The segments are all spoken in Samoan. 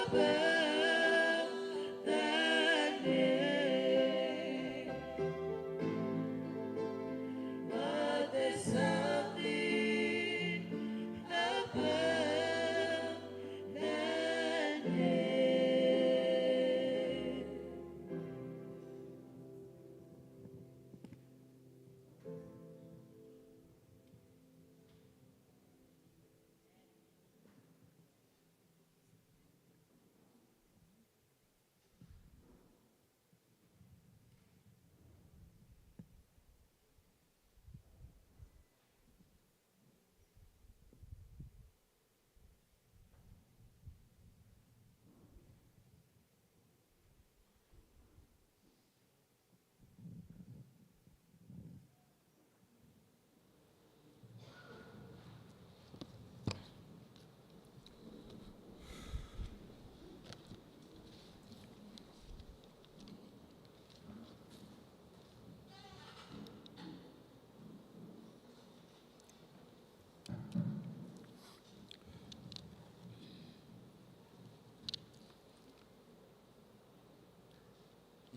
Above that name. But there's something above that name.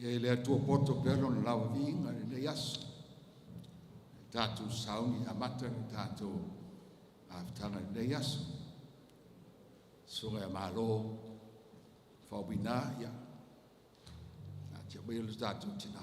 Ia i le Atua poto pea lona lava viiga i lenei aso. E tatou sauni amata le tatou mafutaga i lenei aso. Susuga ia Malo Faumuina, ia, taatia maia lo tatou tina.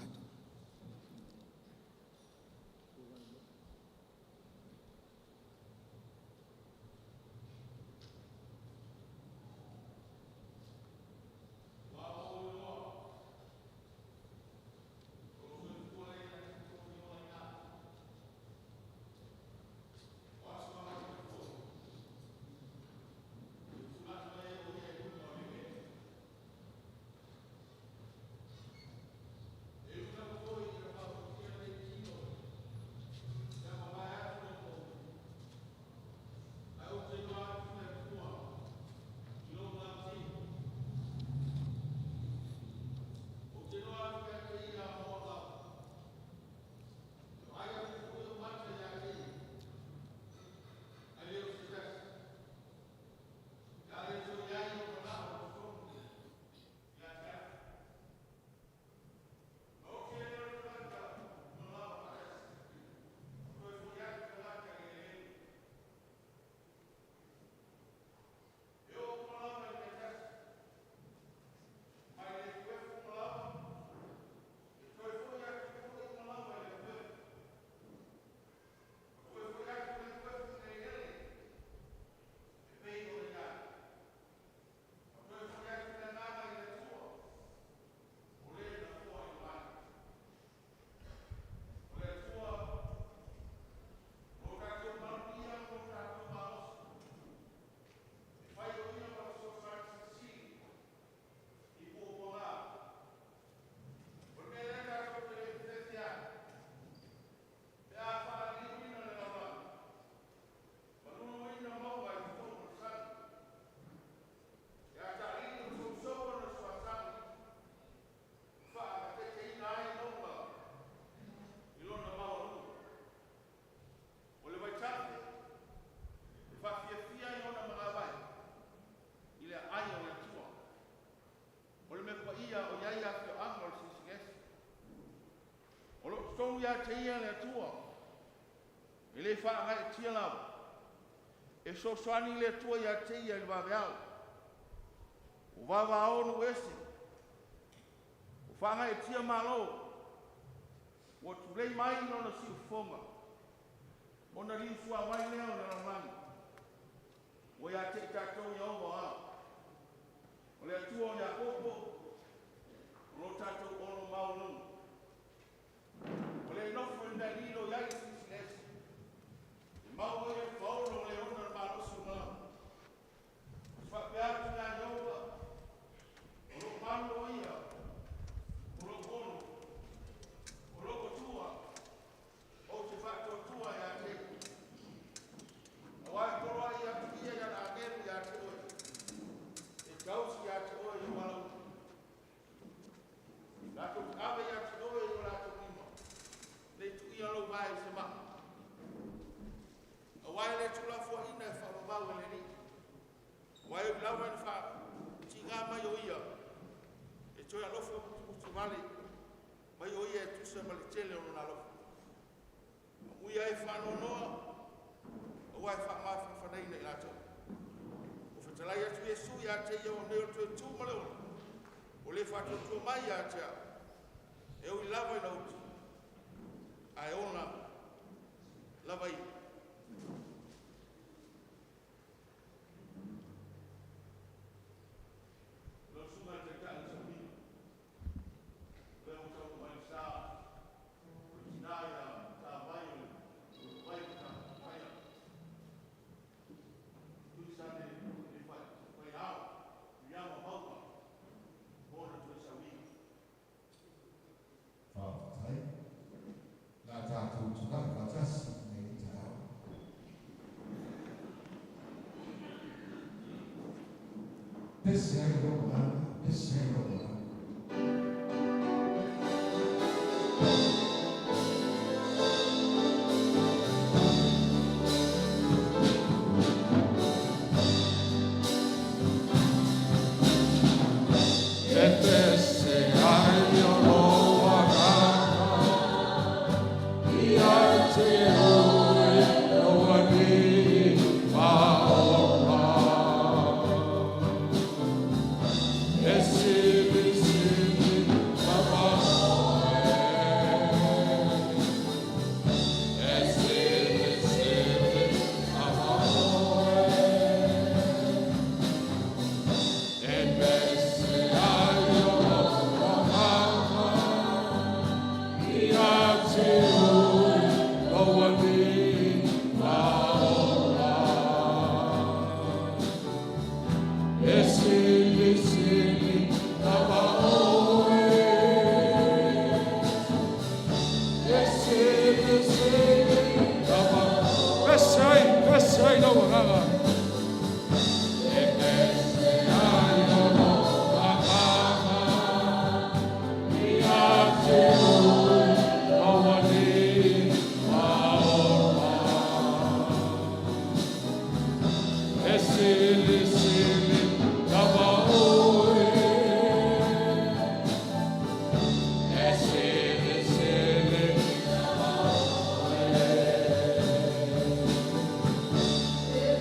Ia te ia le Atua, e le faagaeetia lava, e fesoasoani le Atua ia te ia i le vaveao. Ua vavao nuu ese, ua faagaeetia malo, ua tulei mai lona siufofoga, ona liusua mai lea o le lalolagi, ua ia te i tatou Ieova o ao. O le Atua o Iakopo, o lo tatou ono maualuga. O le nofo i le mea lilo i ai le Silisili Ese, e maua ai le paolo o le ona le malosi o malaga. O se faapea atu ia Ieova, o lou malu o ia, o lou ono, o lou Atua, ou te faatuatua ia te ia. Aua e poloai atu ia i ana agelu ia te oe, e tausi ia te oe i ou ala uma. Latou te ave ia te oe i o latou lima, ne i tuia lou vae i se maa. Aua e le tuulafoaiina e faavavau e le Alii. Aua e ui lava ina faatiga savali mai o ia e tusa ma le tele o lona alofa. Amuia e faanoanoa, aua e faamafanafanaina i latou. Ua fetalai atu Iesu ia te ia o nei o le toe tu ma le ola, o le faatuatua mai ia te au, e ui lava ina oti, ae ola lava ia. Lau Susuga i le Taitai o le Safina, o lea ua taunuu mai le sa o le tina ia Matavai o le Vai Matafaia, Tuisane le Faiao, Tuiama Mauga, mo le toe saunia. Faafetai. La tatou tulai faatasi i lenei taeao. Pese ai lou agaga, pese ai lou agaga. E pese ai o lou agaga, ia te oe lou Alii ma Ola. E silisili lava oe. E silisili lava oe. E pese ai o lou agaga, ia te oe lou Alii ma Ola. E silisili lava oe. E silisili lava. Pese ai, pese ai lou agaga. E pese ai o lou agaga, ia te oe lou Alii ma Ola. E silisili lava oe. E silisili lava oe.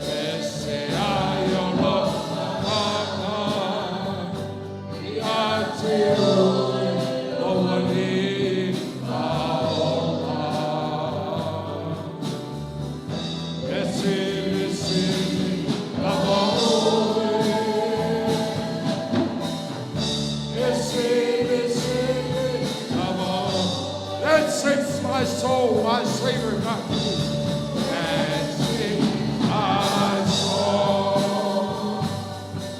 Pese ai o lou agaga, ia te oe lou Alii ma Ola. E silisili lava oe. E silisili lava oe. Then sings my soul, my Savior God to thee. Then sings my soul,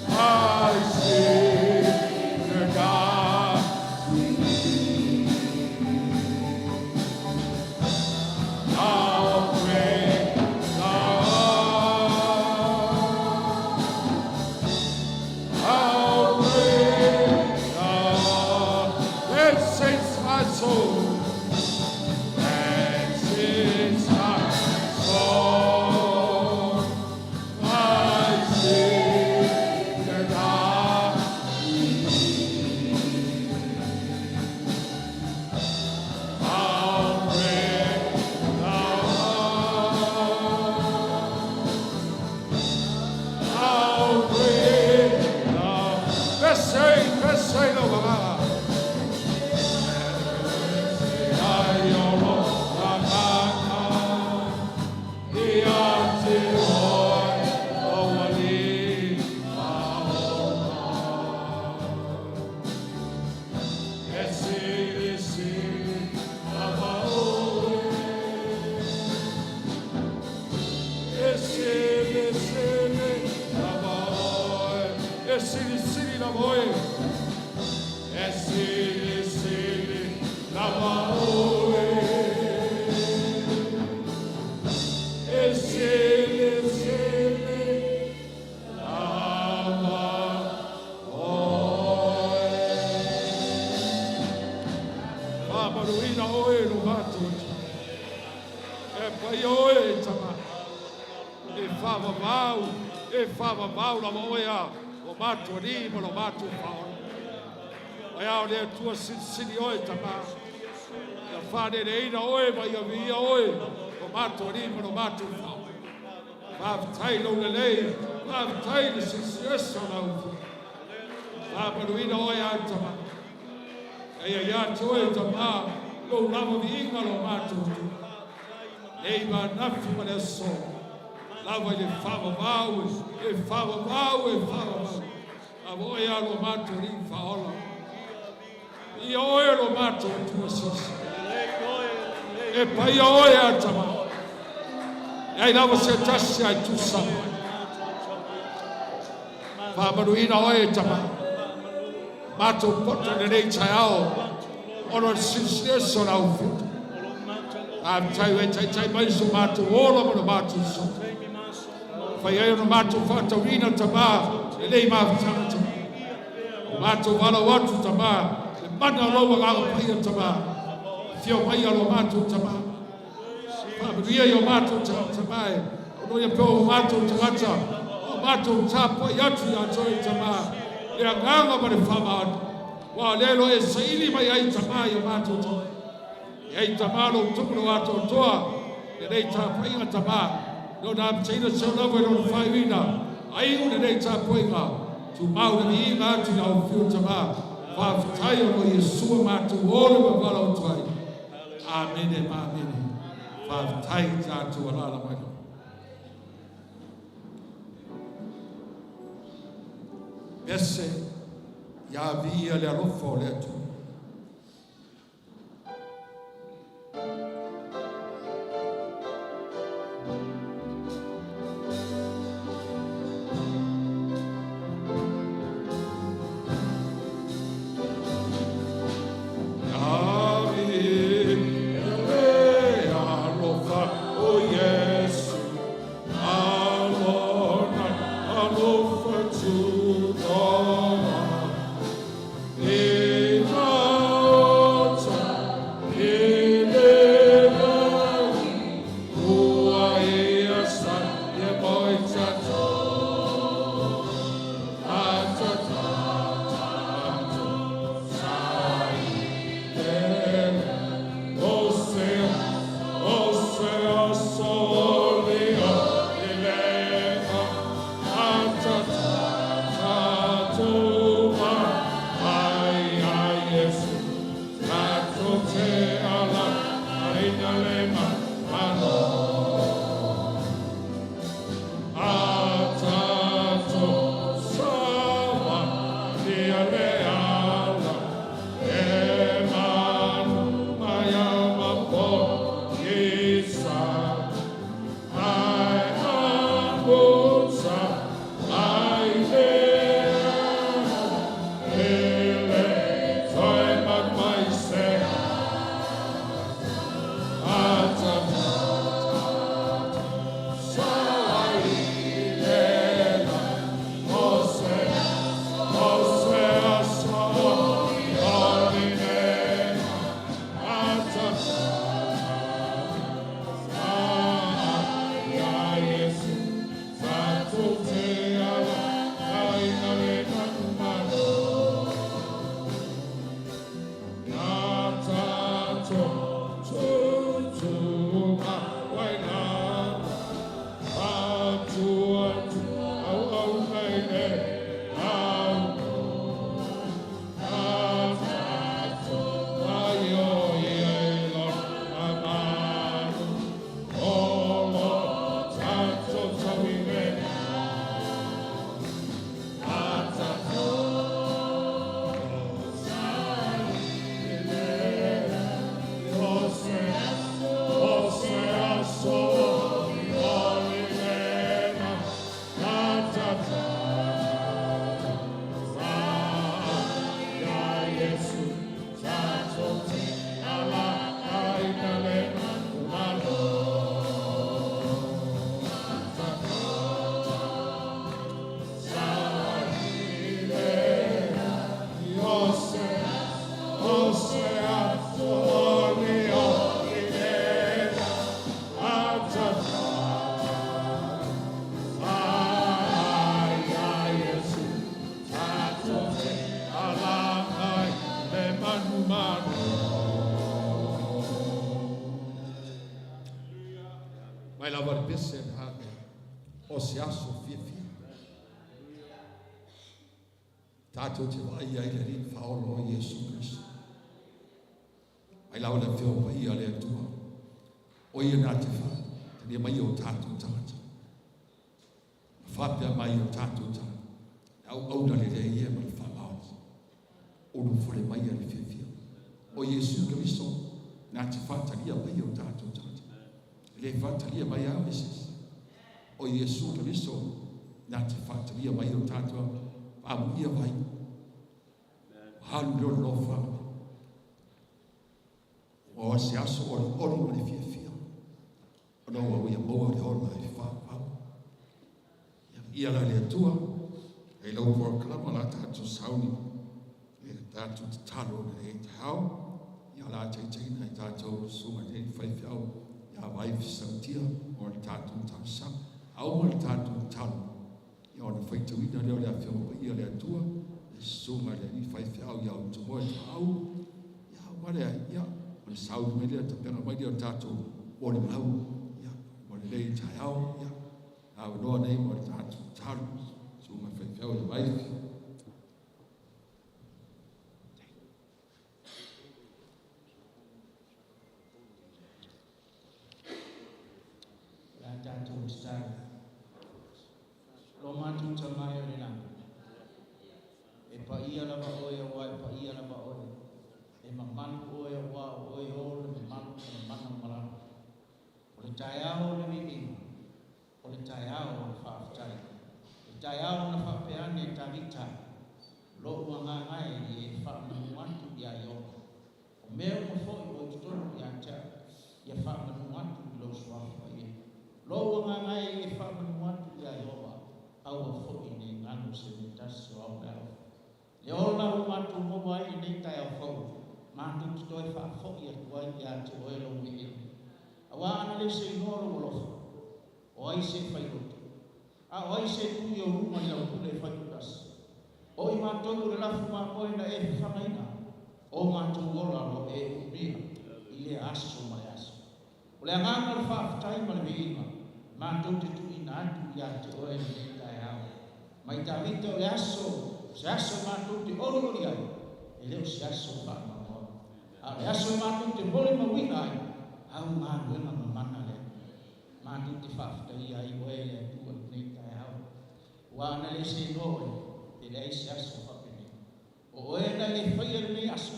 my Savior God to thee. How great thou art. How great thou art. Then sings my soul. Then sings my soul, my Savior God to thee. How great thou art. How great thou. Pese, pese lou agaga. Ai o lou agaga, ia te oe lou Alii ma Ola. E silisili lava oe. E silisili lava oe. E silisili lava oe. E silisili lava oe. E silisili lava oe. Faamanuina oe lo matou E paia oe tama. E faavavau, e faavavau lava oe a o matou alii ma lo matou Faaola. Ai a o le Atua silisili oe tamā. Ia faaleleina oe ma ia viia oe, o matou alii ma lo matou fao. Faafetai lou lelei, faafetai le silisiliese o lau Afioga. Faamanuina oe au tamā. Ia ia te oe tamā, lou lava viiga lo matou Atua. Nei ma ananafi ma le aso, lava i le faavavau, e faavavau, e faavavau. Ava oe a lo matou alii faaola. Ia oe lo matou Atua silisili. E paia oe a tamā. E ai lava se tasi ai tusa mai. Faamanuina oe e tamā. Matou poto lenei taeao, ona o le silisiliese o lau Afioga. Faafetai ua e taitai mai so matou ola ma lo matou soifua. Fai ai ona matou faatauina tamā, lelei mafutaga tamā. O matou valaau atu tamā, le mana o lou agaga paia tamā. Afio mai a lo matou tamā. Faamanuia i o matou tagata tamā e. O ia pea o matou tagata, o matou tapuai atu ia te oe tamā. Le agaga ma le faamaoni. Ua le lo e saili mai ai tamā i o matou tagata. E ai tamā lou tumu lo atoatoa, lenei tapuaiga tamā. Lona amataina seia oo lava i lona faaiuina. Aiu lenei tapuaiga. Tumau le viiga atu i lau afio tamā. Faafetai ona o Iesu matou ola ma valaau atu ai. Amene ma amene. Faafetai tatou alaala mai lava. Pese ia viia le alofa o le Atua. Ia viia le alofa o Iesu, alona alofa tunoa. I maota i le lagi, ua ia sa ia moi tatou. Atata tatou sa i le Osea, Osea, solia i lega, atata tatou ma ai a Iesu, tatou te ala, arina le ma malo. Atato sawa ia le ala, e manu mai ama po isa. Ai amusa, ai le ele, toi mai se. Atata sawa i le Ose, Ose, so, oline, atata, ia Iesu, tatou te ala, aina le malo. Atato, tutuma, waina, atu atu, au au nei e, au, atato, aio ia e lo amanu, olo, tato tauile, atato, Ose, ose, aso, olinena, atata, ia Iesu, tatou te ala, aina le malo. Atata, sa Ose, ose, aso, olinena, atata, O se aso fiafia. Tatou te vaaia ai le Alii Faaola o Iesu Keriso. Mai lava le Afioga Paia a le Atua, o Ia na te faatalia mai o tatou tagata. Ma faapea mai o tatou tagata, le auauna lelei e ma le faamaoni. Ulufale mai a le fiafia. O Iesu Keriso na te faatalia mai o tatou tagata. E le faatalia mai au e se isi. O Iesu Keriso na te faatalia mai o tatou faamuia vai. Halu lona lofa. Ua se aso olioli ma le fiafia. Ona ua ia maua le ola e whāpau. Ia la le Atua, e lau porokalama la tātou sauni, e tātou tatalo le e te hao, ia la taitaina i tātou sunga le whaiwhiau, ia vai fisautia o le tātou talosaga, au ma le tātou tatalo, ia ona whaitauina leo le awhio pa ia le Atua, e sunga le ni whaiwhiau ia o tumoe te au, ia warea, ia, o le sauni mai lea, tapenga mai lea o tātou o le mau, ia, o le lei tai ao, ia, a noa nei mo le tātou tatalo, sunga whaiwhiau ia vai. La tātou tatalo. Lo mātou tamai o le lagi. E paia lava oe aua e paia lava oe. E mamalu oe aua o oe o le mamalu ma le mana o malalo. O le taeao o le viiga, o le taeao o le faafetai. Le taeao na faapeane e Tavita, lo'u agaga e i e faamanu atu iā Ieova. O mea uma fo'i ua i totonu ia te a'u, ia faamanu atu i lou suafa paia. Lo'u agaga e i e faamanu atu iā Ieova, aua fo'i nei galo se mea tasi o ao le alofa. Le ola ua matou maua ai lenei taeao fou, matou te toe faafo'i atu ai ia te oe lou viiga. Auā ana le se igoa o lou alofa, o ai se e failoto? A o ai se e tu i ou luma i lau pule e faitotasi? O i matou o le lafu mamoe na e fafagaina, o matou ola o lo o e umia i lea aso ma le aso. O le agaga o le faafetai ma le viiga, matou te tuuina atu ia te oe lenei taeao. Mai Tavita o le aso, o se aso matou te olioli ai, e le o se aso faanoanoa. A o le aso matou te molimauina ai au galuega mamana a le Atua. Matou te faafetaia ai oe e le Atua i lenei taeao. Ua ana le se iloa oe, e leai se aso faapenei. O oe na e faia lenei aso,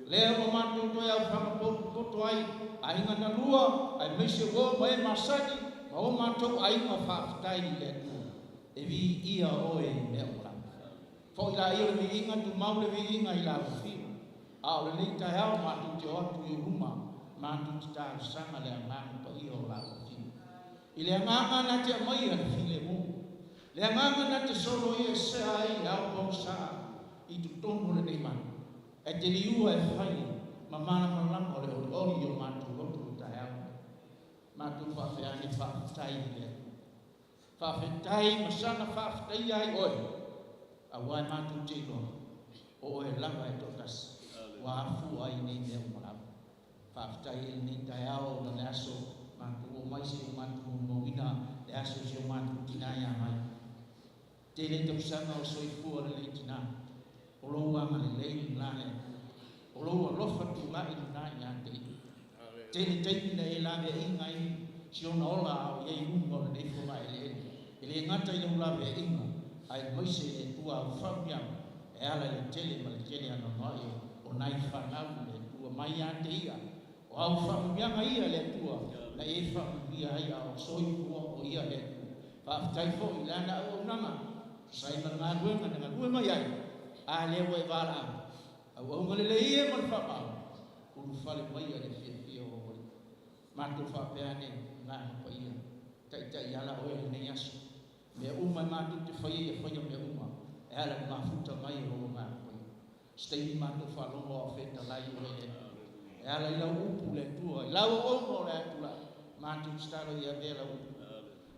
lea ua matou toe aofaga potopoto ai aiga na lua, aemaise ua o ma e masani ma o matou aiga faafetai i le Atua. E viia oe i mea uma lava. Fo'i laia o le viiga, tumau le viiga i la afio. A o lenei taeao matou te o atu i ou luma, matou te talosaga le agaga paia o la afio. I le agaga na te aumaia le filemu, le agaga na te soloia e sea ai le ao pogisa i totonu o lenei malu, ae te liua e fai ma malamalama o le olioli i o matou loto i le taeao lenei. Matou faapea ane, Faafetai i le Atua. Faafetai ma saga faafetaia ai oe, aua e matou te iloa, o oe lava e toatasi ua afua ai nei mea uma lava. Faafetai i lenei taeao ona le aso matou oo mai seia o matou molimauina le aso o si o matou tina ia Mai. Tele tausaga o soifua lenei tina, o lou agalelei lena le Atua, o lou alofa tulai lena ia te ia. Tele taimi na e laveaiga ai si ona ola a o i ai i luga o lenei fogaeleele. E le gata i lau laveaiga, aemaise le Atua au faaumiaga e ala i le tele ma le tele anoanoai o nai fanau i le Atua mai ia te ia. O au faaumiaga ia le Atua na e faaumiumia ai a o soifua o ia le Atua. Faafetai foi i lana auaunaga, tusa ai ma le galuega na galue mai ai, a lea ua e valaau. Auauga lelei e ma le faamaoni, ulufale maia le fiafia o Alii. Matou faapea ane agaga paia, taitai ala oe i lenei aso. Mea uma e matou te faia ia faia mea uma e ala i le mafuta mai o lou agaga paia. Se taimi matou faalogo a o fetalai oe e le Atua. E ala i lau upu le Atua, i lau auauna o le a tulai, matou tatalo ia avea lau upu.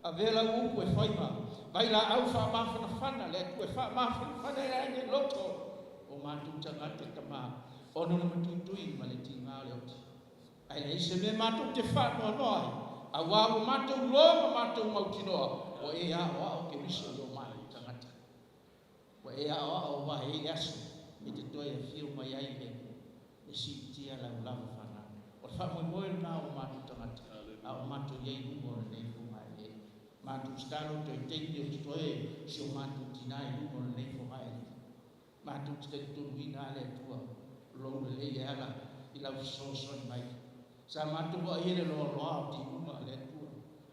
Avea lau upu e fai ma vailaau faamafanafana le Atua e faamafanafana ai ane loto o matou tagata tama ona o le matuitui ma le tiga o le oti. Ae leai se mea matou te faanoanoa ai, auā ua matou iloa ma matou mautinoa Ua e aoao Keriso i o matou tagata. Ua e aoao aua e i ai le aso e te toe afio mai ai e e siitia lau lava fanau. O le faamoemoe lena o matou tagata a o matou i ai i luga o lenei fogaeleele. Matou tatalo toe taimi o totoe si o matou tina i luga o lenei fogaeleele. Matou te talitonuina lava le Atua o lou lelei e ala i lau fesoasoani mai. Sa matou vaaia le loaloa o timuga a le Atua.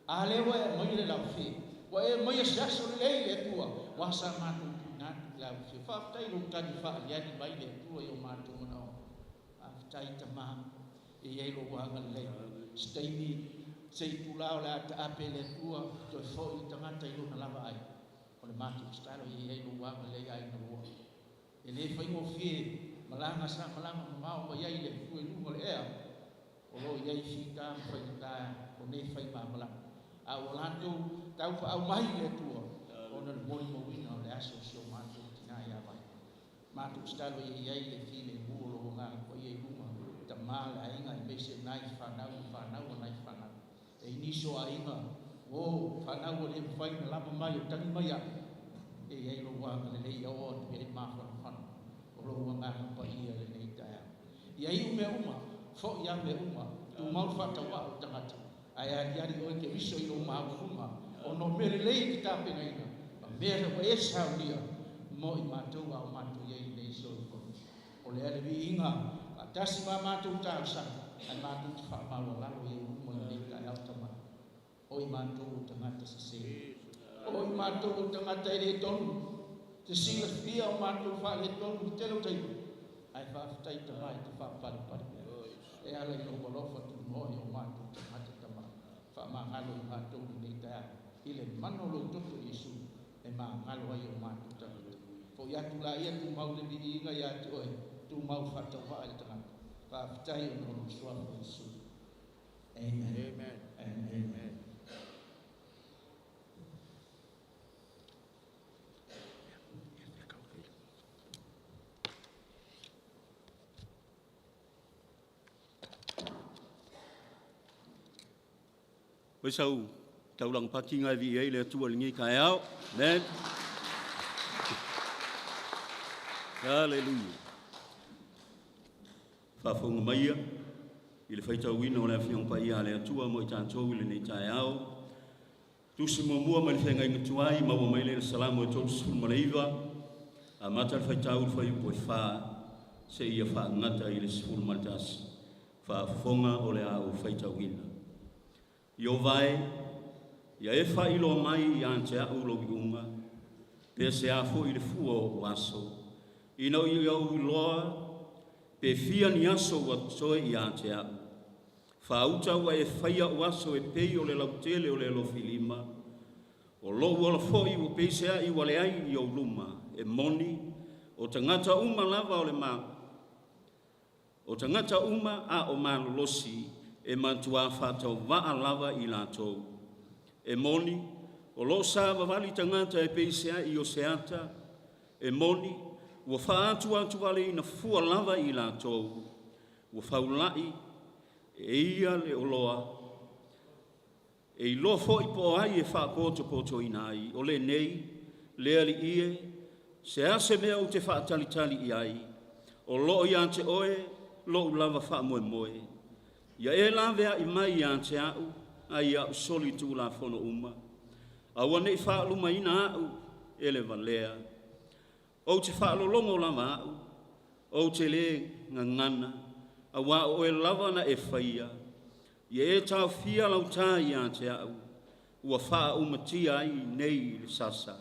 A lea ua e aumaia le laufe, ua e aumaia se aso lelei le Atua, aua sa matou tuuina atu i lau Afioga. Faafetai i lou tali faaaliali mai le Atua i o matou manaoga. Faafetai Tama, e i ai lou agalelei. Se taimi, se itula o le a taape le Atua, toe foi le tagata i lona lava ai. O le matou tatalo ia i ai lou agalelei aiga lua. E le faigofie malaga sa malaga mamao mai ai le Atua i luga o le ea, o lo o i ai fita ma faigata o nei faigamalaga, a ua latou taupaau mai i le Atua ona o le molimauina o le aso o si o matou tina ia Vai. Matou tatalo ia i ai le filemu o lou Agaga Paia i luga, tama le aiga aemaise nai fanau ma fanau a nai fanau. E i nisi o aiga, o fanau ua le mafai ona lava mai o tagi mai au, e i ai lou agalelei ia oo atu i ai mafanafana o lou Agaga Paia i lenei taeao. Ia iu mea uma, foi lava mea uma, tumau le faatauaa o le tagata, ae aliali oe Keriso i lou maaufuga, ona o mea lelei e te tapenaina, ma mea ua e saunia mo i matou a o matou i ai i lenei soifua. O lea le viiga faatasi ma matou talosaga, ae matou te faamaualalo i ou luma i lenei taeao tama. O i matou o tagata sese. O i matou o tagata e le tonu. Te silafia o matou faaletonu i le tele o taimi, ae faafetai tama e te faapalepale mea. E ala i lou alofa tunoa i o matou tagata tama. Faamagalo i matou i lenei taeao i le mana o lou toto Iesu e magalo ai o matou tagata. Foi atu laia tumau le viiga ia te oe, tumau faatauvaa i le tagata. Faafetai ona o lou suafa Iesu. Amen. Amen. Amen. Amen. Fai sau taulaga pati ngai vi ai le Atua i lenei taeao. Amen. Hallelujah. Faafofoga maia i le faitauina o le Afioga Paia a le Atua mo i tatou i lenei taeao. Tusi muamua mai le feagaiga tuai, maua mai lea i le Salamo e 39, amata le faitau i le fuaiupu e 4 seia faagata i le 11. Faafofoga o le a ou faitauina. Ieova e, ia e faailoa mai ia te a'u lou iuga, pe se a foi le fua o o'u aso, ina ia ou iloa pe fia ni aso ua totoe ia te a'u. Faauta ua e faia o'u aso e pei o le lautele o le alofilima, o lo'u ola foi ua peisea'i ua leai i ou luma, e moni, o tagata uma lava o le ma O tagata uma a o malolosi e matuā faatauvaa lava i latou. E moni, o lo o savavali tagata e peiseai o se ata, e moni, ua faaatuatuvaleina fua lava i latou, ua faula'i e ia le oloa, e iloa foi po o ai e faapotopotoina ai, o lenei, le Alii e, se a se mea ou te faatalitali i ai, o loo ia te oe lou lava faamoemoe. Ia e laveai mai ia te a'u ai a'u soli tulafono uma, aua ne i faalumaina a'u e le valea. Ou te faalologo lava a'u, ou te lē gagana, auā o oe lava na e faia. Ia e taofia lau tā ia te a'u, ua faaumatia ai nei i le sasa.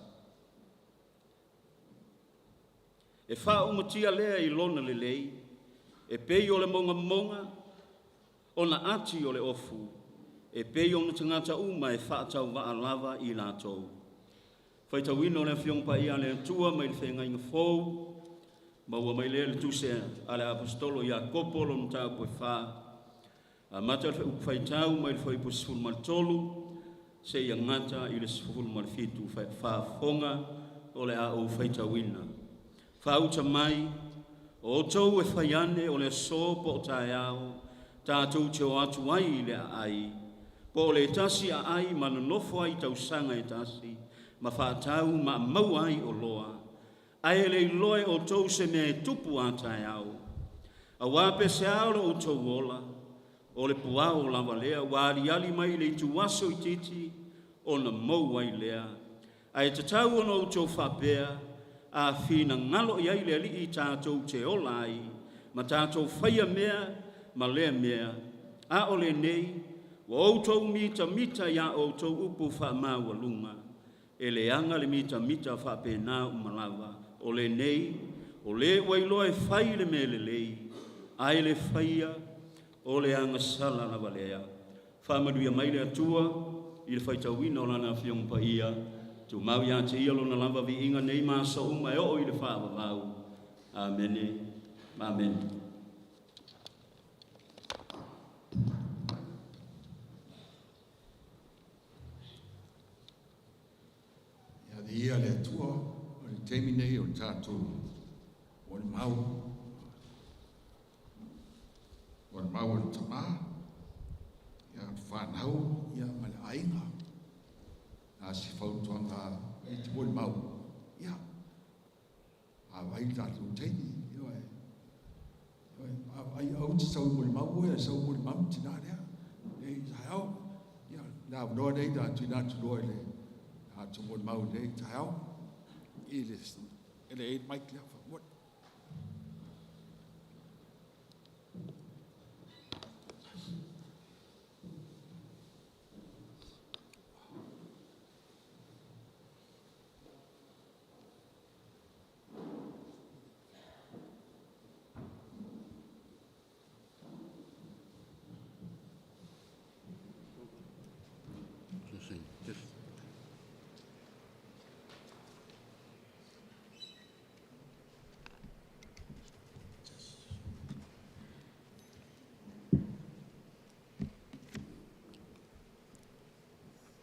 E faaumatia lea i lona lelei, e pei o le mogamoga ona ati o le ofu, e pei ona tagata uma e faatauvaa lava i latou. Faitauina o le Afioga Paia a le Atua mai le Feagaiga Fou, maua mai lea le Tusi a le Aposetolo Iakopo lona mataupu e 4, amata le faitau mai le fuaiupu 13 seia gata i le 17. Faafofoga o le a ou faitauina. Faauta mai, o outou e fai ane o le aso po o taeao, tatou te o atu ai i le aai, Po o le tasi aai ma nonofo ai tausaga e tasi, ma faatau ma maua ai oloa, ae le iloa e outou se mea e tupu a taeao. Auā pe se a o lo outou ola, o le puao lava lea ua aliali mai i le ituaso itiiti ona mou ai lea. Ae tatau ona outou faapea, a finagalo i ai le Alii tatou te ola ai ma tatou faia mea ma lea mea. A o lenei, ua outou mitamita i a outou upu faamaualuga. E leaga le mitamita faapena uma lava. O lenei, o le ua iloa e fai le mea lelei, ae le faia, o le agasala lava lea. Faamanuia mai le Atua i le faitauina o Lana Afioga Paia, tumau ia te Ia Lona lava viiga nei ma aso uma e oo i le faavavau. Amene. Amene. Ia viia le Atua, o le taimi nei o le tatou molimau, molimau a le tamā, ia fanau, ia ma le aiga. A se fautuaga e te molimau, ia, vaavaai le tatou taimi, ioe. Vaavaai, aua te sau e molimau oe, ae sau e molimau le tinā lea. Nei taeao. Ia, le avanoa nei na tuuina atu loa i le tatou molimau i lenei taeao. I le, e le i le mic lea, faamolemole.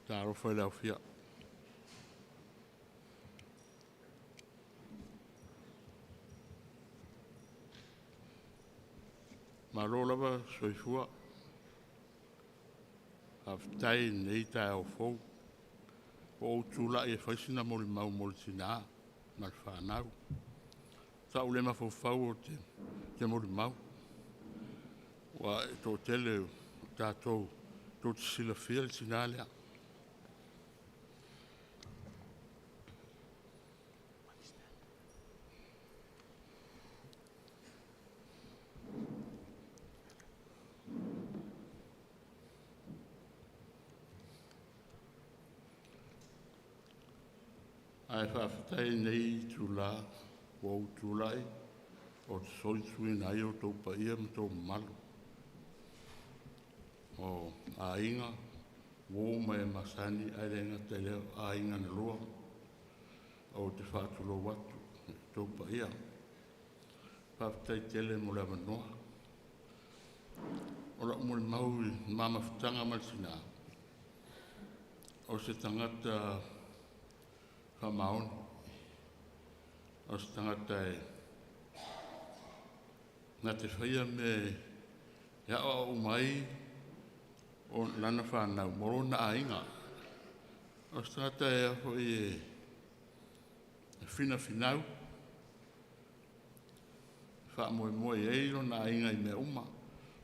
Talofa i le aofia Malo lava soifua. Faafetai i lenei taeao fou. Ua ou tulai e fai sina molimau mo le tina ma le fanau. Sa ou le mafaufau ou te molimau, aua e toatele o tatou tou te silafia le tina lea. Ae faafetai i lenei itula ua ou tulai ou te solituina ai outou paia ma outou mamalu, o aiga, uo ma e masani, ae le gata i lea o aiga na lua. Ou te faatulou atu i outou paia. Faafetai tele mo le avanoa. O lau molimau i le ma mafutaga ma le tina, o se tagata faamaoni, o se tagata e na te faia mea e aoao uma ai o lana fanau ma lona aiga. O se tagata e a foi e finafinau, e faamoemoe i ai lona aiga i mea uma,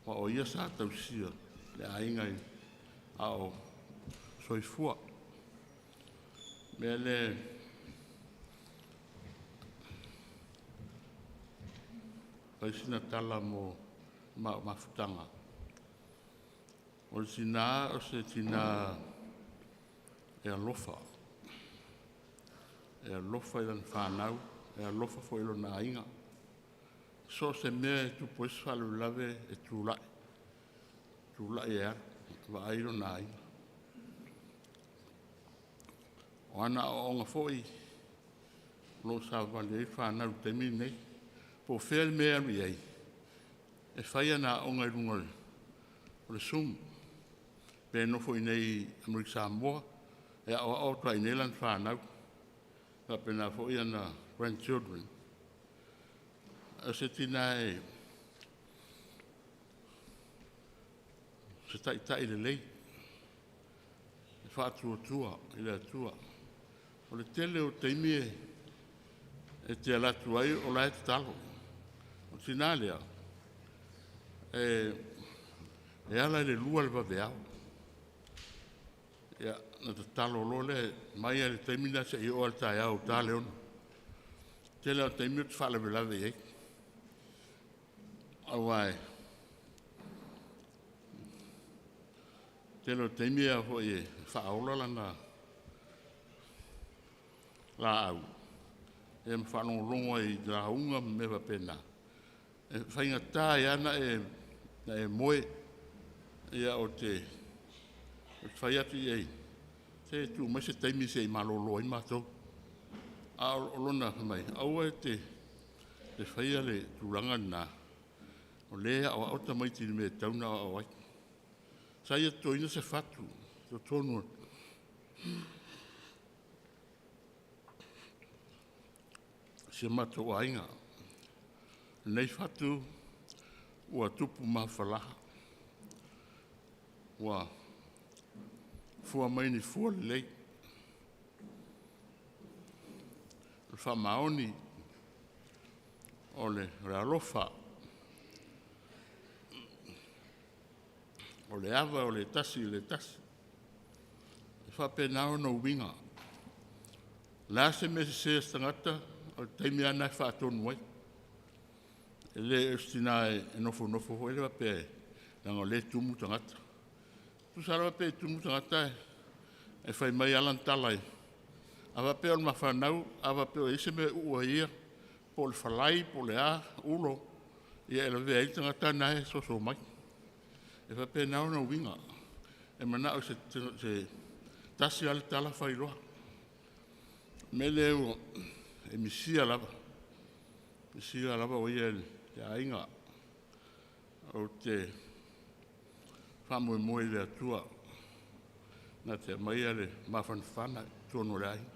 aua o ia sa tausia le aiga a o soifua. O le mea lea e fai sina tala mo le mafutaga. O le tina o se tina e alofa, e alofa i lana fanau, e alofa foi i lona aiga. So o se mea e tupu ai se faalavelave e tulai, tulai e alu e vaai lona aiga. O ana aoaoga foi o lo o savavali ai le fanau i le taimi lenei. Po o fea le mea e alu i ai, e fai ana aoga i luga o le zoom. Pe nofo i inei i Amerika Samoa, e aoao atu lava i inei lana fanau, faapena foi ana grandchildren. O se tina e o se taitai lelei. faatuatua i le Atua. O le tele o taimi e te alu atu ai o la e tatalo. O le tinā lea, e ala i le 2 le vaveao. Ia, na tatalo loa lea mai lava i le taimi lena seia oo lava i le taeao ua ta le 6. Tele lava o taimi ou te faalavelave i ai, aua e tele o taimi e faaola lana laau ma faalogologo ai i lauga ma mea faapena. E faigata ai lava ona e moe, ia ou te fai atu i ai, se tuu mai se taimi se i malolo ai matou. A o lona fai mai, aua e te faia le tulaga lena, o lea e aoao tamaiti i le mea e tatau ona aoao ai. Sa ia totoina se fatu i totonu o si o matou aiga. O lenei fatu ua tupu mafalaha, ua fua mai ni fua lelei. O le faamaoni, o le alofa, o le ava o le tasi i le tasi. E faapena ona uiga. O le a se mea sese a se tagata, o le taimi lava lena e faatonu ai. E le o se tina e nofonofo foi lea faapea leaga o lea e tumu tagata. Tusa lava pe tumu tagata e fai mai lava lana tala, a faapea o le ma fanau, a faapea o i ai se mea e uu e ia, po o le falai po o le a ulo, ia e lavea ai le tagata lena e soso mai. E faapena ona uiga, e manao i se tasi lava le tala fai loa. O le mea lea e misia lava, misia lava o ia e le aiga. Ou te faamoemoe i le Atua na te aumaia le mafanafana i totonu o le aiga,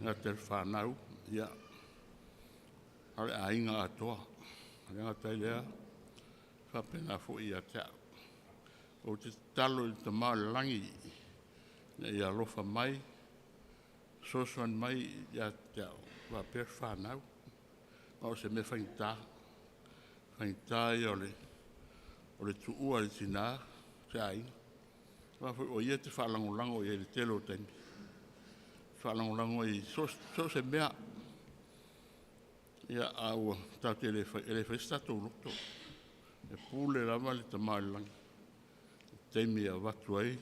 e le gata i le fanau, a o le aiga atoa. E le gata i lea, e faapena foi ia te au. Ou te tatalo i le Tama o i le lagi ina ia alofa mai, fesoasoani mai ia te au faapea le fanau, aua o se mea faigata, faigata ia o le tuua e le tina se aiga, aua foi o ia e te faalagolago i ai i le tele o taimi, e te faalagolago ai i so o se mea. Ia, a ua tatou le faia, e le faia so tatou loto, e pule lava le Tama i le lagi i le taimi e avatu ai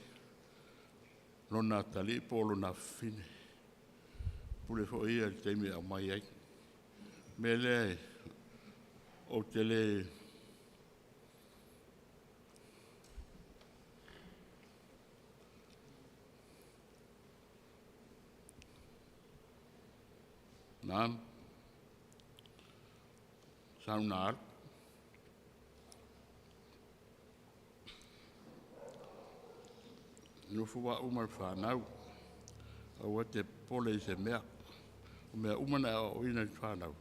lona atalii po o lona afafine, e pule foi ia i le taimi e aumai ai. O le mea lea, ou te le Na, sau ina alu. Nofo au ma le fanau, aua e te popole i se mea. O mea uma na e aoaoina i le fanau,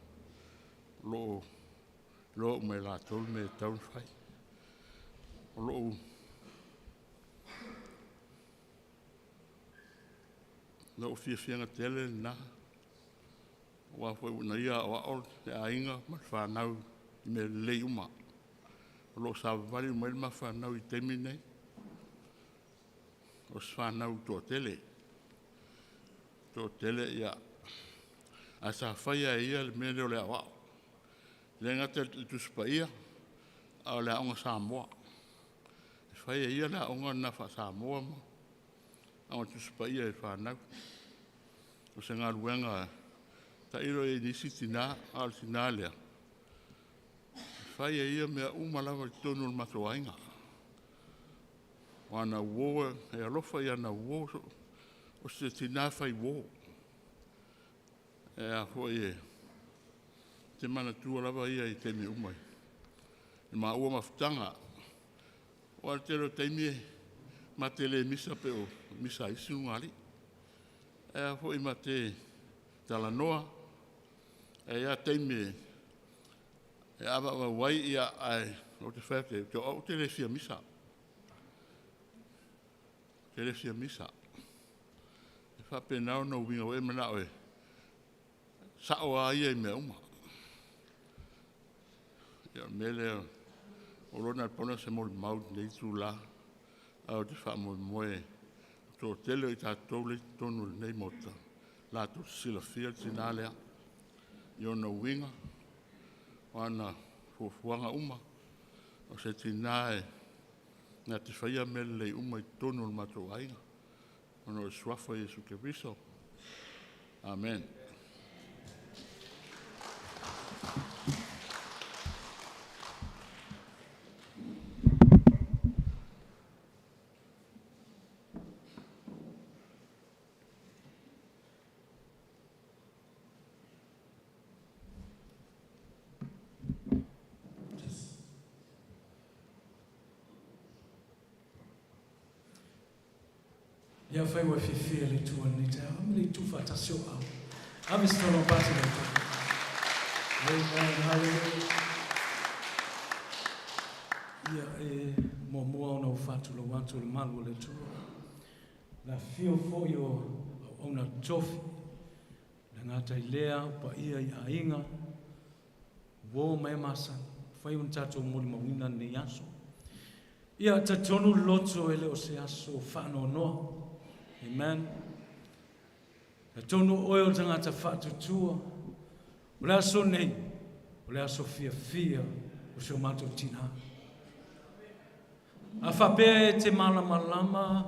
o lo o iloa uma e latou le mea e tatau ona fai. O lou fiafiaga tele lena, aua foi na ia aoao le aiga ma le fanau i mea lelei uma. O lo o savavali uma ai le ma fanau i le taimi lenei. O se fanau toatele, toatele ae sa fai lava e ia le mea lea o le aoao. E le gata i le Tusi Paia, a o le Aoga Samoa. E fai e ia le aoga lena faa-Samoa ma Aoga Tusi Paia i le fanau. O se galuega, tailo i ai i nisi tina, a o le tina lea, e fai e ia mea uma lava i totonu o le matou aiga. O ana uo, e alofa i ana uo, o se tina fai uo. E te manatua lava ia i taimi uma i le maua mafutaga. Aua o le tele o taimi ma te le misa pei o le misa a isi ulugalii. Ma te talanoa, e i ai lava taimi e avaavau ai, ae ou te fai atu i ai, o au ou te le fia misa. te le fia misa. E faapena ona uiga ua e manao e sa'o a ia i mea uma. Ia o le mea lea o lona pau se molimau i lenei itulā, ae ou te faamoemoe o le toatele o i tatou lea e i totonu o lenei Maota, latou te silafia le tina lea i ona uiga, o ana fuafuaga uma. O se tina e na te faia mea lelei uma i totonu o le matou aiga ona o le Suafa o Iesu Keriso. Amene. Ia afai ua e fiafia i le Atua i lenei taeao, ame le itu faatasi o au. Ave se taulaupati i le Atua. Amen. Hallelujah. Ia e muamua ona ou faatulou atu i le malu o le Atua. Le afifio foi o auauna totofi, le gata i lea o paia i aiga, uo ma e masani, fai ona tatou molimauina lenei aso. Ia talitonu le loto e le o se aso faanoanoa. Amen. Talitonu oe o le tagata faatuatua. O le aso nei, o le aso fiafia o si o matou tinā. A faapea e te malamalama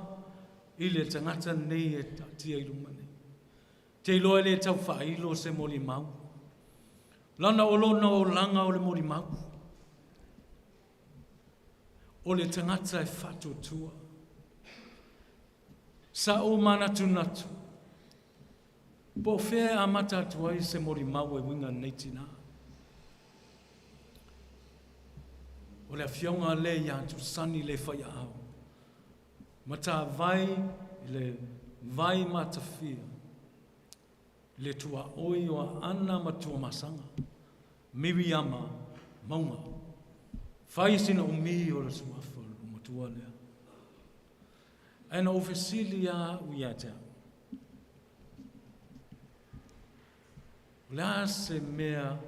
i le tagata nei e taatia i luma nei, te iloa e le tau faailo se molimau. Lana o lona olaga o le molimau. O le tagata e faatuatua. Sa ou manatunatu, po o fea e amata atu ai se molimau e uiga i lenei tinā. O le afioga lea ia Tusani le faiaao, matavai i le vai matafia, le tuaoi o Aana ma Tuamasaga, Miriama Mauga. Fai sina umi o le suafa o le matua lea. Ae na ou fesili lava au ia te au. O le a se mea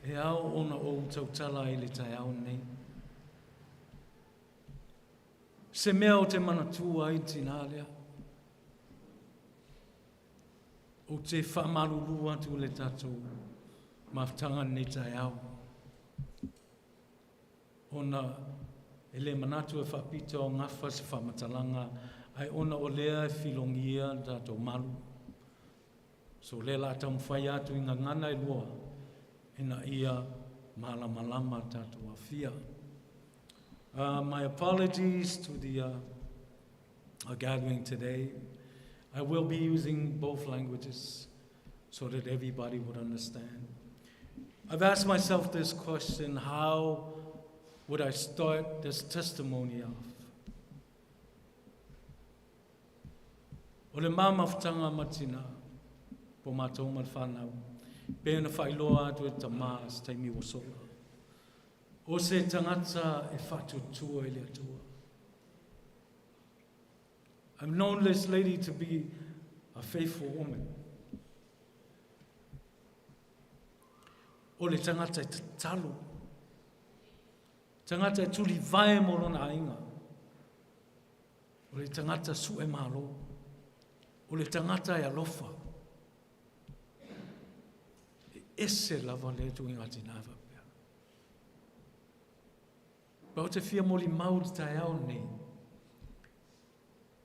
e ao ona ou tautala ai i le taeao nei? Se mea ou te manatua ai le tinā lea. Ou te faamalulu atu i le tatou mafutaga i lenei taeao, ona e le manatu e faapito o gafa se faamatalaga, ae ona o lea e filogia le tatou malu. So o lea o le a taumafai atu i gagana e lua ina ia malamalama tatou afia. My apologies to the gathering today. I will be using both languages so that everybody would understand. I've asked myself this question: how would I start this testimony off? O le mafutaga ma tina, po matou ma le whanau, pe na whailoa atu e tamā se taimi ua sola. O se tagata e faatuatua i le Atua. I've known this lady to be a faithful woman. O le tagata e tatalo. Tagata e tulivae mo lona aiga. O le tagata su'e malo. O le tagata e alofa. E ese lava le tuiga tinā faapea. Pa o te fia molimau i le taeao nei,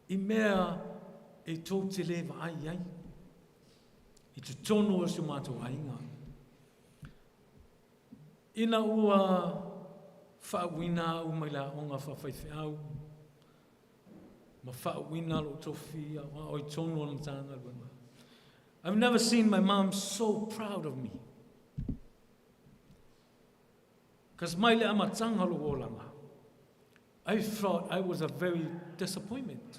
i mea e tou te le vaai ai, i totonu o si o matou aiga. Ina ua faauuina au mai le aoga faafaifeau, ma faauuina lou tofi aoao i totonu o le Matagaluega. I've never seen my mom so proud of me. Because mai le amataga o lou olaga, I thought I was a very disappointment.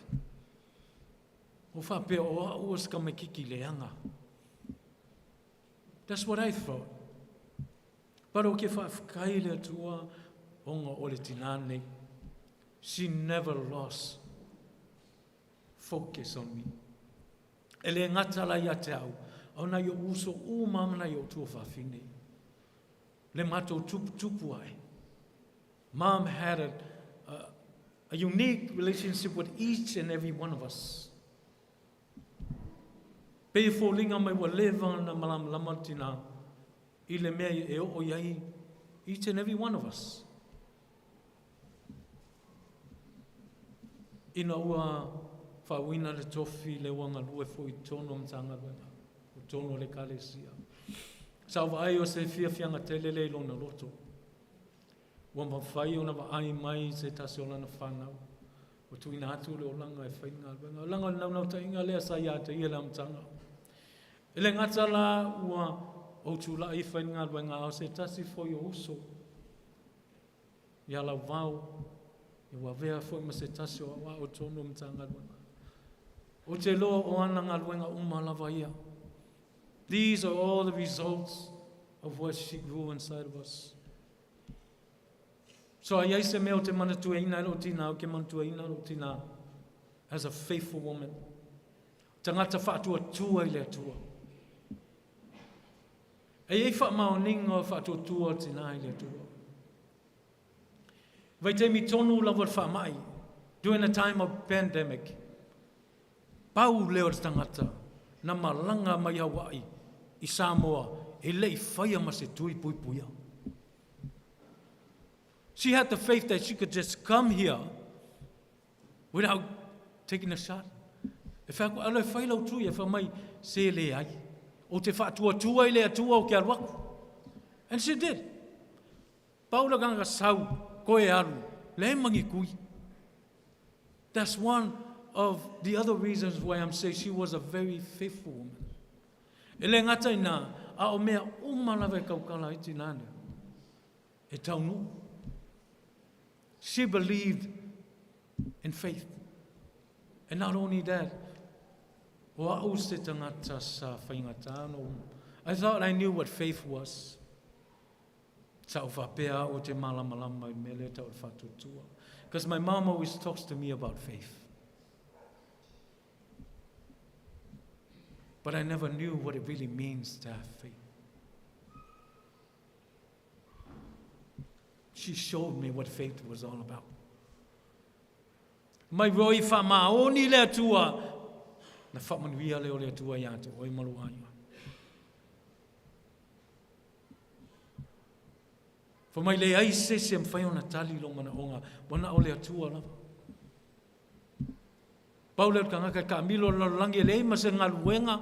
O faapea o au o se tamaititi leaga. That's what I thought. But o ke faafetai i le Atua ona o le tinā nei. She never lost. focus on me. E le gata la ia te au, a o nai o'u uso uma ma nai o'u tuafafine. Le matou tuputupu ae. Mom had a unique relationship with each and every one of us. Pei e foliga mai ua leva ona malamalama le tinā i le mea e oo i ai each and every one of us. Ina ua faauuina le tofi le ua galue foi i totonu o Matagaluega, o totonu o le Ekalesia. Sa ou vaai o se fiafiaga tele lea i lona loto. Ua mafai ona vaai mai se tasi o lana fanau, ua tuuina atu le olaga e fai le galuega. Leaga o le naunautaiga lea sa ia te ia i le amataga. E le gata la ua ou tulai e fai le galuega, a o se tasi foi o uso ia Lauvao, ua avea foi ma se tasi o aoao i totonu o Matagaluega. Ou te iloa o ana galuega uma lava ia. These are all the results of what she grew inside of us. So a i ai se mea ou te manatuaina ai lou tinā, ou te manatuaina lou tinā as a faithful woman. Tagata faatuatua i le Atua. E i ai faamaoniga o le faatuatua o le tinā i le Atua. Vaitaimi tonu lava o le faamai, during a time of pandemic, pau lea o le tagata na malaga mai Hawaii i Samoa e le i faia ma se tui puipuia. She had the faith that she could just come here without taking a shot. E whai aku, alo e whai lau tui, e whai mai, se le ai. O te whaatuatua i le Atua o ke alu aku. And she did. Pau le ganga sau, koe alu, leai ma ni kui. That's one of the other reasons why I'm saying she was a very faithful woman. E le gata i nā, a o mea uma lava e kaukala ai tinā lea. E taunuu. She believed in faith. And not only that, o a'u se tagata sa faigata ona ou, I thought I knew what faith was. Sa ou faapea au ou te malamalama i le mea lea tau o le faatuatua. Because my mom always talks to me about faith. But I never knew what it really means to have faith. She showed me what faith was all about. Mai roa i whaamaoni le Atua, na whaamanuia lea o le Atua ia te oe ma lou aiga. Fai mai leai se isi e mafai ona tali lou manaoga, ua na o le Atua lava. Pau lea o le tagata e taamilo i le lalolagi e leai ma se galuega,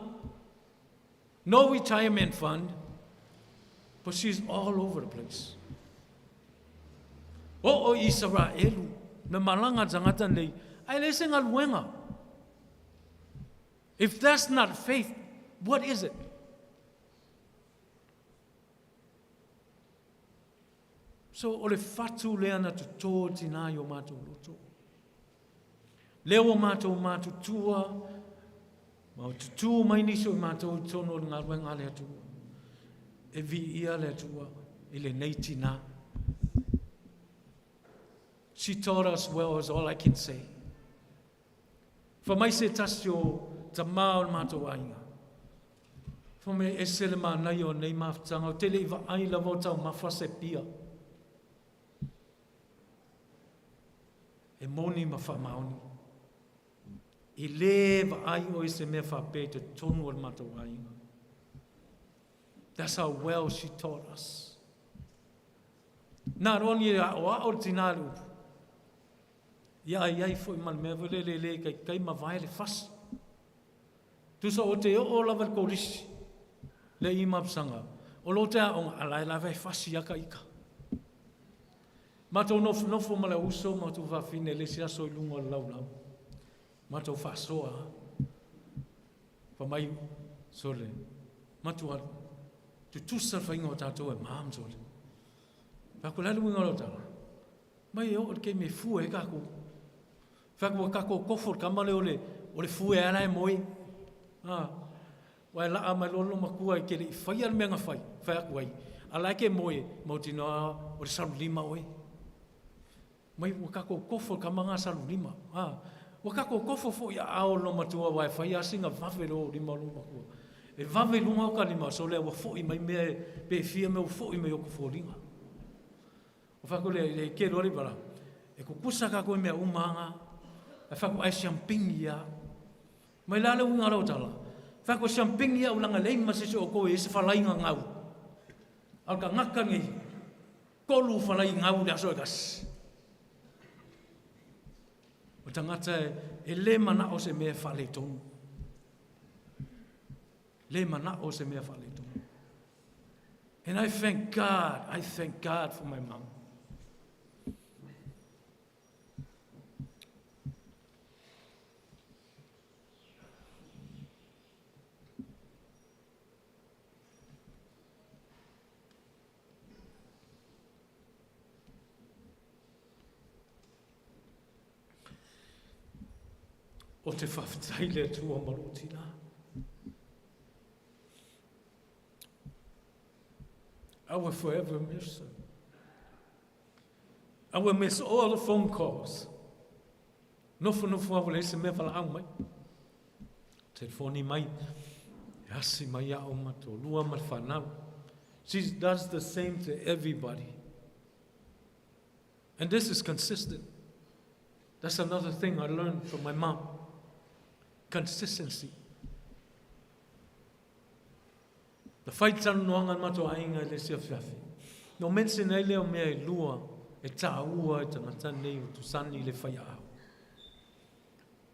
no retirement fund, but she's all over the place. Oo i Isaraelu, na malaga tagata nei, ae leai se galuega. If that's not faith, what is it? So o le fatu lea na totō tinā i o mātou loto. Lea ua mātou matutua, ma o tutū mai nisi o i mātou i totonu o le galuega a le Atua. E viia le Atua i lenei tinā. She taught us well is all I can say. Fa mai se tasi o tamā o le mātou aiga. Fa mai ese le manaia o nei mafutaga, o te le i vaai lava o taumafa se pia. E moni ma faamaoni. I le vaai oe i se mea faapea i totonu o le matou aiga. That's how well she taught us. Not only e aʻoaʻo le tinā i le upu, ia ai ai foi ma le mea foi lele e le kaikai ma vae le fasi. Tusa o te oo lava i le kolisi, le i mapusaga, o lo te aoga, a lae lava e fasi ia ka ika. Matou nofonofo ma le uso ma matou fafine le isi aso i luga o le laulau. Matou faasoa. Fa mai, sole, matua, tutusa le faiga o tatou e mam, sole. Fa ko le a le uiga o lau tala? Mai e oo i le taimi e fue ai kakou. Fai atu ua tatou tofo i le tama lea o le, o le fue lava la e moe. A, ua e laa mai loa le loomatua e te le i faia le mea na fai, fai atu ai, a la e te moe, mautinoa o le salu lima oe. Mai ua tatou tofo i le tama lena salu lima. A, Ua tatou tofo foi i aao o le loomatua aua e fai lava sina vave i le oo lima o lou matua. E vave i luga o ta lima, sole ua foi mai mea e pe fia mea ua foi mai i ota foliga. O fai atu lea, e tele o le vala, e tutusa tatou i mea uma lava na. Ae fai atu, ae siampini lava. Mai la le uiga o lau tala, fai atu e siampini au leaga e leai ma se isi o outou e i ai se falai gagau. A o le tagata lenei, 3 falai gau i le aso e tasi. O le tagata e le manao se mea e faaletonu. Le manao se mea faaletonu. And I thank God, I thank God for my mom. Ou te faafetai i le Atua ma lou tina. I will forever miss her. I will miss all the phone calls. Nofonofo lava leai se mea valaau mai. Telefoni mai, e asi mai au ma toalua ma le fanau. She does the same to everybody. And this is consistent. That's another thing I learned from my mom. Consistency. Na fai talanoaga a le matou aiga i le isi afiafi. Na ou mention ai lea o mea e lua e taua i tagata nei o Tusani le faiaau.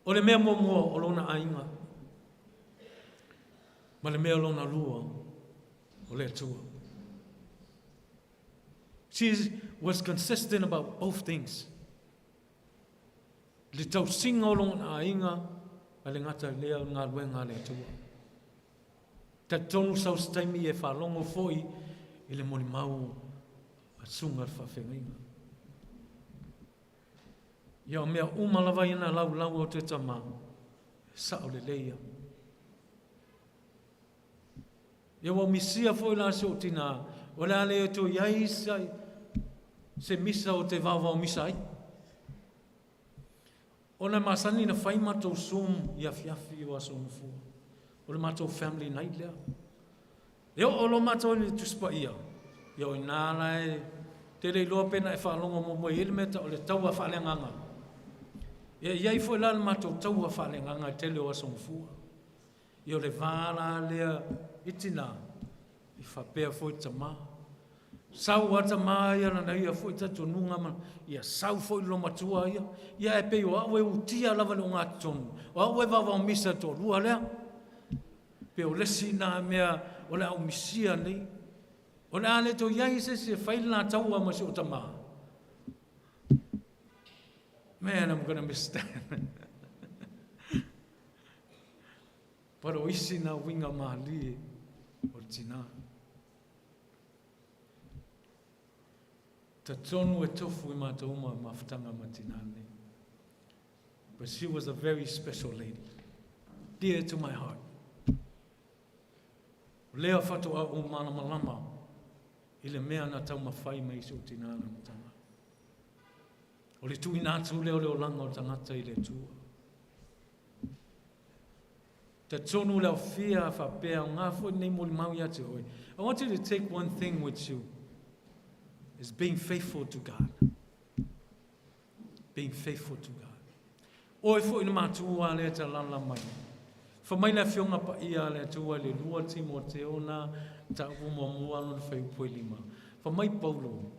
O le mea muamua o lona aiga, ma le mea lona lua o le Atua. She was consistent about both things. Le tausiga o lona aiga ma le gata i lea o le galuega a le Atua. Talitonu sau se taimi e faalogo foi i le molimau a Susuga i le Faafeagaiga. Ia o mea uma lava ia na laulau o te tama, e sao lelei ia. Ia ua misia foi la si ou tina, o le a le toe i ai se misa o te vaovao misa ai. Ona e masani na fai matou Zoom i afiafi o Aso Gafua. O le matou family night lea. E oo loa matou i le Tusi Paia, ia o i ina la e te le iloa pe na e faalogo muamua e i ai le mea tau o le taua faaleagaga. Ia e i ai foi la le matou taua faaleagaga i le tele o Aso Gafua. Ia o le va la lea i tina, i faapea foi tama. Sau a tama ia lana ia foi talitonuga ma ia sau foi le loomatua ia. Ia ae pei o au e utia lava le ogatotonu, o au e vaovaomisa le toalua lea. Pei o le isi na mea o le a ou misia nei. O le a le toe i ai se isi e fai le la taua ma si ou tama. Man, I'm gonna miss that. But o isi na uiga malie o le tina. Talitonu e tofu i matou uma mafutaga ma tina nei. But she was a very special lady, dear to my heart. O lea faatoa ou malamalama i le mea na taumafai mai si ou tina na amataga. O le tuuina atu lea o le olaga o le tagata i le Atua. Talitonu le aofia faapea o ngā foi nei molimau ia te oe. I want you to take one thing with you, is being faithful to God. Being faithful to God. Oe foi na matua lea te lala mai. Fa mai le afioga paia a le Atua i le 2 Timoteo na mataupu muamua lona fuaiupu e 5. Fa mai Paulo,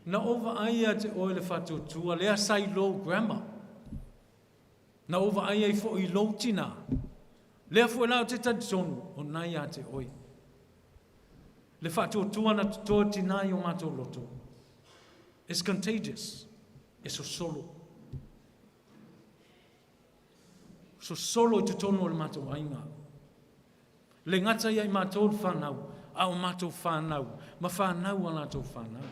na ou vaai ia te oe le faatuatua lea sa i lou grandma. Na ou vaai ai foi i lou tina. Lea foi la ou te talitonu o na ia te oe. Le faatuatua na totoe tina i o matou loto. It's contagious. E sosolo. Sosolo i totonu o le matou aiga. Le gata ia i matou le whanau, a o matou whanau, ma whanau a latou whanau.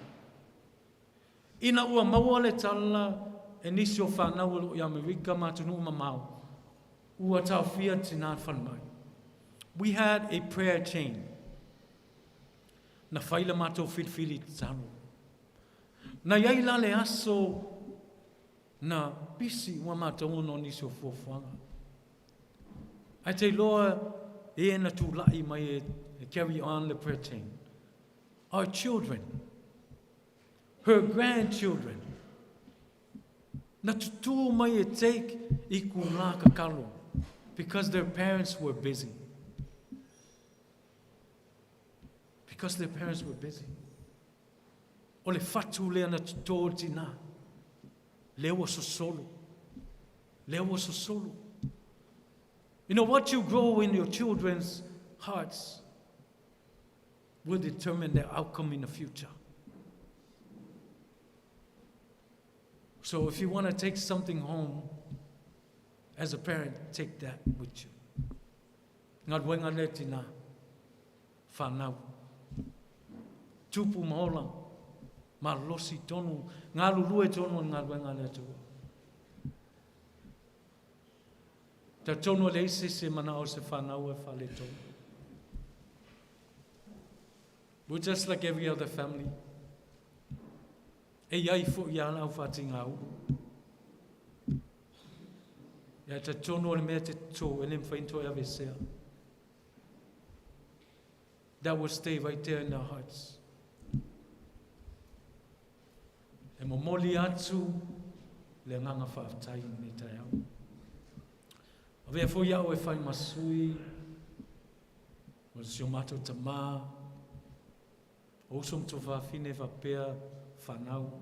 Ina ua maua le tala e nisi o whanau o loo i Amerika ma atunuu mamao, ua taofia tina le falemai. We had a prayer chain. Na fai le matou filifili tatalo. Na iai la le aso. Na pisi ua matau ona o nisi o fuafuaga. Ae te iloa e na tula'i mai e carry on le prayer team. Our children, her grandchildren, na tutū mai e take i kūlā kakalo because their parents were busy. Because their parents were busy. O le fatu lea na totō tinā. Lea ua sosolo. Lea ua sosolo. You know, what you grow in your children's hearts will determine their outcome in the future. So if you want to take something home, as a parent, take that with you. Galuega lea tinā, whanau. Tupu ma ola, malosi tonu, galulue tonu o le galuega a le Atua. Talitonu e leai se isi e manao se fanau e faaletonu. We're just like every other family. E iai fo'i ia lau faatigāulu. Ia talitonu o le mea te tō, e le mafai ona toe aveesea. That will stay right there in our hearts. E momoli atu le agaga faafetai i lenei taeao. Avea foi au e fai ma sui o si o matou tamā, o uso ma tuafafine faapea fanau.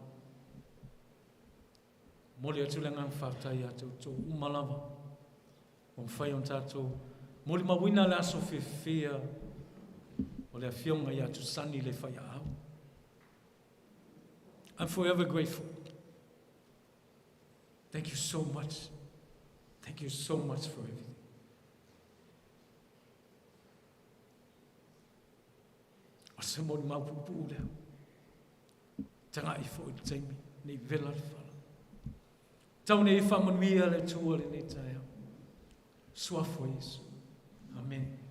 Momoli atu le agaga faafetai ia te outou uma lava ua mafai ona tatou molimauina le aso fiafia o le afioga ia Tusani le Faiaau. I'm forever grateful. Thank you so much. Thank you so much for everything. O se molimau puupuu lea. Taga'i foi le taimi, nei vela le fala. Tau nei faamanuia le Atua lenei taeao. Suafa o Iesu. Amene.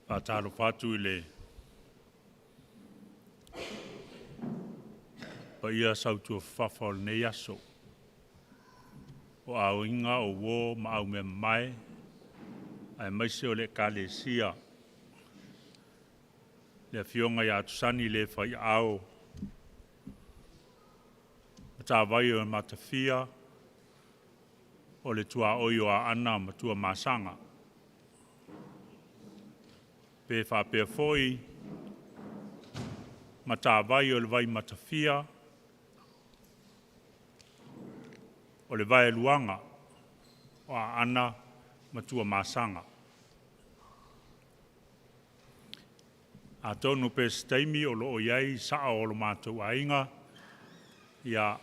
Faatalofa atu i le paia sautuafafafa o lenei aso. O aiga, o uo ma aumeamamae, aemaise o le Ekalesia, le Afioga ia Tusani le Faiaao, Matavai o le Matafia, o le tuaoi o Aana ma Tuamasaga. Pe faapea foi Matavai o le Vaimatafia, o le vaeluaga o Aana ma Tuamasaga. Atonu pe se taimi o lo o i ai sao o lo matou aiga, ia,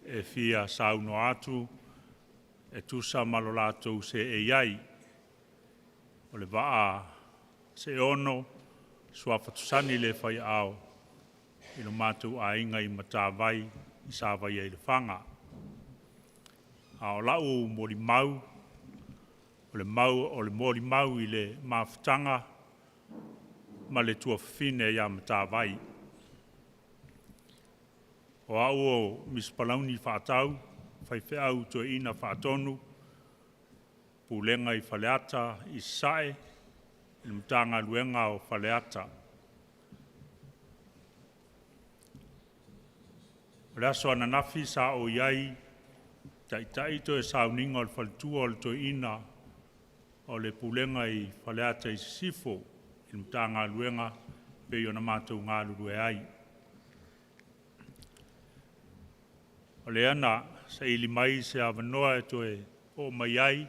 e fia saunoa atu e tusa ma lo latou seei ai. O le vaa seeono, suafa Tusani le faiaao i lo matou aiga i Matavai i Savaia i Lefaga. A o lau molimau, o le mau o le molimau i le mafutaga ma le tuafafine ia Matavai. O au o Misi Palauni Faatau, faifeau toeaina faatonu, pulega i Faleata i Sasae, i le Matagaluega o Faleata. O le aso ananafi sa ou i ai e taitai toe sauniga o le faletua o le toeaina o le pulega i Faleata i Sisifo i le Matagaluega e pei ona matou galulue ai. O lea na saili mai se avanoa e toe oo mai ai,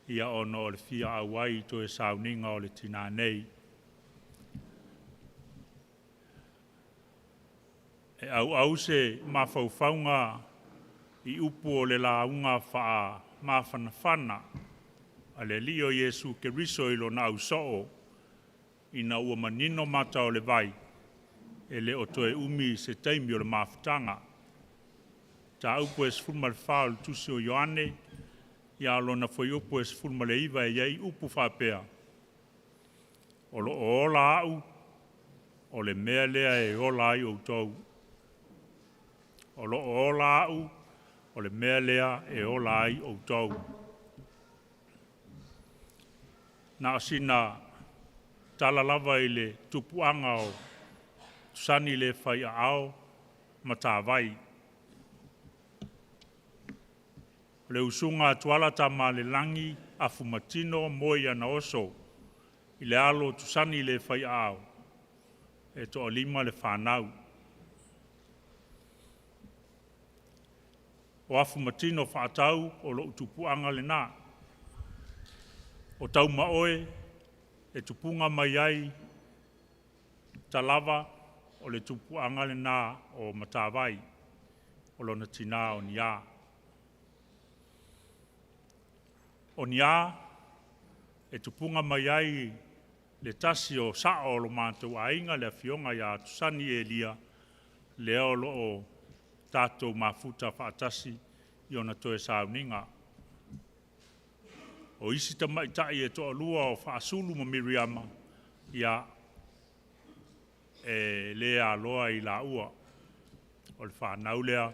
ia ona o le fia auai i toe sauniga o le tina nei. E auau se mafaufauga i upu o le lauga faamafanafana a le Alii o Iesu Keriso i lona ausoo, ina ua manino mata o le vai, e le o toe umi se taimi o le mafutaga. Mataupu e 14 o le Tusi o Ioane, a o lona fuaiupu e 19 e i ai upu faapea, “O lo o ola au, o le mea lea e ola ai outou.” O lo o ola au, o le mea lea e ola ai outou. Na o sina tala lava i le tupuaga o Tusani le fai aao Matavai. O le usuga a Tuala Tamalelagi Afumatino Moeanao i le alo o Tusani le fai aao, e toalima le fanau. O Afumatino Faatau o lou tupuaga lena. O Taumaoe e tupuga mai ai Talava, o le tupuaga lena o Matavai, o lona tina o Nia. O Nia e tupuga mai ai le tasi o sao o lo matou aiga, le afioga ia Tusani Elia, lea o lo o tatou mafuta faatasi i ona toe sauniga. O isi tamaitai e toalua o Faasulu ma Miriama, ia, e le aloa i laua. O le fanau lea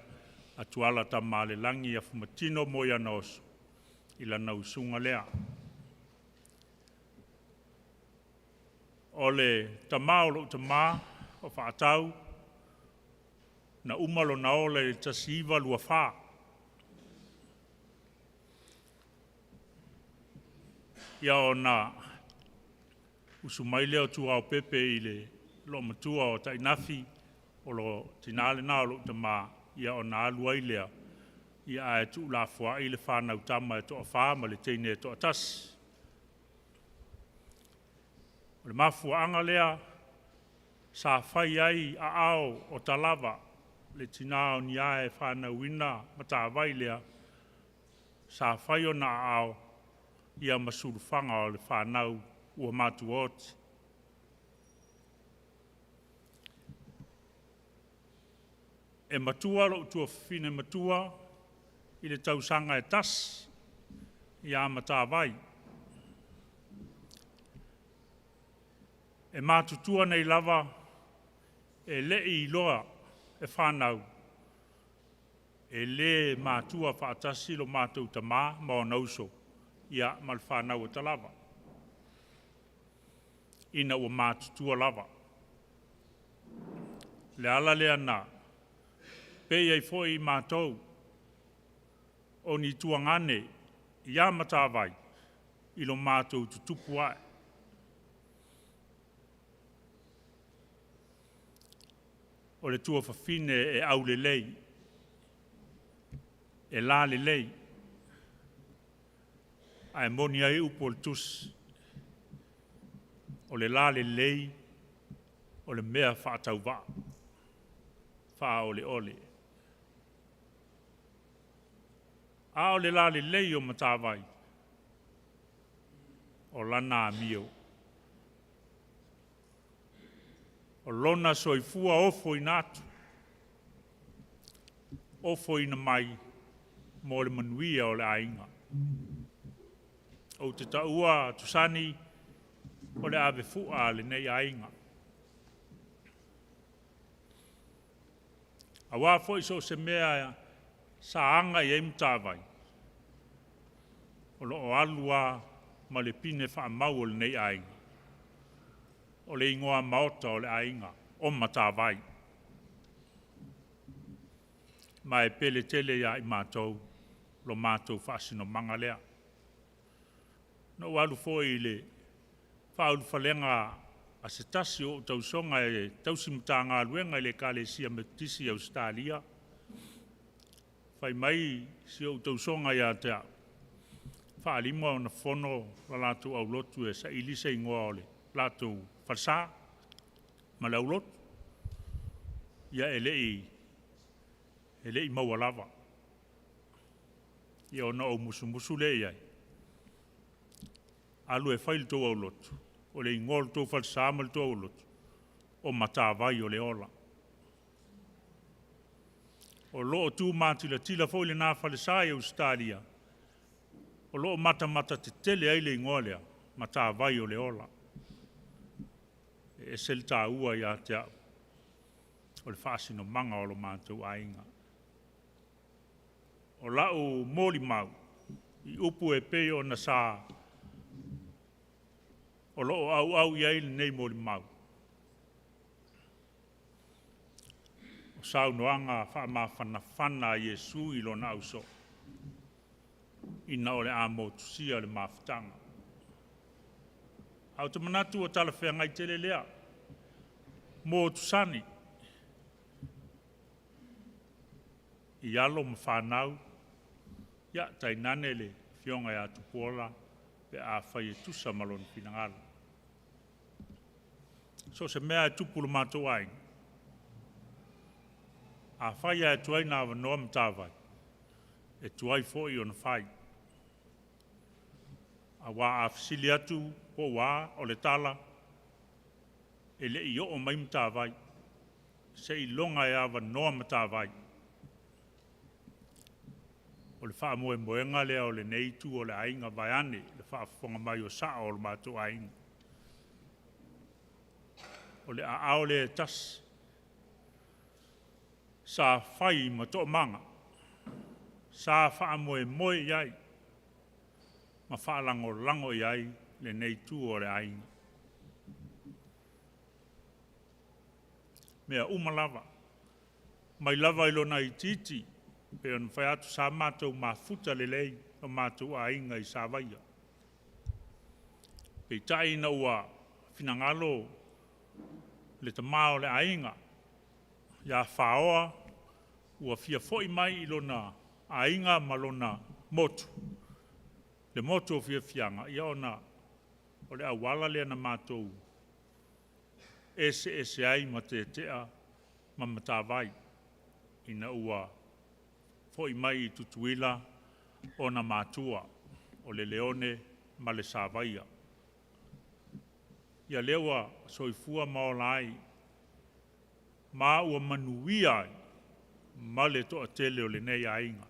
a Tuala Tamalelagi Afumatino Moeanaoso i lana usuga lea. O le tama o lou tama o Faatau, na uma lona ola i le 1924. Ia ona usu mai lea o Tuaopepe i le loomatua o Tainafi, o le tina lena o lou tama, ia ona alu ai lea, ae tuulafoai le fanau tama e toafa ma le teine e toatasi. O le mafuaaga lea sa fai ai aao o Talava, le tina o Nia e fanauina Matavai lea, sa fai ona aao ia ma sulufaga o le fanau ua matuaoti. E matua lou tuafafine matua i le tausaga e tasi ia Matavai. E matutua nei lava e le'i iloa e fanau e lē matua faatasi lo matou tamā ma ona uso ia ma le fanau a Talava ina ua matutua lava. Le ala lea na pei ai foi matou o ni tuagane ia Matavai i lo matou tutupu ae. O le tuafafine e aulelei, e lalelei, ae moni ai upu o le tusi, o le lalelei o le mea faatauvaa, faaoleole. A o le lalelei o Matavai, o lana amio. O lona soifua ofoina atu, ofoina mai mo le manuia o le aiga. Ou te taua Tusani o le avefua a lenei aiga. Aua foi so o se mea sa aga i ai Matavai, o lo o alu lava ma le pine faamau o lenei aiga. O le igoa maota o le aiga, o Matavai. Ma e pele tele ia i matou lo matou faasinomaga lea. Na ou alu foi i le faaulufalega a se tasi o ou tausoga e tausi matagaluega i le Ekalesia Metotisi i Ausetalia, fai mai si ou tausoga ia te au, faalima ona fono la latou aulotu e saili se igoa o le latou falesa ma le aulotu. Ia e le i maua lava. Ia ona ou musumusu lea i ai, alu e fai le tou aulotu, o le igoa o le tou falesa ma le tou aulotu, o Matavai o le Ola. O lo o tumatilatila foi lena falesa i Ausetalia, o lo o matamata tetele ai le igoa lea, Matavai o le Ola. E ese le taua ia te au o le faasinomaga o lo matou aiga. O lau molimau i upu e pei ona sa o lo o auau i ai lenei molimau, o saunoaga faamafanafana a Iesu i lona ausoo, ina o le a motusia le mafutaga. Ae ou te manatu ua talafeagai tele lea motusani i alo ma fanau, ia tainane le afioga ia Tupuola pe afai e tusa ma lona finagalo. So o se mea lava e tupu i lo matou aiga, afai lava e tuai ona avanoa Matavai, e tuai foi ona fai. Aua a fesili atu po ua a, o le tala, e le i oo mai Matavai, seiloga e avanoa Matavai. O le faamoemoega lea o lenei itu o le aiga, vaeane le faafofoga mai o sao o le matou aiga. O le aao lea e tasi sa fai ma toomaga, sa faamoemoe i ai ma faalagolago i ai lenei itu o le aiga. Mea uma lava, mai lava i lona itiiti, pei ona fai atu sa matou mafuta lelei lo matou aiga i Savaia. Peitai ina ua finagalo le tama o le aiga ia Faoa ua fia foi mai i lona aiga ma lona motu, le motu o Fiafiaga, ia ona o le auala lea na matou eseese ai ma Tetea ma Matavai, ina ua foi mai i Tutuila ona matua, o le Leone ma le Savaia. Ia lea ua soifua ma ola ai, ma ua manuia ai ma le toatele o lenei aiga.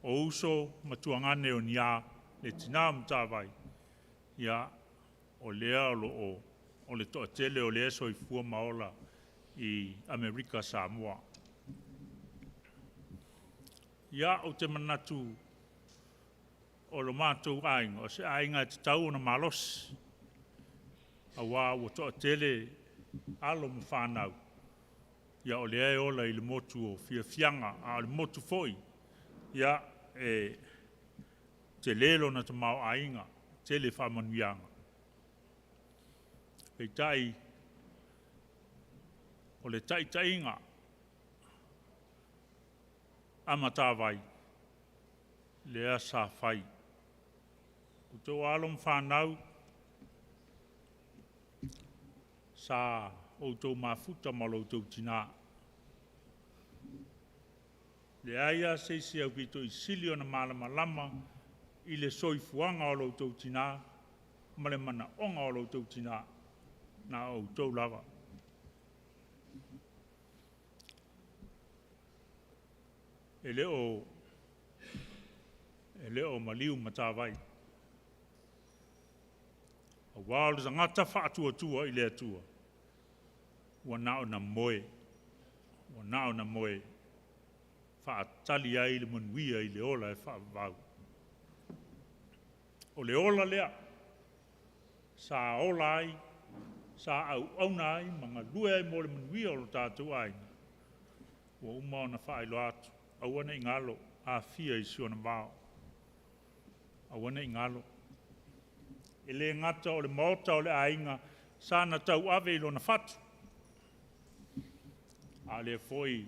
O uso ma tuagane o Nia, le tina o Matavai, ia, o lea o lo o o le toatele o lea e soifua ma ola i Amerika Samoa. Ia, ou te manatu o lo matou aiga, o se aiga e tatau ona malosi, auā ua toatele alo ma fanau, ia o lea e ola i le motu o Fiafiaga, a o le motu foi, ia, e tele lona tamaoaiga, tele faamanuiaga. Peitai, o le taitaiga a Matavai, lea sa fai. O outou alo ma fanau, sa outou mafuta ma lo outou tina. Leai lava se isi e aupito sili ona malamalama i le soifuaga o lo outou tina ma le manaoga o lo outou tina, na o outou lava. E le o maliu Matavai, aua o le tagata faatuatua i le Atua, ua na o na moe, ua na o na moe, faatali ai le manuia i le ola e faavavau. O le ola lea sa ola ai, sa auauna ai ma galue ai mo le manuia o lo tatou aiga, ua uma ona faailoa atu, aua ne i galo Afia i si ona vao, aua ne i galo. E le gata o le maota o le aiga sa na tauave i lona fatu, a o lea foi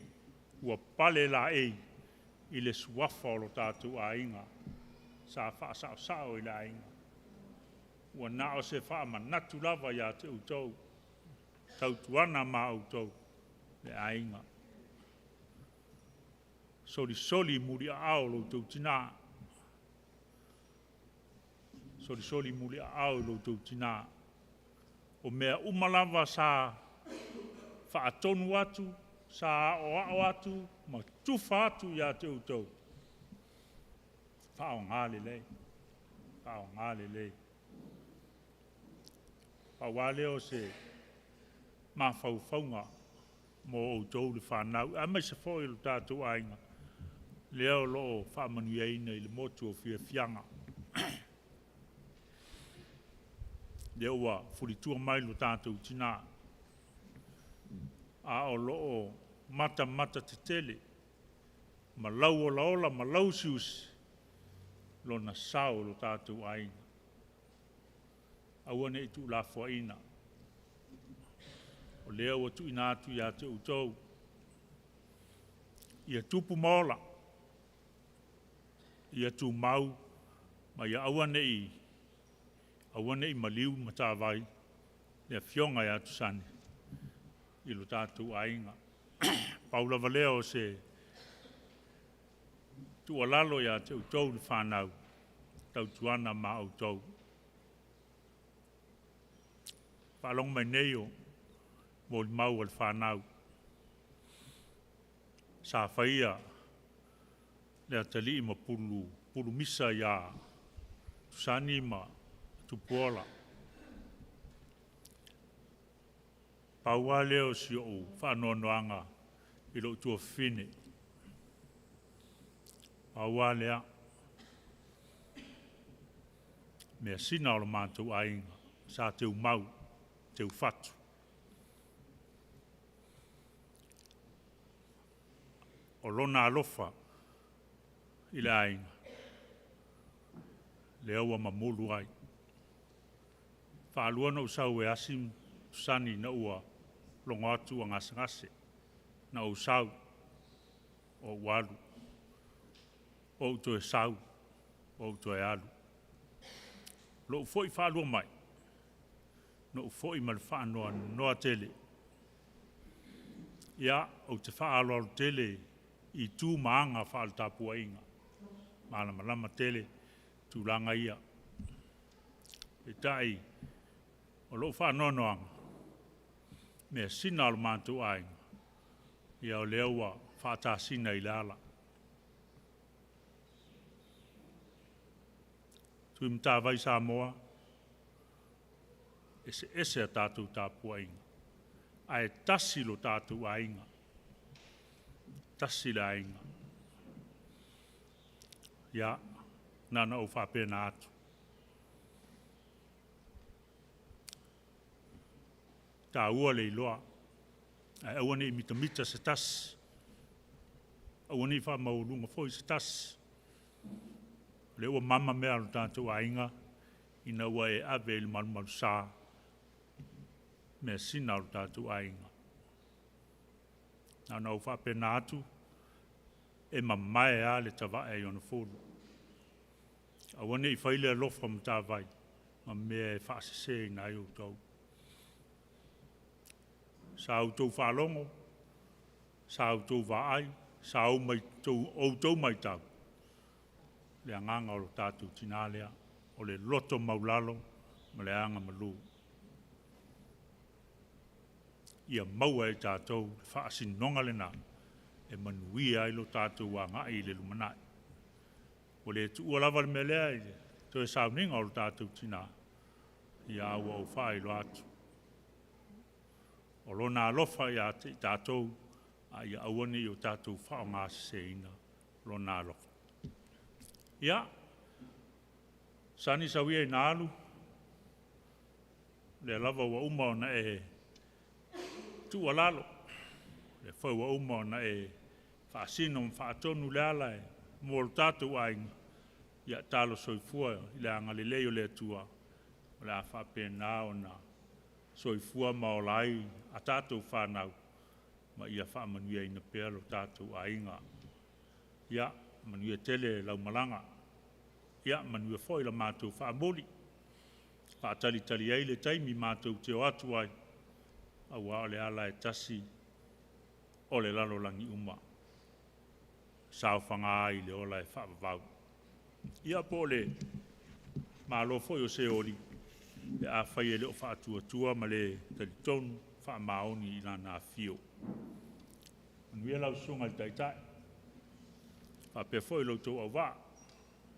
ua pale laei i le suafa o lo tatou aiga sa faasaosao i le aiga. Ua na o se faamanatu lava ia te outou, tautuana ma outou le aiga. Solisoli muliaao lo outou tina, solisoli muliaao i lo outou tina. O mea uma lava sa faatonu atu, sa aoao atu ma tufa atu ia te outou, faaaoga lelei, faaaoga lelei. Pau lava lea o se mafaufauga mo outou le fanau, aemaise foi o le tatou aiga, lea o lo o faamanuiaina i le motu o Fiafiaga. Lea ua fulitua mai lo tatou tina, a o lo o matamata tetele ma lauolaola ma lauusiusi lona sao i lo tatou aiga. Aua ne i tuulafoaiina, o lea ua tuuina atu ia te outou, ia tupu ma ola, ia tumau, ma ia aua ne i, aua ne i maliu Matavai, le afioga ia Tusani i lo tatou aiga. Pau lava lea o se tuualalo ia te outou le fanau, tautuana ma outou. Faalogo mai nei o molimau a le fanau, sa faia le atalii ma pulu, pulumisa ia Tusani ma Tupuola. Pau lava lea o si ou faanoanoaga i lou tuafafine. Pau lava lea, measina o le matou aiga, sa teumau, teufatu. O lona alofa i le aiga, lea ua mamulu ai. Faalua ona ou sau e asi Tusani ina ua logo atu ua gasegase. Na ou sau, ou alu, ou toe sau, ou toe alu. Lou foi faalua mai, na ou foi ma le faanoanoa tele. Ia, ou te faaaloalo tele i tu ma aga faale-tapuaiga, malamalama tele tulaga ia. Peitai, o lou faanoanoaga, measina a lo matou aiga, ia o lea ua faatasina i le ala. Tuimatavai Samoa. Eseese a tatou tapuaiga, ae tasi lo tatou aiga. Tasi le aiga. Ia, na ona ou faapena atu. Taua le iloa, ae aua ne i mitamita se tasi, aua ne i faamaualuga foi se tasi. O lea ua mama mea a lo tatou aiga, ina ua e ave i le malumalusa measina a lo tatou aiga. Na ona ou faapena atu, e mamae lava le tavae i ona fulu. Aua ne i fai le alofa matavai ma mea e faaseseina ai outou. Sa outou faalogo, sa outou vaai, sa outou matau, le agaga o lo tatou tina lea, o le loto maulalo ma le aga malu. Ia maua e i tatou le faasinoga lena e manuia ai lo tatou agai i le lumanai. Ua le tuua lava le mea lea i le toe sauniga o lo tatou tina, ia a ua ou faailoa atu. O lona alofa ia te i tatou, a ia aua ne i o tatou faaaogaseseina lona alofa. Ia, sani sau ia ina alu, lea lava ua uma ona e tuualalo, lea foi ua uma ona e faasino ma faatonu le ala mo lo tatou aiga, ia talo soifua i le agalelei o le Atua, o le a faapena ona soifua ma ola ai a tatou fanau, ma ia faamanuiaina pea lo tatou aiga. Ia, manuia tele lau malaga, ia manuia foi la matou faamuli, faatalitali ai le taimi matou te o atu ai, aua o le ala e tasi o le lalolagi uma, saofaga ai i le ola e faavavau. Ia po o le malo foi o Seoli, pe afai e le o faatuatua ma le talitonu faamaoni i lana afio. Manuia lau susuga i le Taitai, faapea foi lo outou auvaa,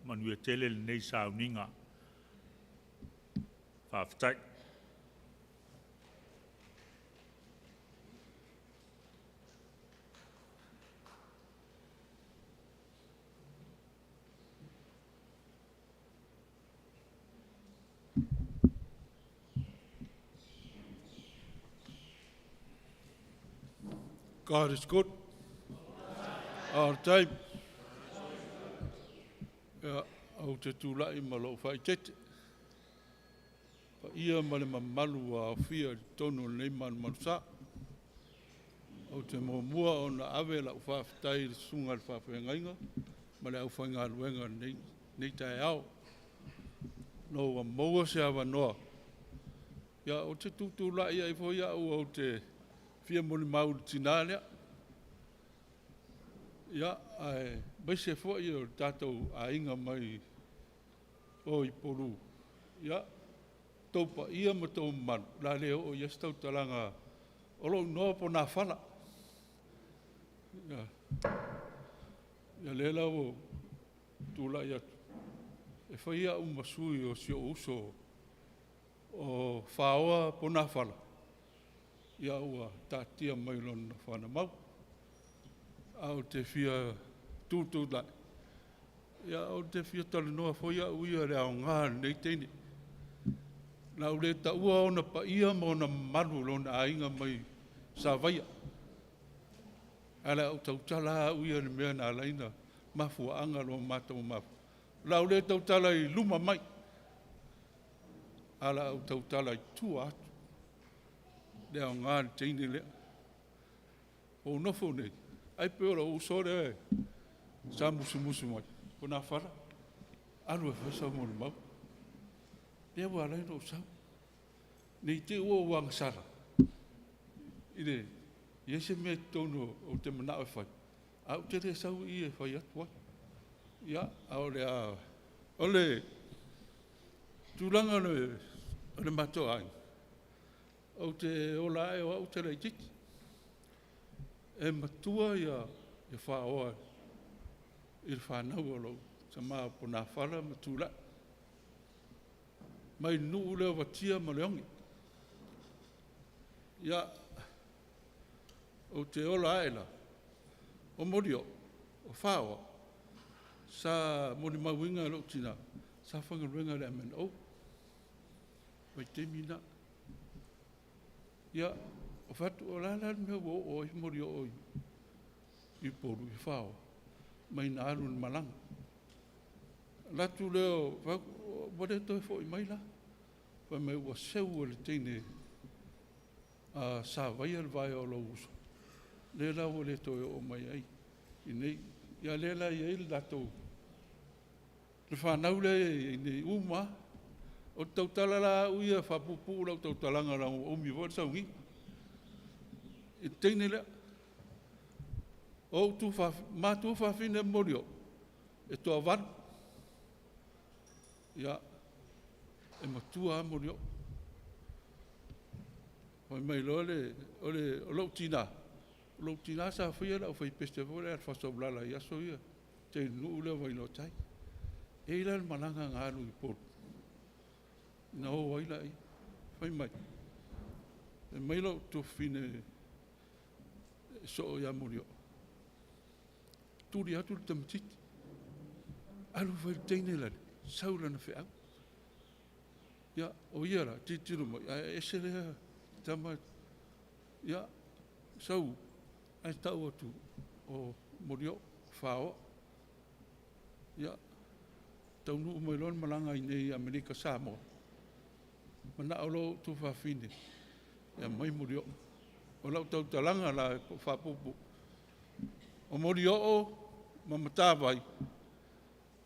manuia tele lenei sauniga. Faafetai. God is good all the time. Ia, ou te tulai ma lou faaeteete. Paia ma le mamalu ua aofia i totonu o lenei malumalusa. Ou te muamua ona ave lau faafetai i le susuga i le faafeagaiga ma le aufaigaluega i lenei taeao. Ona ua maua se avanoa, ia, ou te tutulai ai foi au ou te fia molimau i le tina lea. Ia, aemaise foi o le tatou aiga mai o i Upolu, ia, outou paia ma outou mamalu, o le a le oo i ai se tautalaga. O lou igoa o Ponafala. Ia, ia lea la ua ou tulai atu, e fai au ma sui o si ou uso o Faoa Ponafala, ia ua taatia mai lona nofoaga mau. Ae ou te fia tutulai, ia ou te fia talanoa foi au ia i le aoga o lenei teine. O le a ou le taua ona paia ma ona mamalu o lona aiga mai Savaia. Ae o le a ou tautala lava au ia i le mea na ala ai ona mafuaaga lo matou mafuta. O le a ou le tautala i luma mai, ae o le a ou tautala i tua atu, le aoga o le teine lea. Ua ou nofo nei, ai pei o lou uso lea sa musumusu mai, Ponafala, alu e fai sau molimau. Lea ua ala ai ona ou sau, ne i te i ua ou agasala, i le i ai se mea i totonu ou te manao e fai, ae ou te le sau i i e fai atu ai. Ia, a o le a, o le tulaga o le matou aiga, ou te ola ae o au ou te laitiiti. E matua ia Faoa i le fanau a lou tama o Ponafala ma Tulai, mai le nuu lea o Vatia ma Leogi. Ia, ou te ola ae la, o Molioo, o Faoa, sa molimauina e lou tina, sa faigaluega i le MNO, vaitaimi na. Ia, ou fai atu, o le a la le mea ua oo ai Molioo i Upolu i Faoa, mai na alu i le malaga. Alu atu lea, fai atu, ua le toe foi mai la. Fai mai ua seu e le teine sa vaia le vae o lou uso, lea la ua le toe oo mai ai i inei. Ia lea la e i ai le latou, le fanau lea e i inei uma lava. O le tautala la a au ia e faapuupuu lau tautalaga leaga ua umi foi le sauniga i le teine lea. O ou matua fafine Molioo, e toavalu. Ia, e matua lava Molioo. Fai mai loa le, o lou tina, o lou tina sa faia le aufaipese foi lea a le Faasoaulala i aso ia, tai i le nuu lea o Vailoatai. E i ai la le malaga na alu i Upolu, na o ai laia. Fai mai lou tuafafine e soo ia Molioo, tuli atu le tamaitiiti, alu e fai i le teine lale, sau lana feau. Ia, o ia la, tilotilo mai, ae ese lea tama, ia, sau, ae tau atu, o Molioo, Faoa. Ia, taunuu mai loa le malaga i inei i Amerika Samoa, manao loa ou tuafafine e aumai Molioo. O lau tautalaga la e faapuupuu, o Molioo ma Matavai,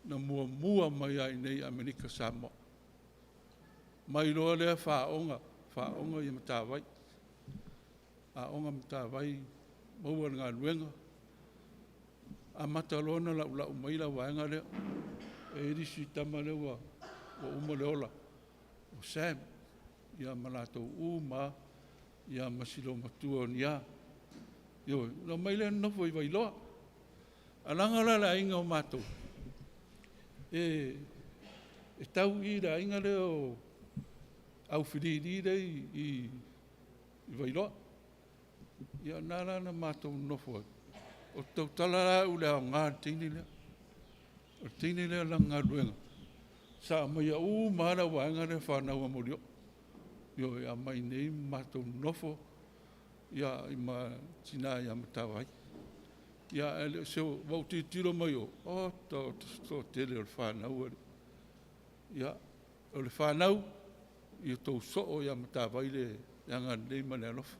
na muamua mai lava i inei i Amerika Samoa. Mai loa lea faaoga, faaoga Matavai, aoga Matavai, maua le galuega, amata loa ona laulau mai le vaega lea. E i ai le isi tama lea ua uma le ola, o Sam, ia ma latou uma lava, ia ma si olomatua o Nia. Ioe, ona omai lea nonofo i Vailoa. Ae leaga la le aiga o matou, e tau i i le aiga lea o Aufilili lea i Vailoa. Ia o lena la na matou nonofo ai. Ou te tautala la au i le aoga o le teine lea. O le teine lea o lana galuega, sa aumaia uma lava le vaega lea fanau a Molioo. Ioe, aumai i inei ma matou nonofo ia ma tina ia Matavai. Ia ae le o se, ua ou tilotilo mai o, o le toatele o le fanau. Ia, o le fanau, ia outou soo ia Matavai le agalelei ma le alofa.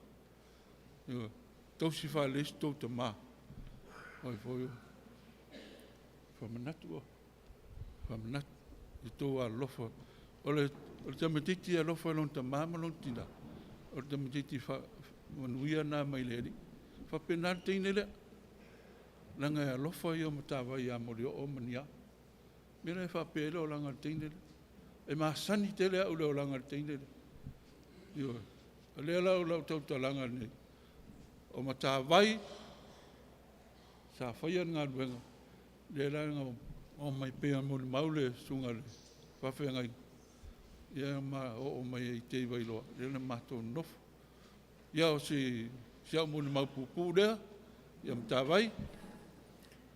Ioe, tausi faalelei so outou tama. Oi foi, faamanatu oe, faamanatu, ia outou alolofa. O le tamaitiiti e alofa i lona tama ma lona tina, o le tamaitiiti manuia lena mai le Alii. E faapena le teine lea, leaga e alofa ia o Matavai ia Molioo ma Nia. O le mea lea e faapea ai le olaga o le teine lea. E masani tele au i le olaga o le teine lea. Ioe. O lea la o lau tautalaga lenei, o Matavai sa faia le galuega, lea la na omai pei ona molimau le susuga i le faafeagaiga, ia ma oo mai ai i tai i Vailoa, lea na matou nonofo. Ia o si au molimau puupuu lea, ia Matavai,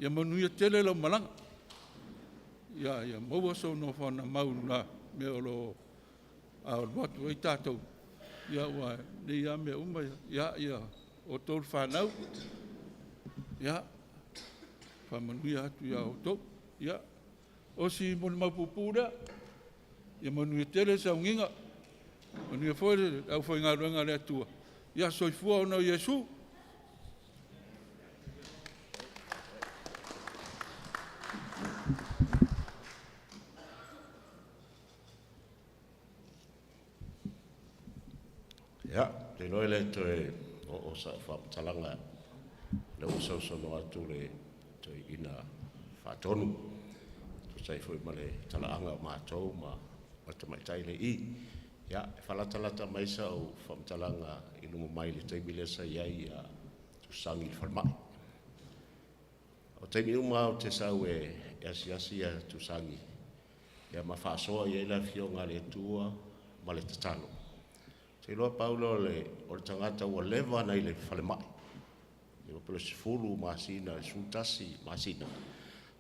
ia manuia tele lau malaga. Ia maua sou nofoaga mau i le mea o lo o alu atu ai tatou, ia aua nei lava mea uma, ia outou le fanau, ia faamanuia atu ia outou. Ia, o si molimau puupuu lea, ia manuia tele sauniga, manuia foi le aufaigaluega a le Atua, ia soifua ona o Iesu. Ia, ou te iloa e le toe oo sau faamatalaga, o lea ua sausaunoa atu le toeaina faatonu, tusa ai foi ma le talaaga o matou ma le tamaitai lea e i i. Ia, e faalatalata mai sau faamatalaga i luma mai i le taimi lea sa i ai Tusani i le falemai. O taimi uma ou te sau e asiasi ia Tusani, ia ma faasoa i ai le Afioga a le Atua ma le tatalo. Te iloa Paulo o le tagata ua leva ona i le falemai. Ia pe o le 10 masina, 11 masina.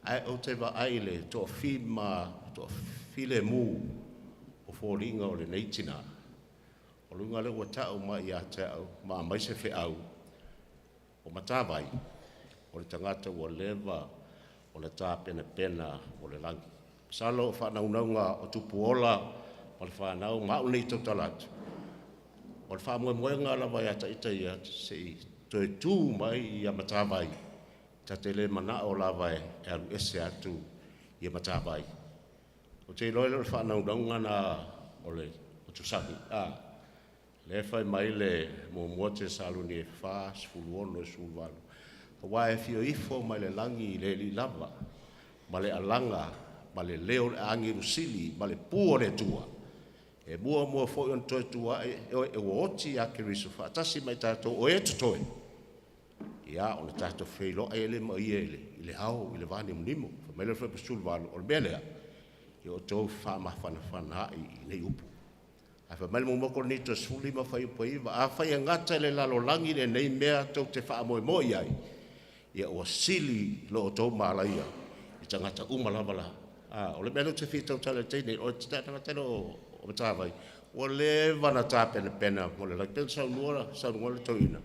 Ae ou te vaai i le toafilemu o foliga o lenei tina. O luga lea ua tau mai ia te au ma aumai se feau o Matavai, o le tagata ua leva o le tapenapena o le lagi. Masalo o faanaunauga o Tupuola ma le fanau ma au nei tautala atu, o le faamoemoega lava ia ita ia se i toe tu mai ia Matavai, ta te le manao lava e alu ese atu ia Matavai. O te iloa le faanaunauga na o le Tusani. Lea fai mai le muamua Tesaloni e 4, 16, 18. Aua e fia ifo mai le lagi i le alii lava, ma le alaga, ma le leo o le agelu sili, ma le pu o le Atua. E mua mua foi ona toe tuai, e ua oti ia Keriso faatasi mai tatou o e totoe, ia ona tatou feiloai ai lea ma ia i le ao, i le vanimonimo. Fai mai le 18, o le mea lea, ia outou faamafanafana ai i nei upu. Ae fai mai le muamua Korinito 15 fuaiupu 9, afai e gata i le lalolagi lenei mea tou te faamoemoe i ai, ia ua sili lo outou malaia i tagata uma lava la. O le mea lea ou te fia tautala i le taimi nei, o le tagata lea o Matavai, ua leva ona tapenapena mo le lagi. Pei ona saunoa le toeaina,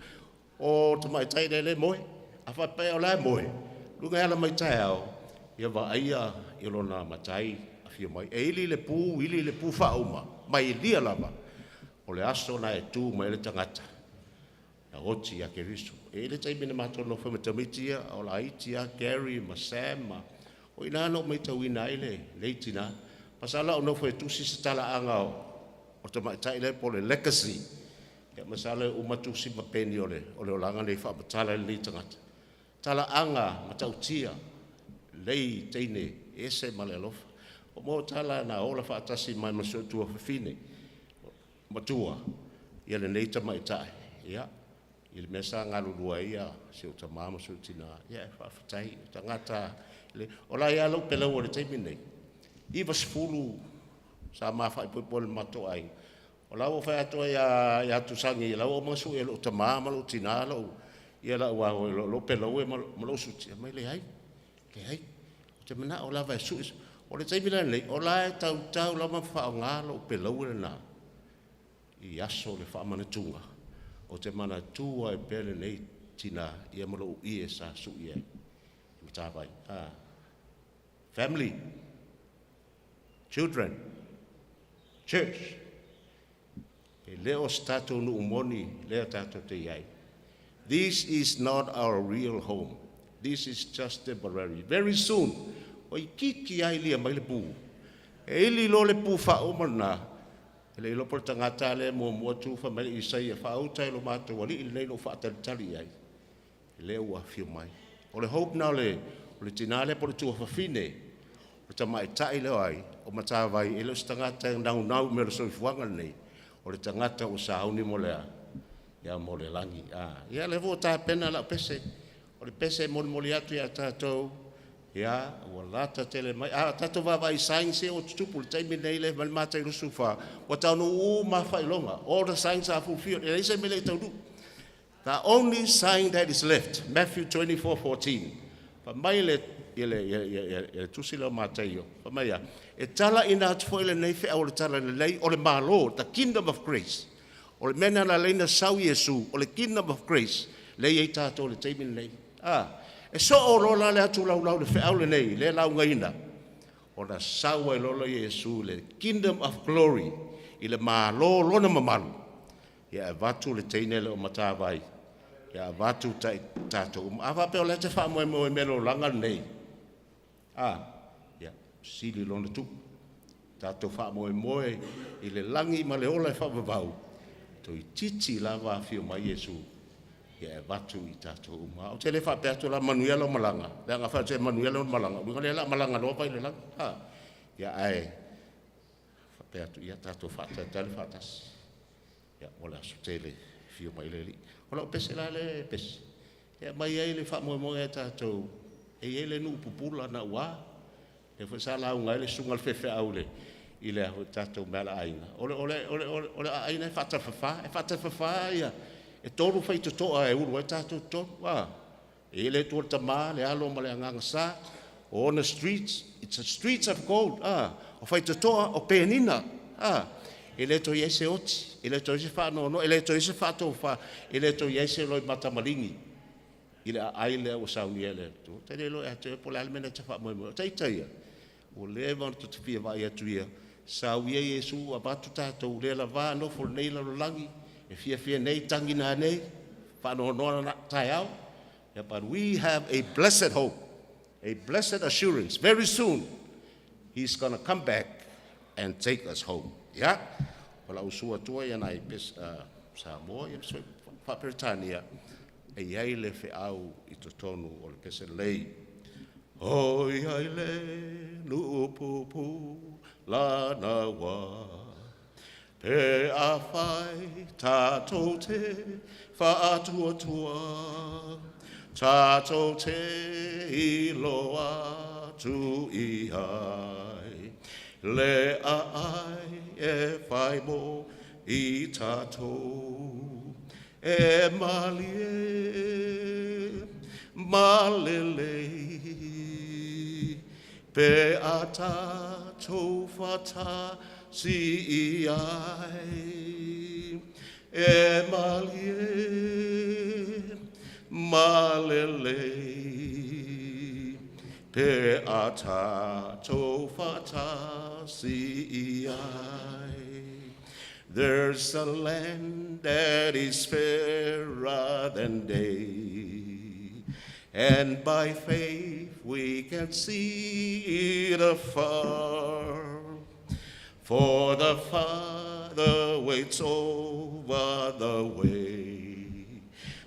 o tamaitai lea le moe, a faapea o la e moe, luga e ala mai taeao, ia vaaia i lona matai afio mai. E ili le pu, ili le pu faauma, mai lia lava, o le aso na e tu mai le tagata, na oti ia Keriso. E i le taimi na matou nofo ma tamaiti ia, o laiti ia, Gary ma Sam ma, o ina na o maitauina ai le leiti na. Masalo o nofo e tusi se talaaga o tamaitai lea po o le legacy. Ia masalo e uma tusi ma peni o le olaga nei faamatala i lenei tagata. Talaaga matautia, lei teine ese ma le alofa. O mo tala na ola faatasi mai ma si ou tuafafine, matua, ia lenei tamaitai. Ia, i le mea sa galulue ai ia si ou tamā ma si ou tinā, ia e faafetai, o tagata, o la ia lau pelau o le taimi nei, 90 sa mafaipoipoe le matou aiga. O la ua fai atu ai ia Tusani, la ua uma ona sui e lou tamā ma lou tinā lou, ia lau lou pelau e ma lou suti, mai leai, leai. O te manao lava e sui. O le taimi lenei, o la e tautau lava ma faaaoga lou pelau lena i aso le faamanatuga. O te manatua e pea lenei tina ia ma lou ie sa sui ai. Matavai. Family, children, church. E le o se tatou nuu moni lea tatou te iai. This is not our real home. This is just temporary. Very soon, o i kiki ai lia mai le pu. E ili lo le pu whaoma na, e le ilopo le tangata le mua mua tu wha mai le Isaia, whaauta e lo mātou ali i lenei lo whaatalitali ai. E le ua whio mai. O le hope na o le tina le po le tuafafine, o tamaitai leo ai, o Matavai, e le o se tagata e naunau me le soifuaga lenei, o le tagata o sauni mo lea, ia mo le lagi. Ia le ua tapena lau pese, o le pese molimoli atu ia tatou, ia, ua lata tele mai. Tatou vaavaai signs e o tutupu le taimi nei le mai le Matai 24, ua taunu uma faailoga. All the signs are fulfilled. E leai se mea le i taunuu. The only sign that is left, Matthew 24:14. Fa mai le le tusi leo Mataio. Fa mai ia, e tala ina atu foi lenei feau o le tala lelei o le Malo, the kingdom of grace. O le mea na leina sau Iesu, o le kingdom of grace, le i tatou le taimi lenei. E so o lola le atu laulau le feau lenei, le laugaina. O na sau ai lola Iesu le kingdom of glory, i le malo lona mamalu. Ia e vatu le teine le o Matavai. Ia avatu tatou uma. A faapea o lea te faamoemoe mea le olaga lenei. Ia, sili lona tuu. Tatou faamoemoe i le lagi ma le ola e faavavau. Toi titi lava afio mai Iesu. Ia e avatu i tatou uma. O te le faapea atu la manuia lau malaga. Le aga faate manuia lau malaga. Uiga le la malaga loa vai le lagi. Ia ae faapea atu ia tatou faatalitali faatasi. Ia mo le aso tele fio mai le alii. O lau pese la le pese. Ia mai ai le faamoemoe a tatou e i ai le nuu pupula na ua. Le foi sa lauga ai le susuga i le faifeau i le aho tātou mea la aina. O le, o le, o le, o le, o le aina e whaatawhawha, e whaatawhawha ia, e tōru whai totoa e uru e tātou tōru. Ah, e le tua le tamā, le alo ma le anganga sā, o ona streets, it's a streets of gold. Ah, o whai totoa o pēnina. Ah, e le toi se oti, e le toi se whaanono, e le toi se whaatōwha, e le toi se loi matamalingi. I le a ai lea ua saunia le Atua. Te le lo e atu e po le ale mena te whaamoemoe. O teita ia, ua leva ona tutufia vai atu ia, sau ia Iesu a vatu tātou le la vā nofo nei lalolagi, e fia fia nei tangi nā nei, whaanohonoa na tae ao. Yeah, but we have a blessed hope, a blessed assurance. Very soon, he's going to come back and take us home. Yeah? O la usua tua ia nai pes, Samoa, ia so, whaperetania, e iai le wheau i totonu o le pese lei. Hoi ai le nuupupu la na wā. Pe a whai tātou te whaatuatua, tātou te iloa tu i ai. Le a ai e whai mo i tātou. E malie, malele, pe a tātou whata si i ai. E malie, malele, pe a tātou whata si i ai. There's a land that is fairer than day, and by faith we can see it afar. For the Father waits over the way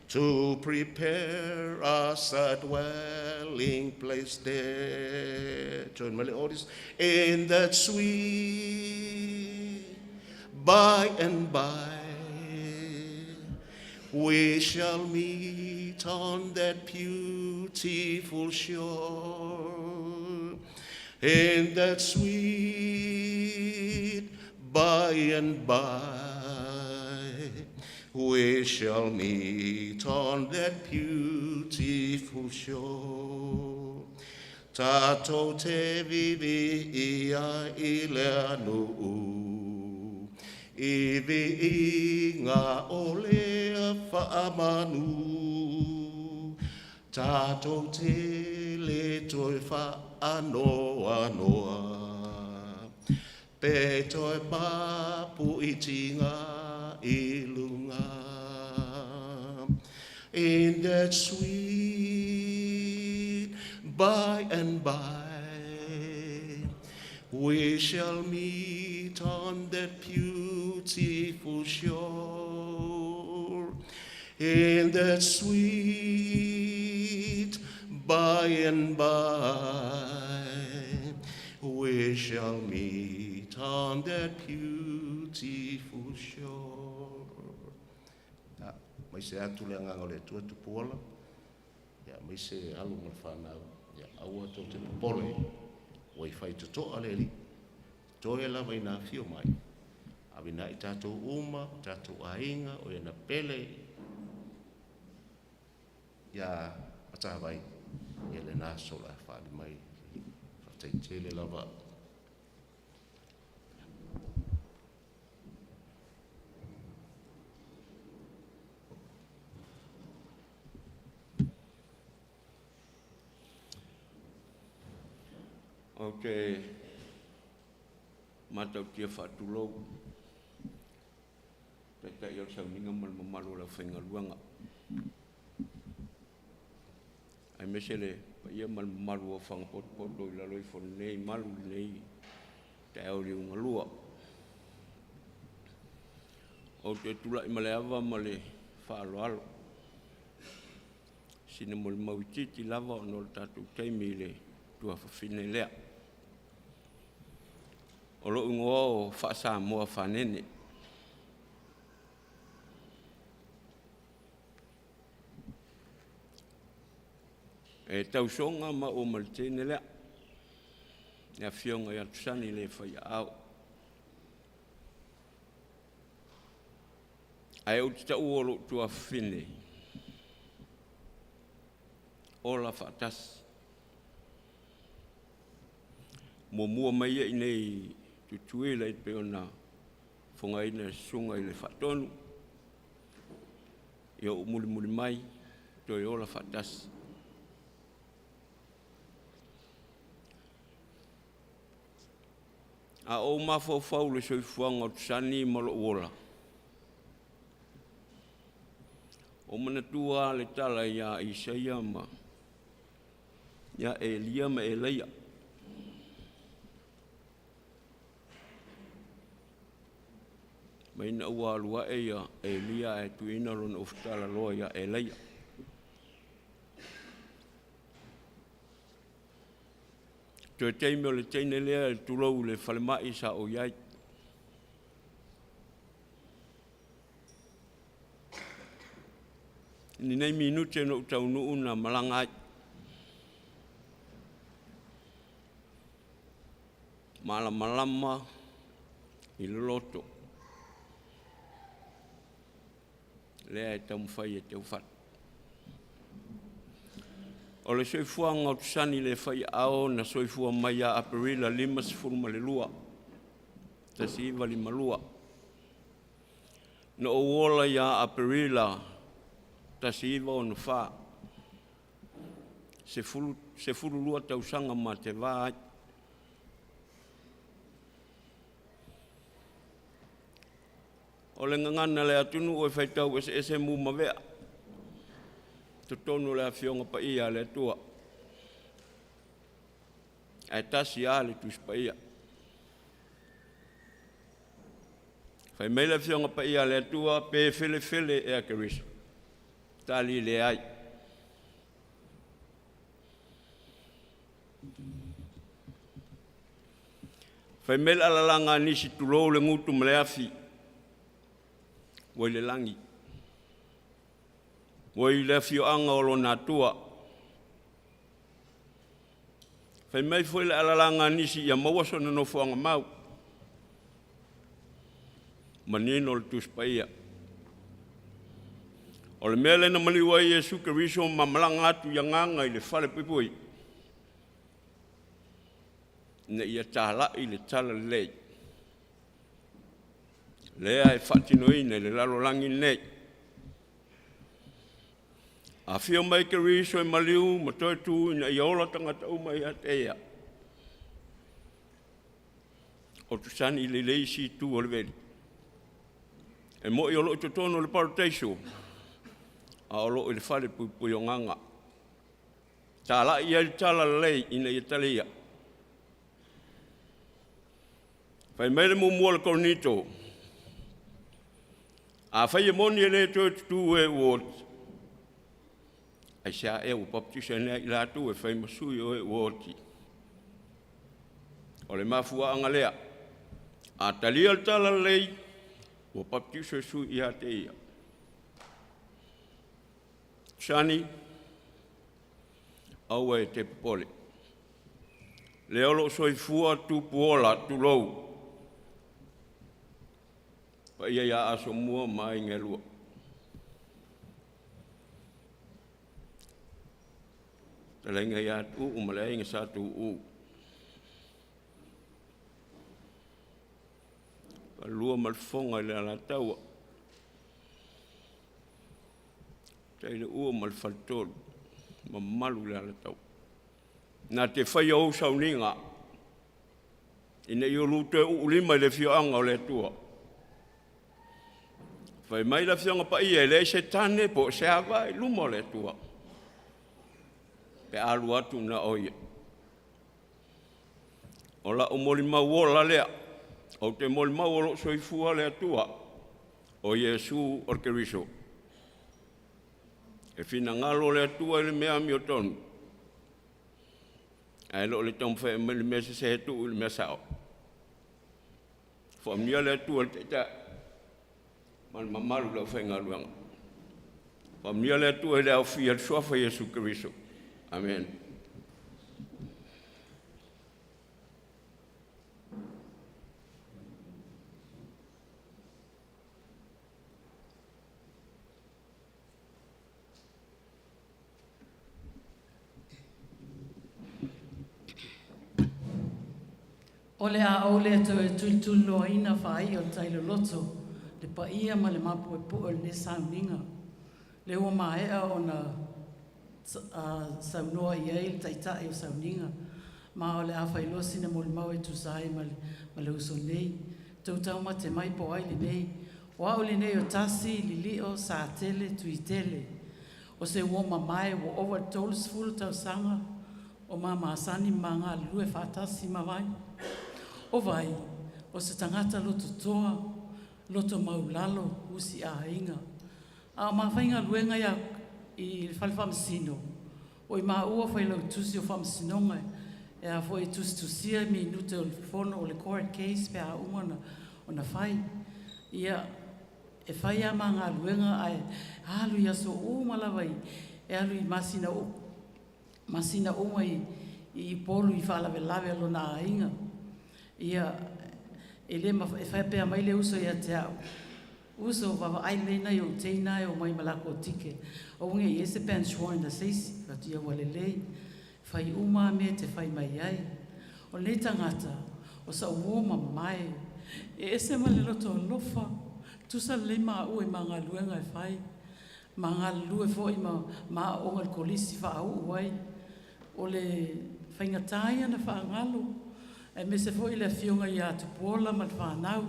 to prepare us a dwelling place there. Join my audience in that sweet by and by we shall meet on that beautiful shore. In that sweet by and by we shall meet on that beautiful shore. Tātou te vivi ia i lea nuu, i vi i ngā o lea whaamanu. Tātou te le toi whaanoa noa, pe toi mapu i tinga i lunga. In that sweet by and by we shall meet on that beautiful shore. In that sweet by and by we shall meet on that beautiful shore. Mai se atu le anganga o le tua tupuola, ia mai se alu ma le whanau, ia aua tō te popole, ua i whai totoa le li, toe lava i nā whio mai. Awi nā i tātou uma, o tātou ainga, o ia na pele, ia atawai, ia le nā sola e whaali mai, whataitele lava. O te mātau tia whaatulou, taitai o sauninga ma le mamalu o le whaingaluanga. Ai mese le paia ma le mamalu o whangapotopoto i lalo i fono nei malu nei te au li ungalua. O te tulai ma le ava ma le whaaloalo. Sina mo le mauititi lava o no le tātou taimi i le tua whawhine lea. O lo ingoa o Whaasamoa Whanene. E tausonga ma o maletene lea. Le afioga ia Tusani le whai au. Ae ou te taua o lou tuafafine, ola faatasi. Muamua mai ia i inei i Tutuila e pei ona fofogaina e le Susuga i le Faatonu, ia ou mulimuli mai toe ola faatasi. A ou mafaufau i le soifuaga o Tusani ma lou ola, ua ou manatua lava le tala ia Isaia ma ia Elia ma Elaia. Mai ina ua alu ae ia Elia ae tuuina lona ofutalaloa ia Elaia. Toe taimi o le teine lea e tulou i le falemai sa ou i ai. I lenei minute na ou taunuu na malaga ai. Malamalama i le loto, lea e taumafai e taufai. O le soifuaga o Tusani le fai aao na soifua mai ia Aperila 52, 1952. Na ou ola ia Aperila 1964, 12 tausaga ma te va ai. O le gagana a le atunuu e faitau eseese mu ma vea, totonu o le Afioga Paia a le Atua, ae tasi lava le Tusi Paia. Fai mai le Afioga Paia a le Atua, pe felefele ea Keriso? Tali leai. Fai mai le alalaga a nisi, tulou le gutu ma le afi, ua i le lagi, ua i le afioaga o lona Atua. Fai mai foi le alalaga a nisi, ia maua sona nofoaga mau. Manino le Tusi Paia. O le mea lea na maliu ai Iesu Keriso ma malaga atu i agaga i le falepuipui, ina ia talai le talalelei lea e faatinoina i le lalolagi lenei. Afio mai Keriso e maliu ma toe tu ina ia ola tagata uma ia te ia. O Tusani i le isi itu o le veli. E moi o lo o i totonu o le parataiso, a o lo o i le fale puipui o gaga. Talai ai le talalelei ina ia talia. Fai mai le muamua o le Korinito, afai e moni e le toe tutū e ua oti, aisea ea ua papatiso ai i latou e fai ma sui o e ua oti? O le mafuaaga lea, a talia le talalelei, ua papatiso e sui ia te ia. Sani, aua e te popole. Lea o lo o soifua tupu ola, tulou, paia ia Asomua ma aiga e lua. Talaiga ia Tuuu ma le aiga Sa Tuuu. Falelua ma le Fofoga i le Alataua. Tailua ma le Faletolu, mamalu i le Alataua. Na te faia ou sauniga ina ia ulu toe uulima i le afioaga o le Atua. Fai mai le Afioga Paia, e leai se tane po o se ava i luma o le Atua, pe a alu atu na o ia. O lau molimau ola lea, ou te molimau o loo soifua le Atua, o Iesu o le Keriso. E finagalo le Atua i le mea amiotonu, ae le o le taumafai mai le mea sese e tuu i le mea sao. Faamanuia le Atua i le Taitai ma le mamalu o le aufaigaluega. Faamanuia le Atua i le aofia i le suafa o Iesu Keriso. Amene. O le a ou le toe tulituliloaina faai'a o le tailoloto le paia ma le mapuepue o lenei sauniga lea ua maea ona saunoa i ai le Taitai o sauniga, ma o le a failoa sina molimau e tusa ai ma le uso nei. Tou taumate mai po o ai lenei. O au lenei o Tasi Lilio Satele Tuitele. O se uo mamae ua ova i le 30 tausaga o ma masani ma galulue faatasi ma Vai. O Vai, o se tagata lototoa, loto maulalo, usiaiga. A o mafaigaluega ia i le fale faamasino, o i maua failautusi o faamasinoga e a foi e tusitusia minute o le fono o le court case pe a uma ona fai. Ia, e fai lava ma galuega ae alu i aso uma lava i, e alu i masina uma i Upolu i faalavelave o lona aiga. Ia, e le e faapea mai le uso ia te au, uso vaavaai lelei nai ou teina e omai ma latou tike, aua ne i i ai se bench warrant a se isi. Fai atu, ia ua lelei, fai uma lava mea e te fai mai ai. O lenei tagata, o sa'u uo mamae, e ese ma le loto alofa, tusa lelei maua i ma galuega e fai, ma galulue foi ma aooga i le kolisi faauu ai. O le faigata ia ona faagalo, aemaise foi le afioga ia Tupuola ma le fanau.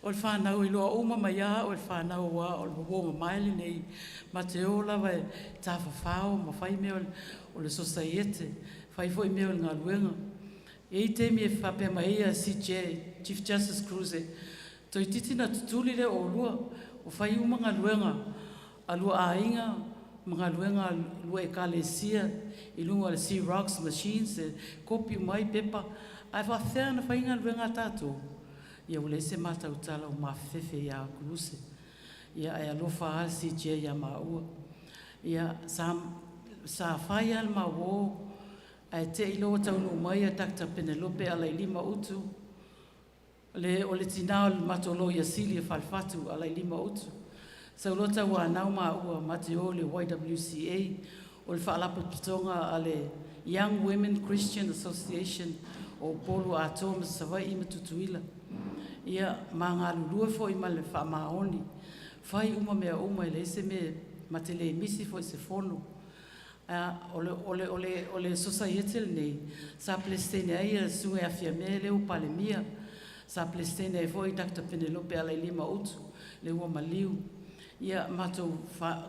O le fanau e iloa uma mai lava au e le fanau aua o le uo mamae lenei, ma te o lava e tafafao ma fai mea o le sosaiete, fai foi mea o le galuega. E i ai taimi e faapea mai ai CJ, Chief Justice Kruse, toeitiiti ona tutuli lea o oulua, ua fai uma galuega a lua aiga ma galuega a lua ekalesia i luga o le Xerox machines e kopi uma ai pepa, ae faafefea ona fai galuega a tatou? Ia ua leai se matou tala ua mafefefe ia Kruse. Ia ae alofa lava le CJ ia maua. Ia sa fai lava le ma uo, ae te i loa ua taunuu mai ia Dr. Penelope Alailima Utu, o le tina o le matou Loia Sili o Falefatu Alailima Utu. Sau loa tauanau maua ma te o i le YWCA, o le faalapotopotoga a le Young Women Christian Association o Upolu atoa ma Savaii ma Tutuila. Ia, ma galulue foi ma le faamaoni, fai uma mea uma e leai se mea ma te le misi foi i se fono. O le sosaiete lenei sa Peresetene ai le Susuga ia Fiame lea ua Palemia, sa Peresetene ai foi Dr. Penelope Alailima Utu lea ua maliu. Ia matou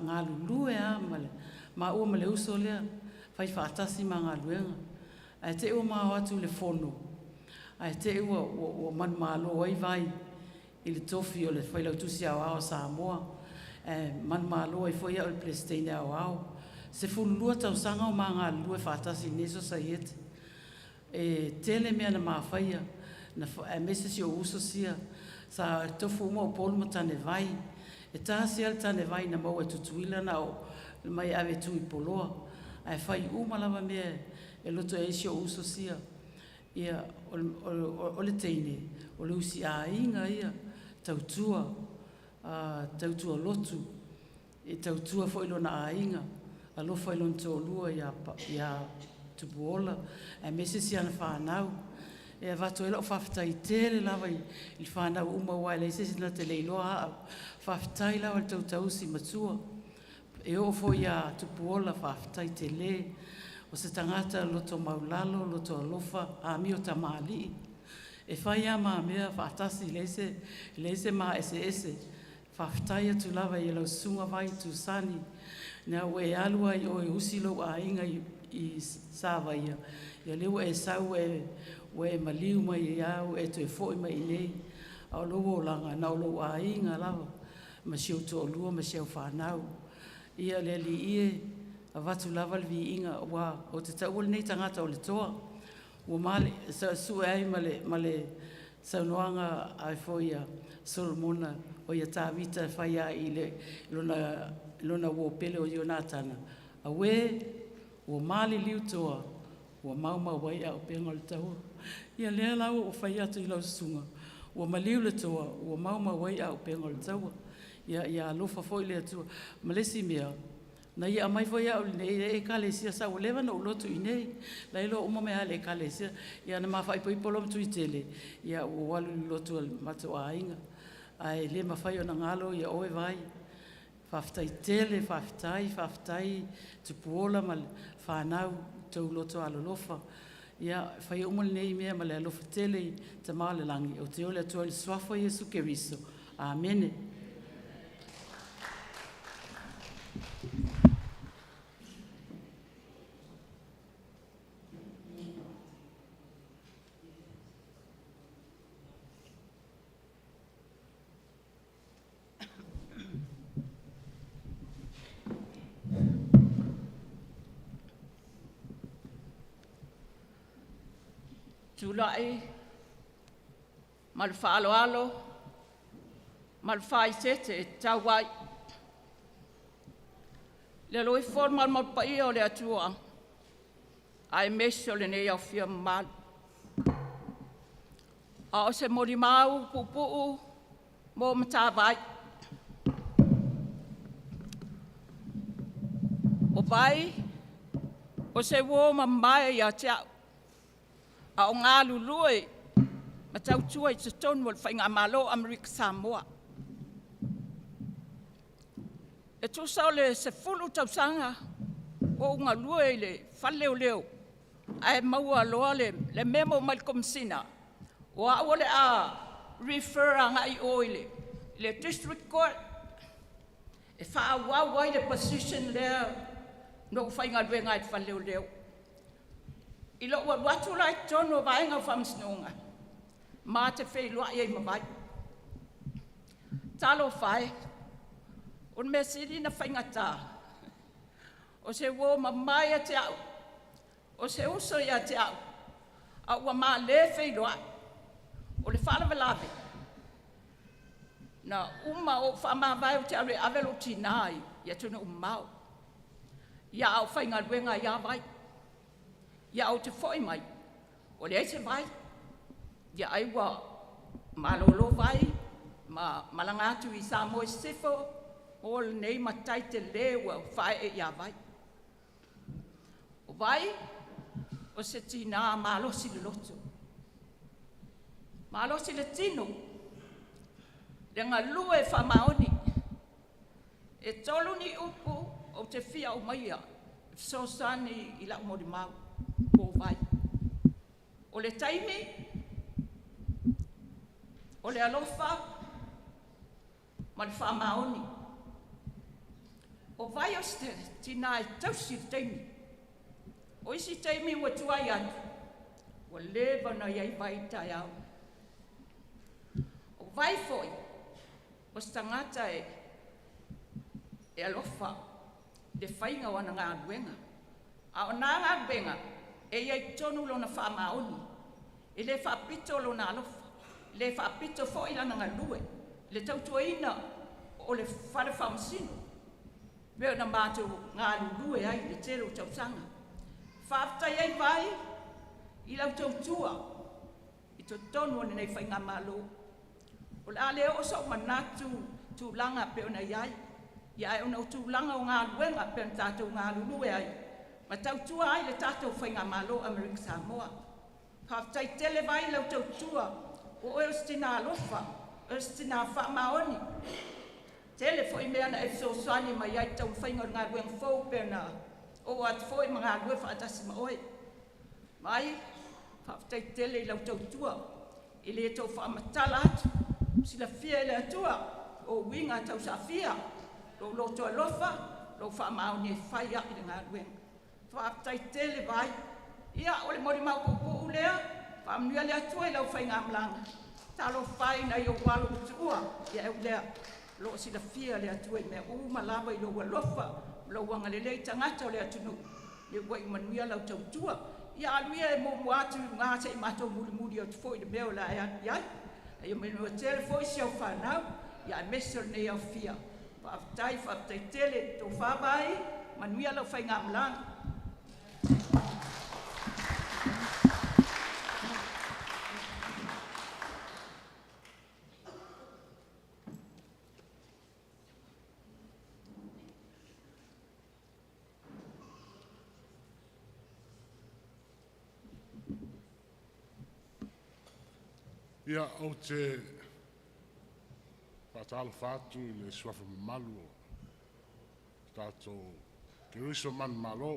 galulue lava ma maua ma le uso lea, fai faatasi ma galuega. Ae te i ua ma o atu i le fono, ae te i ua manumalo ai Vai i le tofi o le Failautusi Aoao a Samoa, ae manumalo ai foi au i le Peresetene Aoao. 12 tausaga o ma galulue faatasi i lenei sosaiete. E tele mea na ma faia, aemaise si ou uso sia, sa tofu uma Upolu ma tanevai. E tasi lava le tanevai na maua e Tutuila na o mai ave e tuu i Poloa, ae fai uma lava mea e loto i ai si ou uso sia. Ia, o le teine, o le usiaiga ia, tautua, tautua lotu, e tautua foi i lona aiga, alofa i lona toalua ia Tupuola, aemaise si ana fanau. E avatu ai lau faafetai tele lava i le fanau uma aua e leai se isi na te le iloa au. Faafetai lava i le tautausi matua. E oo foi ia Tupuola, faafetai tele. O se tagata loto maulalo, loto alofa, amio tamalii. E fai lava ma mea faatasi, e leai se maeseese. Faafetai atu lava i lau susuga Vai Tusani, na ua e alu ai oe e usi lou aiga i Savaia, ia lea ua e sau ua e maliu mai ia, ua e toe foi mai i nei. A o lou olaga, na o lou aiga lava, ma si ou toalua ma si au fanau. Ia le Alii e, avatu lava le viiga, ua ou te taua lenei tagata o le toa. Ua male, sue ai ma le saunoaga a foi a Solomona, o ia Tavita e fai ai i le lona uo pele o Ionatana, aue, ua maliliu toa, ua maumau ai auupega o le taua. Ia lea la ua fai atu i lau susuga, ua maliu le toa, ua maumau ai auupega o le taua. Ia alofa foi le Atua. Ma le isi mea, Na ia aumai foi au i lenei ekalesia sa ua leva ona ou lotu i inei. La e iloa uma mai lava e le ekalesia. Ia na ma faaipoipo loa ma Tuitele, ia ua ou alu i le lotu a le matou aiga. Ae le mafai ona galo ia oe Vai. Faafetai tele, faafetai, faafetai Tupuola ma le fanau i tou loto alolofa. Ia, faia uma lenei mea ma le alofa tele i Tama o le Lagi, ou te ole atu ai i le suafa o Iesu Keriso. Amene. Tulai ma le faaaloalo ma le faaeteete e tatau ai. Le aloifo o le malumalu paia o le Atua, aemaise o lenei aofia mamalu. A o se molimau puupuu mo Matavai. O Vai, o se uo mamae ia te au, a o galulue ma tautua i totonu o le Faigamalo a Amerika Samoa. E tusa o le 10 tausaga o ou galue i le fale leoleo, ae maua loa le memo mai le Komesina o au o le a refer agai i o i le District Court e faaauau ai le position lea na ou faigaluega ai i le fale leoleo. I lou alu atu la i totonu o vaega o faamasinoga, ma te feiloai ai ma Vai. Talofa e, o le mea sili ona faigata, o se uo mama ia te au, o se uso ia te au, a ua ma le feiloai. O le faalavelave, na uma ou faamavae ou te alu e ave lou tina i atunuu mamao, ia a o faigaluega ai lava Vai. Ia ou te foi mai, ua leai se vai, ia ai ua malolo Vai ma malaga atu i Samoa i Sisifo, o lenei matai tele ua faaee ia Vai. O Vai, o se tina malosi le loto, malosi le tino, le galue faamaoni. E 3 ni upu ou te fia aumaia e fesoasoani i lau molimau mo Vai. O le taimi, o le alofa ma le faamaoni. O Vai o se tina e tausi le taimi. O isi taimi ua tuai atu, ua leva ona i ai vai i le taeao. O Vai foi, o se tagata e alofa i le faiga o ana galuega. A o na galuega, e i ai tonu lona faamaoni, e le faapito lona alofa, e le faapito foi lana galue i le tautuaina o le fale faamasino, pei ona matou galulue ai i le tele o tausaga. Faafetai ai Vai i lau tautua i totonu o lenei faigamalo. O le a le oo sou manatu i tulaga pei ona i ai, ae ona o tulaga o galuega pei ona tatou galulue ai ma tautua ai le tatou faigamalo o Amerika Samoa. Faafetai tele Vai i lau tautua, o oe o se tina alofa, o oe o se tina faamaoni. Tele foi mea na e fesoasoani mai ai i le taumafaiga o le galuega fou pei ona oo atu foi ma galulue faatasi ma oe. Vai, faafetai tele i lau tautua, e le tau faamatala atu, ua silafia e le Atua o uiga tausaafia, lou loto alofa, lou faamaoni e fai ai le galuega. Faafetai tele Vai. Ia, o le molimau puupuu lea, faamanuia le Atua i lau faigamalaga. Talofa e i nai ou alo ua tuua, ae ui i lea, o lo o silafia e le Atua i mea uma lava i lou alofa ma lou agalelei i tagata o le atunuu, ia ua manuia lau tautua. Ia alu ia e muamua atu i luga se i matou mulimuli atu foi i le mea o le a e alu i ai. Ia manuia tele foi si au fanau, aemaise o lenei aofia. Faafetai, faafetai tele. Tofa Vai, manuia lau faigamalaga. Ia, ou te faatalofa atu i le suafa mamalu o tatou Keriso manumalo.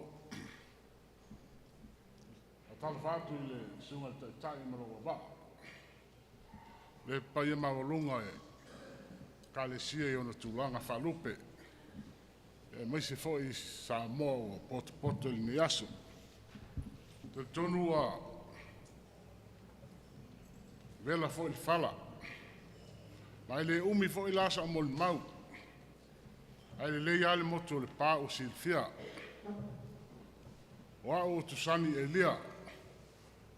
Faatalofa atu i le susuga i le Taitai ma lou auvaa, le paia maualuga e Ekalesia i ona tulaga faalupe, aemaise foi Samoa ua potopoto i lenei aso. Talitonu ua vela foi le fala, ma e le umi foi la sau molimau, ae lelei lava le motu o le pa ua silafia. O au o Tusani Elia,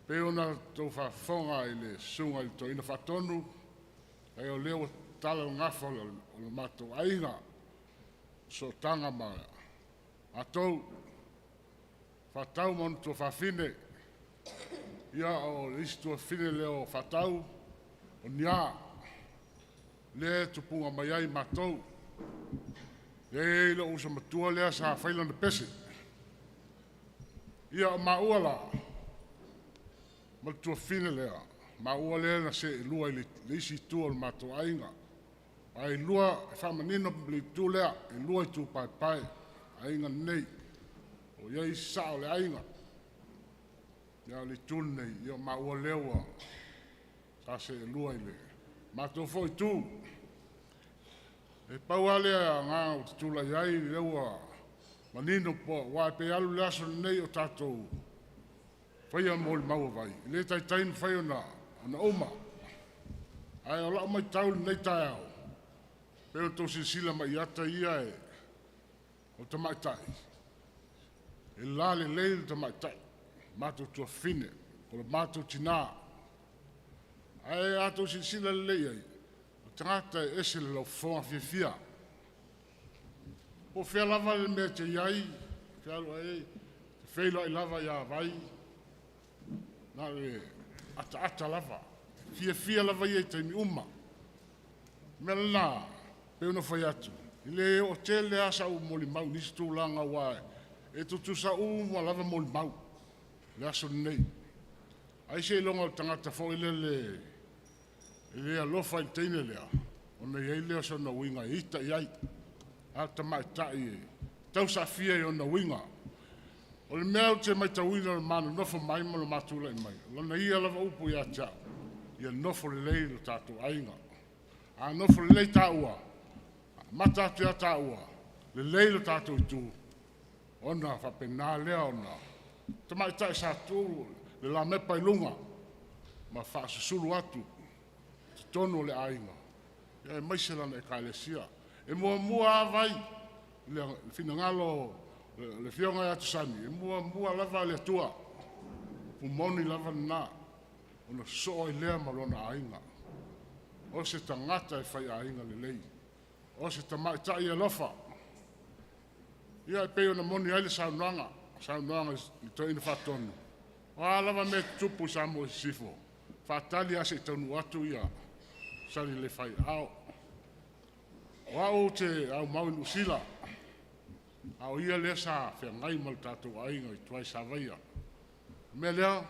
pei ona outou faafofoga i le susuga i le Toeaina Faatonu, e o lea ua tala le gafa o le matou aiga, sootaga ma matou, Faatau ma ona tuafafine. Ia, o le isi tuafafine lea o Faatau, o Nia, lea e tupuga mai ai matou. Lea e i ai lou uso matua lea sa fai lana pese. Ia, o maua la, ma le tuafafine lea, maua lea na seelua i le isi itu o le matou aiga. Ae lua, e faamanino le itu lea, e lua itu paepae, aiga nei. O i ai isi sao o le aiga. Ia, o le itu lenei, ia o maua lea ua sa seelua i le matou foi itu. E pau lava lea agaga ou te tulai ai, lea ua manino po, aua e pei alu le aso lenei o tatou faia molimau a vai, e le taitai ona fai ona uma. Ae o lau matau i lenei taeao, pei ona outou silasila mai i ata ia e, o tamaitai, e lalelei le tamaitai, matou tuafafine, o le matou tinā. Ae a outou silasila lelei i ai, o tagata e ese le laufofoga fiafia. Po o fea lava le mea e te i ai, te alu ai, te feiloai lava ia Vai, na o le ataata lava. Fiafia lava ia i taimi uma. O le mea lena, pei ona fai atu, e le oo tele lava sau molimau i nisi tulaga, aua e tutusa uma lava molimau le aso lenei. Ai seiloga o le tagata foi lele e le alofa i le teine lea, ona i ai lea o sona uiga e ita i ai. A o le tamaitai e tausaafia i ona uiga. O le mea ou te matauina o le ma nonofo mai ma le ma tulai mai, o lana ia lava upu ia te au, ia nofo lelei lo tatou aiga. A nofo lelei tāua, amata atu ia tāua, lelei lo tatou itu, ona faapena lea ona tamaitai sa tu le lamepa i luga ma faasusulu atu totonu o le aiga, aemaise lana Ekalesia. E muamua lava Vai i le finagalo o le Afioga ia Tusani, e muamua lava le Atua, pumoni lava lena, ona sosoo ai lea ma lona aiga. O se tagata e fai aiga lelei, o se tamaitai alofa. Ia, e pei ona moni ai le saunoaga i le Toeaina Faatonu, o a lava mea e tutupu i Samoa i Sisifo, faatali lava se i taunuu atu ia Sani le fai aao. O au ou te aumau i Niu Sila, a o ia lea sa feagai ma le tatou aiga i tua i Savaia. O le mea lea,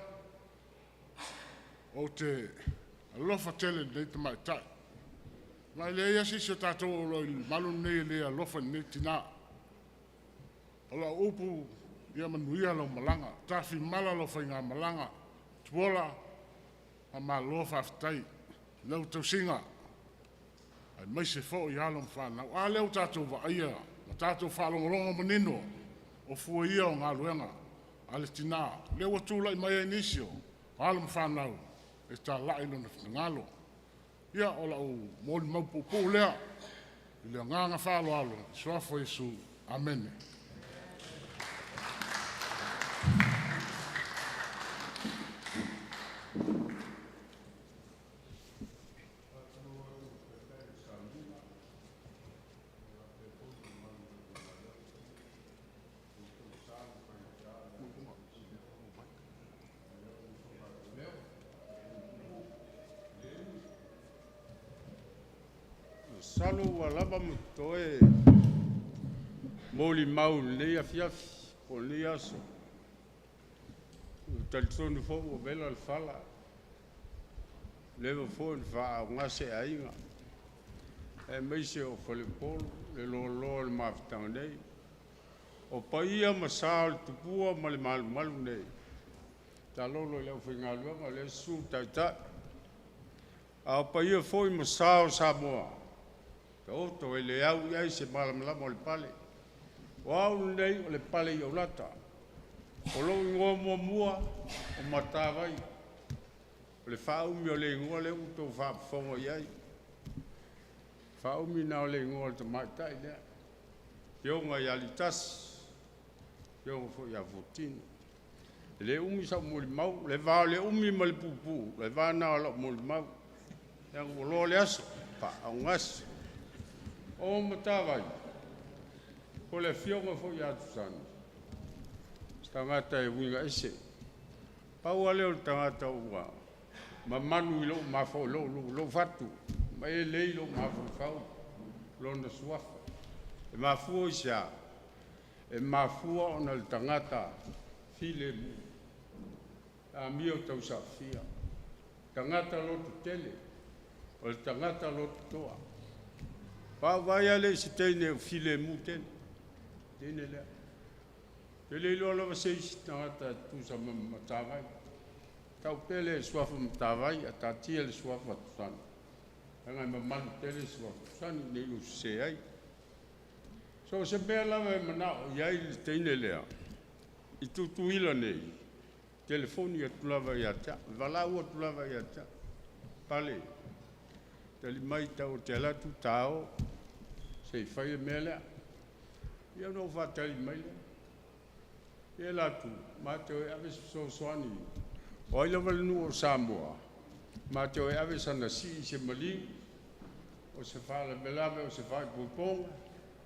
ou te alofa tele i lenei tamaitai. Ma e leai lava se isi o tatou o lo o i le malu lenei e le alofa i lenei tinā. O lau upu, ia manuia lau malaga, tafimala lau faigamalaga, Tupuola, faamalo faafetai i lau tausiga, aemaise foi alo ma fanau. A lea ua tatou vaaia ma tatou faalogologo manino, o fua ia o galuega a le tinā, lea ua tulai mai ai nisi o alo ma fanau e talai lona finagalo. Ia, o lau molimau puupuu lea i le agaga faaaloalo, i le suafa o Iesu. Amene. Masalo ua lava ma totoe molimau i lenei afiafi po o lenei aso. Ou te talitonu foi ua vela le fala. Leva foi na faaogase aiga, aemaise o faleupolu, le loaloa o le mafutaga nei. O paia ma sa o le tupua ma le malumalu nei. Talolo i le aufaigaluega, le susu taitai. A o paia foi ma sa o Samoa, taoto e le au i ai se malamalama o le pale. O au lenei o le pale i aulata. O lou igoa muamua o Matavai. O le faaumi o le igoa lea ua outou faafofoga i ai. Faaumi na o le igoa o le tamaitai lea. Afioga ia Litasi, afioga foi ia Fuatino. E le umi sau molimau, le va o le umi ma le puupuu, le va na o lau molimau. Leaga ua loa le aso, faaogasi. O Matavai, o le afioga foi ia Tusani, se tagata e uiga ese. Pau lava lea o le tagata ua mamanu i lou mafo, lou fatu, ma e lei lou mafaufau, lona suafa. E mafua i se a? E mafua ona le tagata filemu, amio tausaafia, tagata loto tele, o le tagata loto toa. Vaavaai lava lea i se teine o filemu tele, teine lea. Te le iloa lava se isi tagata e tutusa ma Matavai. Tau pea le suafa Matavai, a taatia le suafa Tusani. Leaga e mamalu tele le suafa Tusani ne i ou sese ai. So o se mea lava e manao i ai le teine lea, i Tutuila nei, telefoni atu lava ia te au, valaau atu lava ia te au. Pale, tali mai tau o te alu atu tao, se i fai le mea lea. Ia ona ou faatali mai lea. Ia la atu, matou e ave se fesoasoani. O ai lava le nuu o Samoa, matou e ave sana sii se maliu, o se faalavelave, o se faaipoipoga,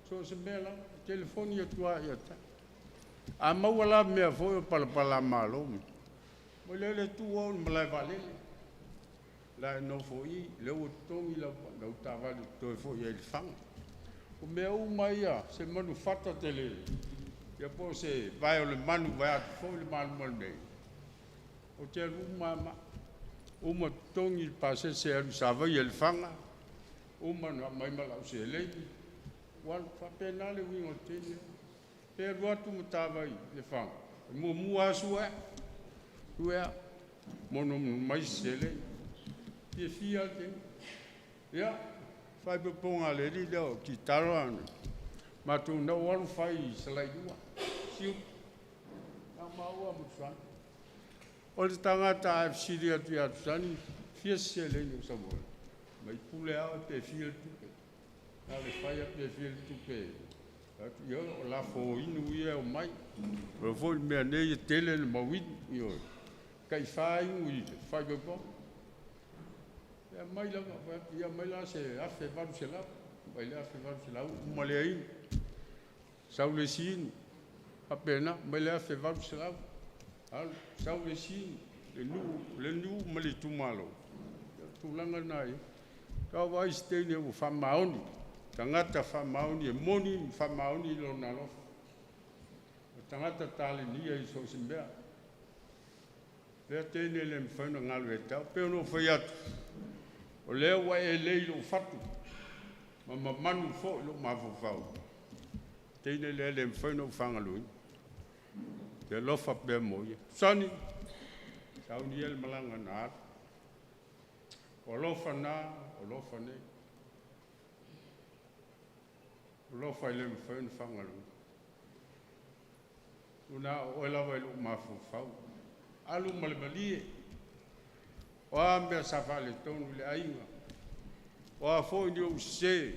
so o se mea lava, telefoni atu lava ia te au. A maua la mea foi o palapala malo, mo le le tu au i le malae vaalele. La e nofo i, lea ua totogi lau taavale toe foi ai i Lefaga. O mea uma ia, se manufata tele, ia po o se vae o le manu vae atu foi le malumalu nei. O te alu uma ma, uma totogi le pasese alu i Savaii e Lefaga, uma na aumai ma lau seleni, ua alu faapena le uiga o le teine. Pe alu atu Matavai i Lefaga, e muamua lava sue, sue au, monomono mai se seleni. Fiafia le teine. Ia, faaipoipoga a le alii lea o kitara ana. Matou na ou alu fai i Salailua, Siutu. Na maua ma Tusani. O le tagata a fesili atu ia Tusani, fia se seleni o Samoa. Mai pule au pe fia le tupe. Na le fai pe fia le tupe. Atu ia o la fo inu ia o mai. O foi le mea nei e tele le mauinu. Ioe. Kai whā inu i le whaipoipoga. Ia mai lava, ia mai la se 1800. Mai le 1800, uma lea inu. Sau le isi inu. Faapena, mai le 1800. Alu, sau le isi inu. Le nuu ma le itumalo. Tulaga lena ia. Tau vaai se teine ua faamaoni. Tagata faamaoni e moni ma faamaoni i lona alofa. O tagata talenia i so o se mea. Lea teine le mafai ona galu e tau. Pe ona ou fai atu, o lea ua e lei lou fatu, ma mamanu foi lou mafaufau. Teine lea le mafai ona ou fagaloina. Te alofa pea mo ia. Sani, sauni ia le malaga na alu. O alofa na, o alofa nei. O alofa e le mafai ona fagaloina. Una o oe lava i lou mafaufau. Alu ma le malie. O a mea sa faaletonu i le aiga. O a foi ni ou sese.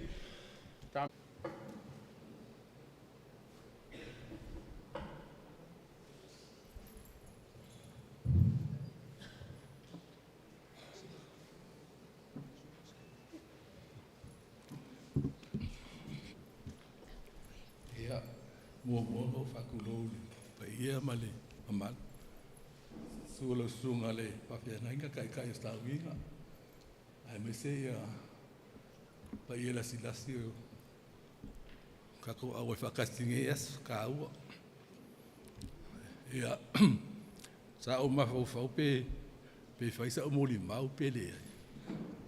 Ia, muamua ona ou faatulou i le paia ma le mamalu. Susu o lau susuga le faafeagaiga taitai o sauniga, aemaise ia paia lasilasi o tatou auai faatasi i lenei aso taua. Ia, sa ou mafaufau pe fai sau molimau pe leai.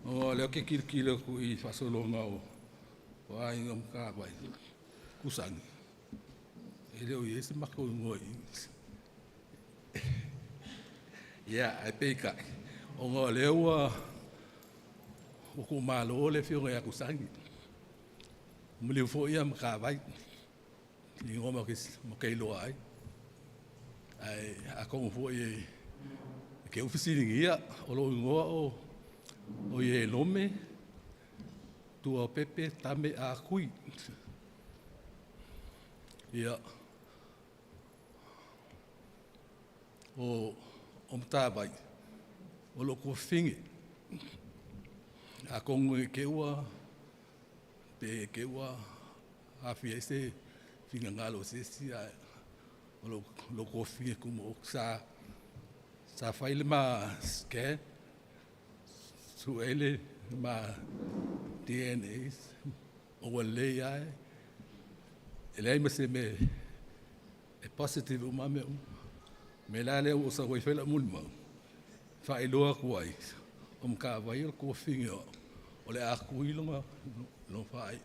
O lea ke kilikili aku i faasologa o o aiga ma Matavai Kusagi. E le o i ai se matou igoa i Ia, ae peitai, ona o lea ua ua tuumalo le afioga ia Kusagi. Maliu foi ia Matavai, i igoa matou te iloa ai. Ae atonu foi e te u fesiligia, o lou igoa o Ielome Tuaopepe Tame Akui. Ia, o Matavai, o lou tuafafine. Atonu i te ua pe te ua aafia ai se finagalo o se isi, ae o lou tuafafine tumaoti sa fai le ma scan, sue ai le ma DNA, ua lelei lava, e leai ma se mea e positive uma lava mea uma. O le mea la lea ua ou sau ai fai lau molimau, faailoa atu ai, o Matavai o le tuafafine o au, o le a Akui lona faaiuga.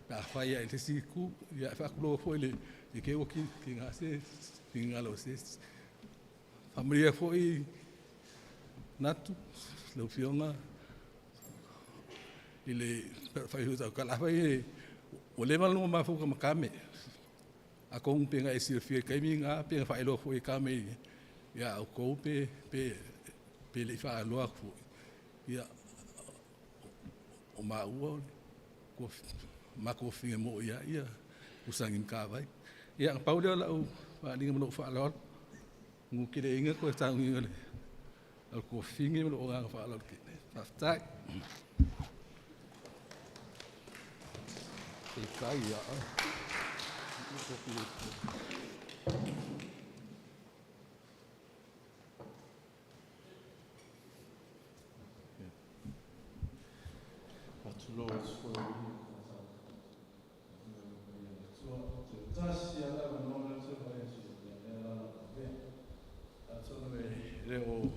Pe afai lava i le isi itu, ia e faatulou atu foi i te i ua tiga se finagalo o se isi. Faamanuia foi Natu, lau Afioga i le fai tautala, afai e ua leva ona mafuta ma Tame, atonu pe na e silafia i le taimi lena, pe na faailoa foi e Tame ia outou pe le i faailoa atu foi, ia, o maua o le ma tuafafine moi lava ia Kusagi ma Matavai. Ia, na pau lea o lau faaaliga ma lou faaaloalo, ua tele ina toe sauniga o le tuafafine ma lou agaga faaaloalo tele. Faafetai. Faatulou atu foi tasi ala no le te vai atu ia lea la avea. Atonu e le o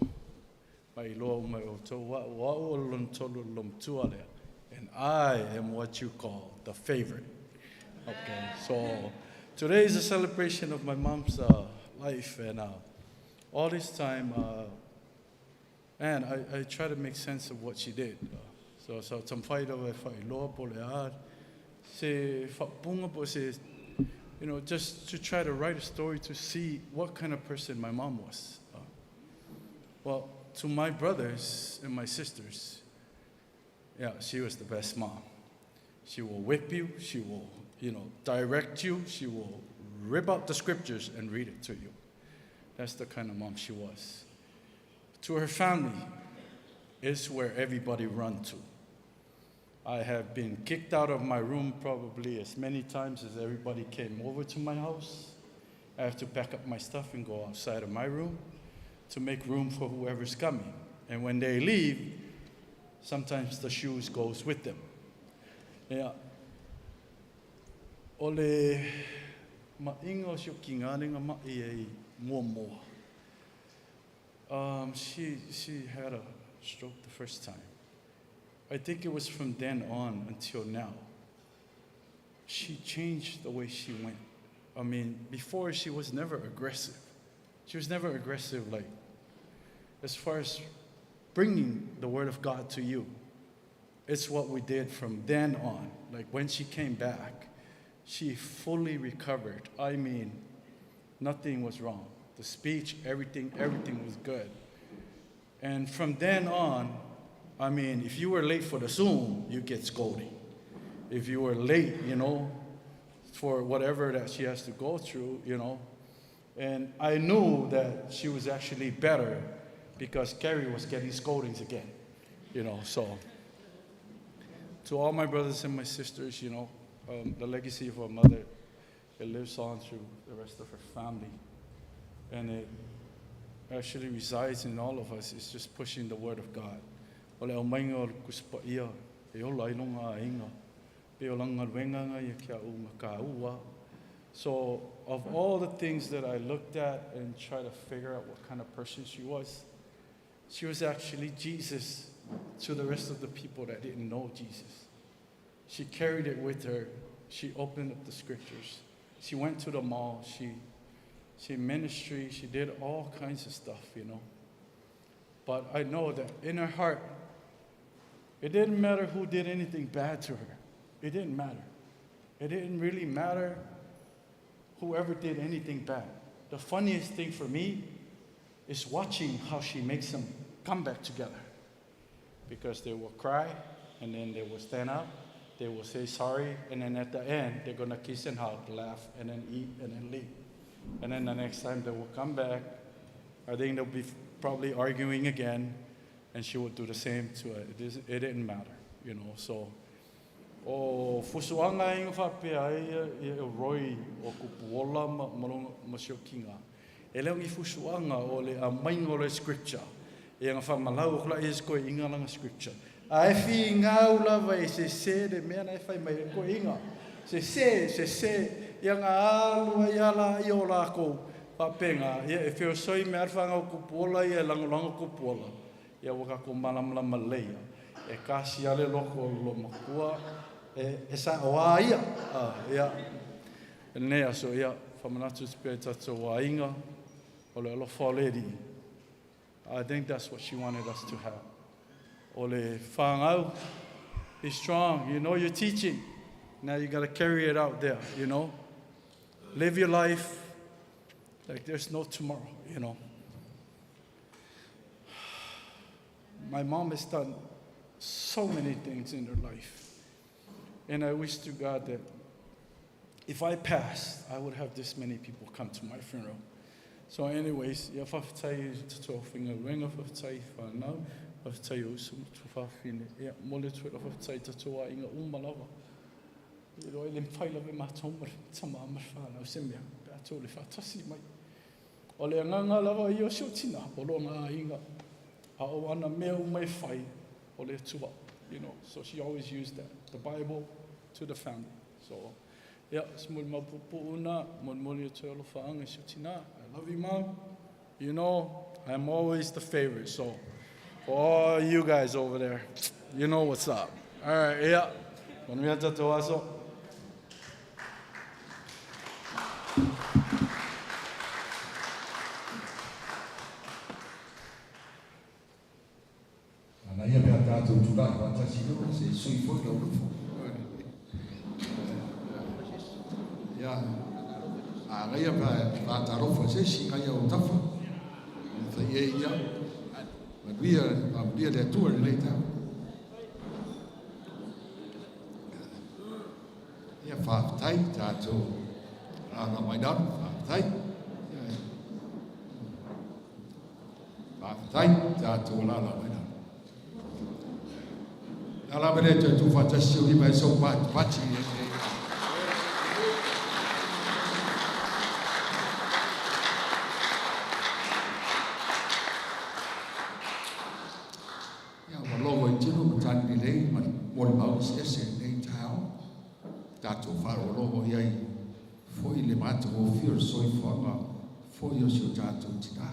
mailoa uma e outou a'u, o a'u o le lona tolu o le lomatua lea. And I am what you call the favorite. Okay, so today is a celebration of my mom's life, and all this time, man, I try to make sense of what she did. So taumafai lava e faailoa po o le a se faaupuga po o se, just to try to write a story to see what kind of person my mom was. Well, to my brothers and my sisters, yeah, she was the best mom. She will whip you, she will, direct you, she will rip out the scriptures and read it to you. That's the kind of mom she was. To her family is where everybody run to. I have been kicked out of my room probably as many times as everybody came over to my house. I have to pack up my stuff and go outside of my room to make room for whoever's coming. And when they leave, sometimes the shoes goes with them. Yeah. O le ma'iga o si o'u kigā lea na ma'i ai muamua. She had a stroke the first time. I think it was from then on until now. She changed the way she went. I mean, before she was never aggressive. She was never aggressive, like, as far as bringing the word of God to you. It's what we did from then on. Like when she came back, she fully recovered. I mean, nothing was wrong. The speech, everything, everything was good. And from then on, I mean, if you were late for the Zoom, you get scolding. If you were late, for whatever that she has to go through. And I knew that she was actually better because Kerry was getting scoldings again, so. To all my brothers and my sisters, the legacy of our mother, it lives on through the rest of her family. And it actually resides in all of us. It's just pushing the word of God. O le aumaiga o le Tusi Paia e ola ai loga aiga. Pe o lana galuega lena ia kia u ma kāua. So of all the things that I looked at and tried to figure out what kind of person she was actually Jesus. to the rest of the people that didn't know Jesus. She carried it with her. She opened up the scriptures. She went to the mall. She ministry. She did all kinds of stuff, you know. But I know that in her heart, it didn't matter who did anything bad to her. It didn't matter. It didn't really matter whoever did anything bad. The funniest thing for me is watching how she makes them come back together. Because they will cry, and then they will stand up, they will say sorry, and then at the end, they're going to kiss and hug, laugh, and then eat, and then leave. And then the next time they will come back, I think they'll be probably arguing again, and she would do the same to her. It didn't matter, you know. So, o fusuanga inga whapea ai e roi o kupuola ma ma siokinga. E leo ngi fusuanga o le a mainga o le scripture. E nga whamalau o kula e koe inga langa scripture. A e fi ngau lava e se se le mea na e whai mai e koe inga. Se se, se se, ia ngā alu ai ala i o lākou. Whapenga, ia e whio soi me arwhanga o kupuola ia e langolango kupuola. Ia waka ko malamlama leia. E kasi ale loko lo makua e sa o a ia. Ia. E nea so ia, whamanatu te pē tātou a inga, o le alofa o le ri. I think that's what she wanted us to have. O le whangau, be strong, you know you're teaching. Now you got to carry it out there, you know. Live your life like there's no tomorrow, you know. My mom has done so many things in her life. And I wish to God that if I passed, I would have this many people come to my funeral. So anyways, ia whawhitai te tō whinga renga, whawhitai whanau, whawhitai usu, tō whawhine, ia mole tō whawhitai te tō a inga umalawa. I roi le whaila ve mātou mar, tama mar whanau, se mea, pea tō le whatasi mai. O le anganga lava i o sio tina, o lo ngā inga, a o ana mea umai whai, o le tua, you know. So she always used that, the Bible to the family. So, yeah, smul mapupu una, mol moli o te alo whaanga sio tina. I love you, Mom. You know, I'm always the favorite. So, for all you guys over there, you know what's up. All right, yeah. Manuia tātou aso. Ana ia pea tātou tūrai wātasi reo, se sui foi lau rufo. Ia, a ngai pea whātarofa se si ngai o tafa. E thai e ia, manuia, manuia le atua le lei tau. Ia whāwhatai tātou rāna mai nāru, whāwhatai. Ia, whāwhatai tātou rāna mai nāru. Nā la mene te tū whātasi o lima e sau pāti pāti. Ia, wa logo i tino ma tāni lei, ma mori mau isi ese nei tāo. Tātou wharo logo i ai, foi le mātou o whio soi whanga, foi o sio tātou tina.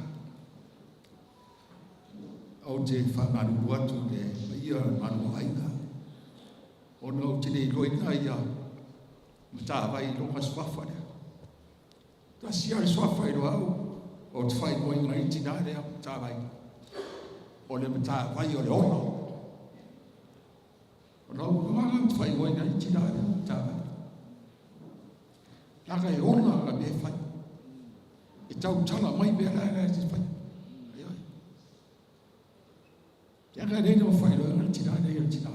Au te whangaru atu le ia manu ainga. O no te nei loina ia, ma tā vai longa swafa lea. Tā sia le swafa i roa au, o te whai moe ngai tina lea, ma tā vai. O le ma tā vai o le ono. O nau nganga te whai moe ngai tina lea, ma tā vai. Naka e ona ka me whai. E tau tala mai mea la la te whai. Ai ai. Ia ka reina o whai roa ngai tina lea, tina.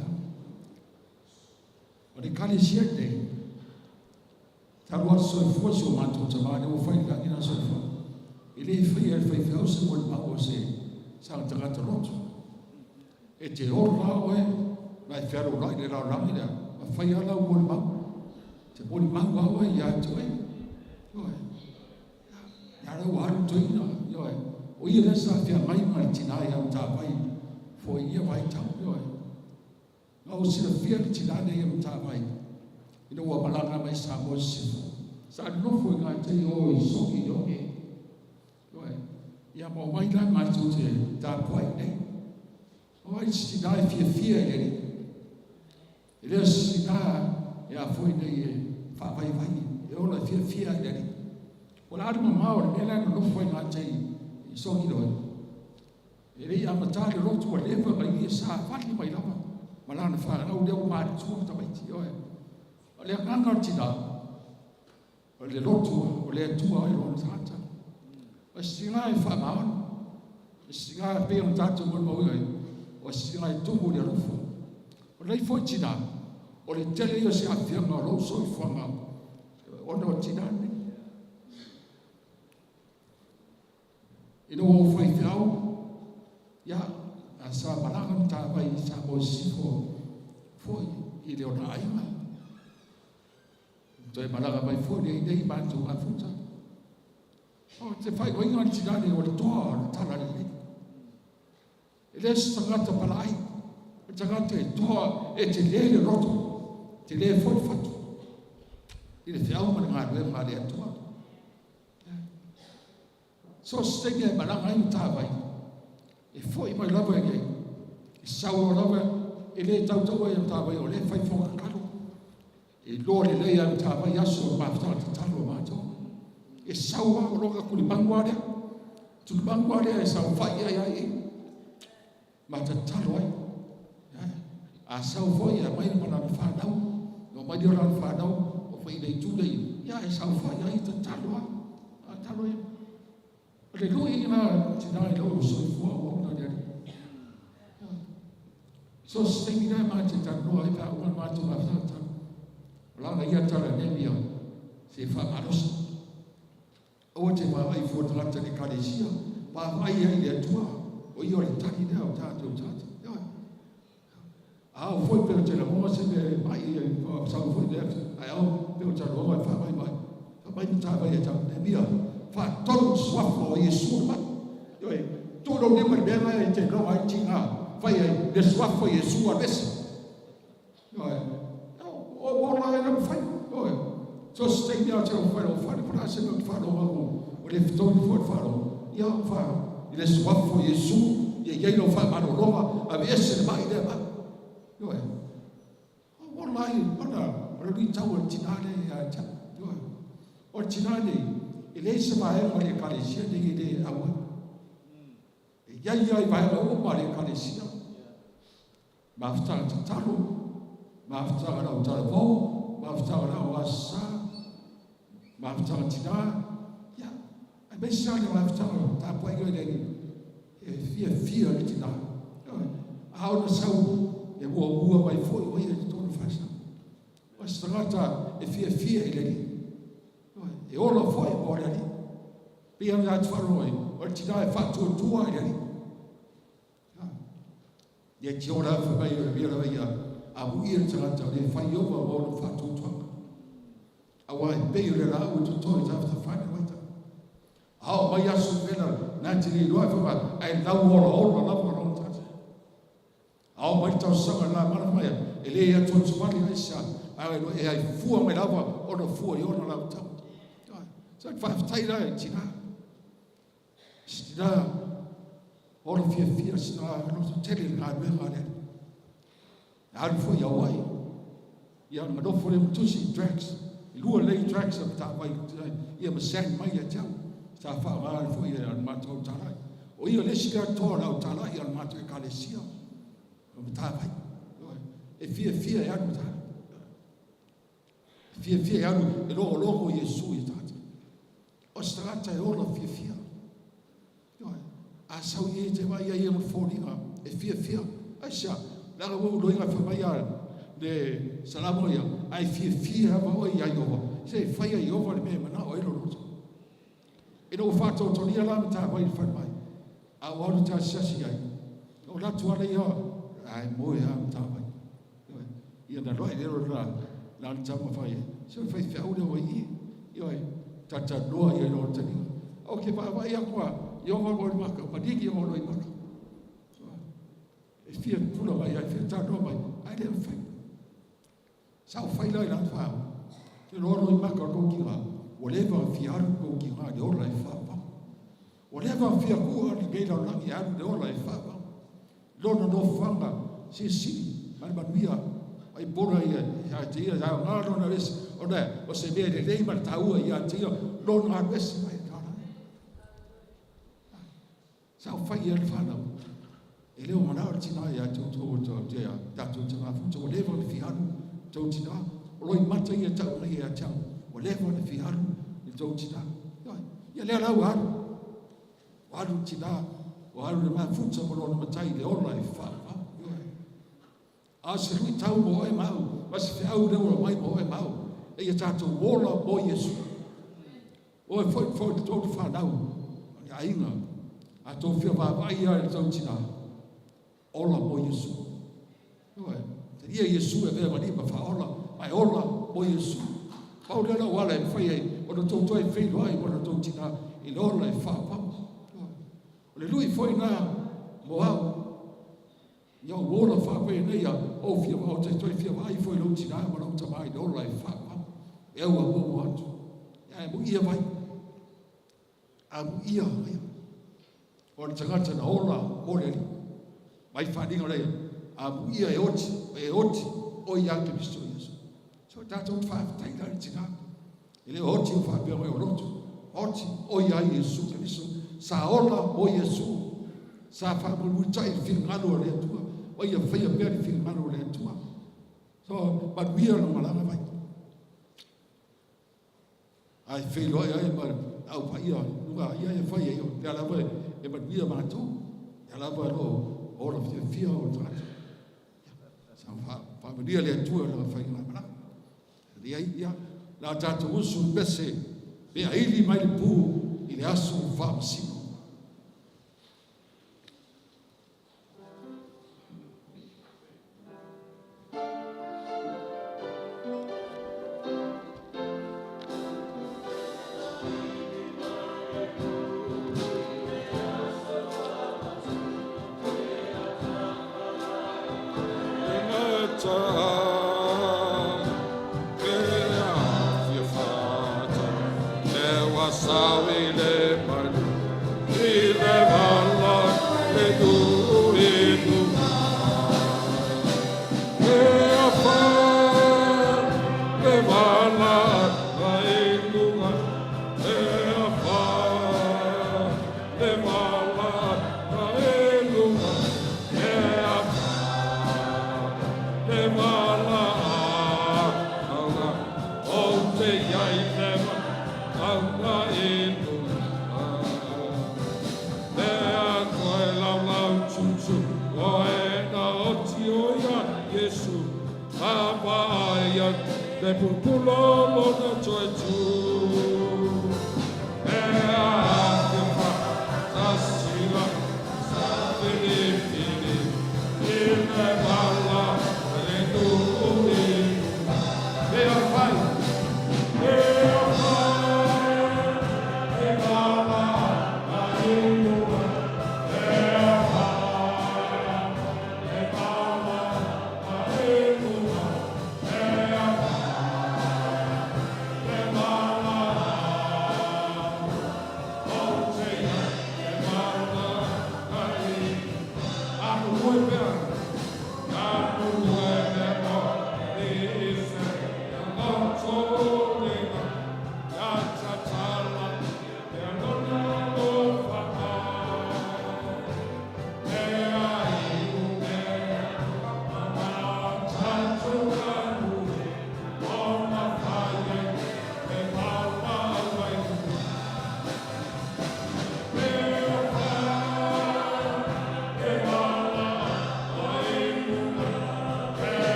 O le kale sia nei, talu atu soifua si o mātou tamā, ne o whai langi nā soifua. E le whai e whai whiau se mo le mau o se sa tangata roto. E te ora oe, nai whiaro lai le rau langi lea, ma whai ala o mo le mau. Te mo le mau au e ia te oe. Ioe. Ia rau aru tuina, ioe. O ia le sa whia mai ma le tina ia o tā vai, fo ia vai tau, ioe. Ngā o sila whia le tina nei o tā vai. Ina ua malanga mai sa mo sifo. Sa nofo i ngā te o i soki i oke. Ioe. Ia mau mai la ngā tū te tā puai nei. O ai se tinā e fiafia i le Alii. E le o se tinā e a foi nei e faavaivai, e ola e fiafia i le Alii. O le alu mamao o le mea lea na nofo ai gatai i Sogiloe. E le i amatā le lotu ua leva ona ia savali mai lava ma lana fanau lea ua matutua tamaiti. Ioe. O le agaga o le tinā, o le lotu o le Atua i lona tagata. O se tinā e faamaoni, o se tinā e pei ona tatou molimauina ai, o se tinā e tumu i le alofa. O lenei foi tinā, o le tele ia o se aafiaga o lou soifuaga ona o le tinā lenei. Ina ua ou faifeau, ia, a sa malaga matavai i Samoa i Sisifo foi i le ona aiga. Toe malaga mai foi le nei matou mafuta. O te faaigoaina le tinā nei o le toa o le talalelei. E le se tagata palaai, o le tagata e toa e tele le loto, tele foi le fatu i le feau ma le galuega a le Atua. So se taimi e malaga ai matavai, e foi mai lava i nei, e sau lava e le tautaua i matavai o le fai foga tatalo. E iloa lelei a matavai aso o mafutaga tatalo a matou. E sau a o loka tulimagu a lea. Tulimagu a lea e sau fai ai ai i. Ma tatalo ai. A sau foi a mai ma lana whanau, no mai o lana whanau, o fai le itu lei, ia e sau fai ai tatalo a. A talo ai. O le lui i ngā tina i lau soifua ua una le ali. So se taimi lea ma te talanoa ai pe a uma le matou mafutaga tatalo. O lana ia tala nei mea se faamalosi. Aua te vaavaai fua tagata i le ekalesia, vaavaai ai i le Atua, o ia o le tali lea o tatou tagata. Ioe. A ao foi pe o te lagona se mea e mai e sau foi lea, ae ao pe o te lagona e faamai mai. Faamai ma tāvai e tau, Nehemia, faatolu le suafa o Iesu le mai. Ioe, tuu lou lima i le mea lea e te loga ai tiga, fai ai le suafa o Iesu alu ese. Ioe, o ola e le mafai. Ioe, so se taimi a te fai lou fale, po o le a se mea ou te faalogo au o le fetogi foi le faalogo. Ia, fa, i le suafa o Iesu, ia i ai lau faamalologa, aveese le mai lea mai. Ioe, o ola ai, ona o le luitau o le tinā lea ia te au. Ioe, o le tinā nei, e leai se vaega o le ekalesia nei e le auai. E i ai ia i vaega uma a le ekalesia. Mafutaga tatalo, mafutaga lau talavou, mafutaga lau asa, mafutaga tinā, ia, aemaise lava le mafutaga tapuaiga i le Alii, e fiafia le tinā. A ona sau e muamua mai foi o ia i totonu o faasau. O se tagata e fiafia i le Alii. E ola foi mo le Alii. Pei ona tatou faalogo ai, o le tinā e faatuatua i le Alii. Ia te ora atu mai o le mea lava ia amuia le tagata o le fai ova ma ona faatuatuaga. Aua e pei o le laau e toto i tafatafaina waita. A o mai aso vela nā te le iloa e whama ai lau ola ola lava lona tata. A o mai tausaga la mana mai e le atu atu wali ai sa a e ai fua mai lava ona fua i ona lau tau. So whawhitai la e tina. Sina ola fiafia sina loto tele le galuega a le Alii. E alu foi i Hawaii. Ia ma nofo lea ma tusi i tracks. E lua lelei tracks a matavai ia ma send mai ia te au. Sa faaaoga ai foi e le matou talai. O ia le isi lea toa o le au talai a le matou ekalesia. O matavai. E fiafia e alu matavai. E fiafia e alu e logologo Iesu i tagata. O se tagata e ola fiafia. Ioe. A sau i e te vai ai e ma foliga e fiafia. Ai sea, leaga ua uloiga fai mai a le salamo ia, ai fiafia lava oe ia Iova. Se fai a Iova le mea e manao ai lou loto. Ina ua faatotolia la matavai i le falemai, a ua alu te asiasi ai, o latu ala ia, ai moe a matavai. Ia na loa i lelo la, la le tama fai ai. Se o le faifeau lea ua i i. Ioe, tatanoa ia i lona taliga. O ke vaavaai aku a Iova mo le maka, maligi o loi maka. E fia pula mai ai, fia tanoa mai, ai le mafai. Sa ou fai la i lana whao. Te loa loi maka o kou kinga, ua leva fia alu kou kinga le ola e whaapau. Ua leva fia kua le nei lalolagi e alu le ola e whaapau. Lona nofoaga silisili ma le manuia ai pola ia ia te ia ia ngā lona ese ona o se mea lelei ma le taua ia te ia lona alu ese mai tala. Sa o fai ia le whanau. E leo mana o le tina ia te o tō te ia tātou te ngā futa o lewa le fialu tō tina. O loi mata ia tau nei ia te au. O lewa le fialu i tō tina. Ia lea lau alu. O alu tina. O alu le mafuta mo lona matai le ola e wha. A se lui tau mo oe mau, ma se whiau le ora mai mo oe mau. E ia tātou ola mo Iesu. Oe foi foi te tō whanau, o ni ainga, a tō whia vāvai ia le tau tina, ola mo Iesu. Oe, te ia Iesu e vea mani ma whaola, mai ola mo Iesu. Pau lea lau ala e whai ai, o na tō toi whiro ai, o na tō tina, i le ola e whāpau. O le lui foi nā mo au, Ia o ola whāpē nei a o whia o te toi whia vai foi lau tina ma lau tamai le ola e whāpau. E au a mo atu. Ia e mo ia vai. A mo ia ia. O le tangata na ola mo le ali. Mai whaninga lea. A mo ia e oti, e oti, o ia ke misto Iesu. So tātou whāwhtai la le tina. E le oti o whāpea mai o loto. Oti o ia Iesu Keriso. Sa ola o Iesu. Sa whaamulu tai i whingalo o le atua. O ia whaia pea i whingalo o le atua. So, manuia na malanga vai. Ai whiro ai ai ma au pa ia, lunga ia e whai ai o. Te ala vai e manuia mātou. Te ala vai lo ola fia fia o tata. Sa whaamanuia le atua na whai ngā malanga. Le ai ia, la tātou usu pese, pe aili mai le pū i le aso whaamasino.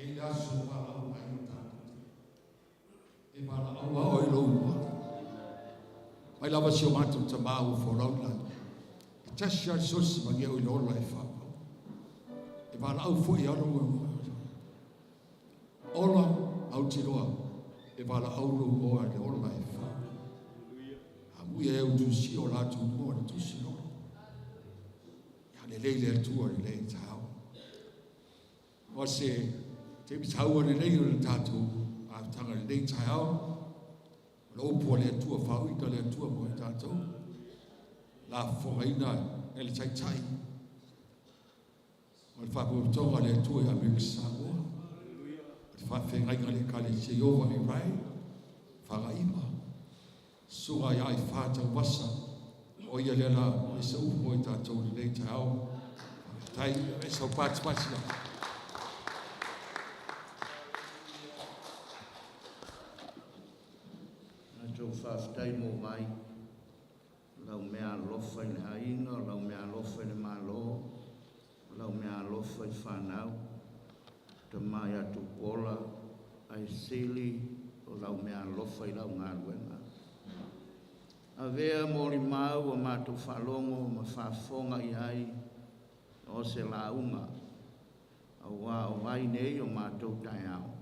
E le aso valaau ai o tatou. E valaau a oe lou igoa. Mai lava si o matou tamā ua folau i lagi. E tasi lava le sosi magia o i le ola e faapau. E valaau foi a lou igoa. Ola autiloa e valaau lou igoa i le ola e faapau. Amuia e utusi o latou igoa le tusi ola. Ia lelei le Atua i lenei taeao. O se taimi taua lelei o le tatou mafutaga i lenei taeao. O le upu a le Atua faauita le Atua mo i tatou. La fofogaina e le Taitai o le Faalapotopotoga a le Atua i Amerika Samoa. O le faafeagaiga a le Ekalesia Ieova i Rai, Fagaima, Susuga ia Aifā Tauvasa, o ia lea la e sa upu mo i tatou i lenei taeao. Faafetai, e sau patipati la. Matou faafetai mo vai, lau mea alofa i le aiga, o lau mea alofa i le Malo, o lau mea alofa i fanau, tama ia Tupuola, ai sili o lau mea alofa i lau galuega. Avea mo limau o matou faalogo ma faafofoga i ai o se lauga, auā o vai nei o matou taeao.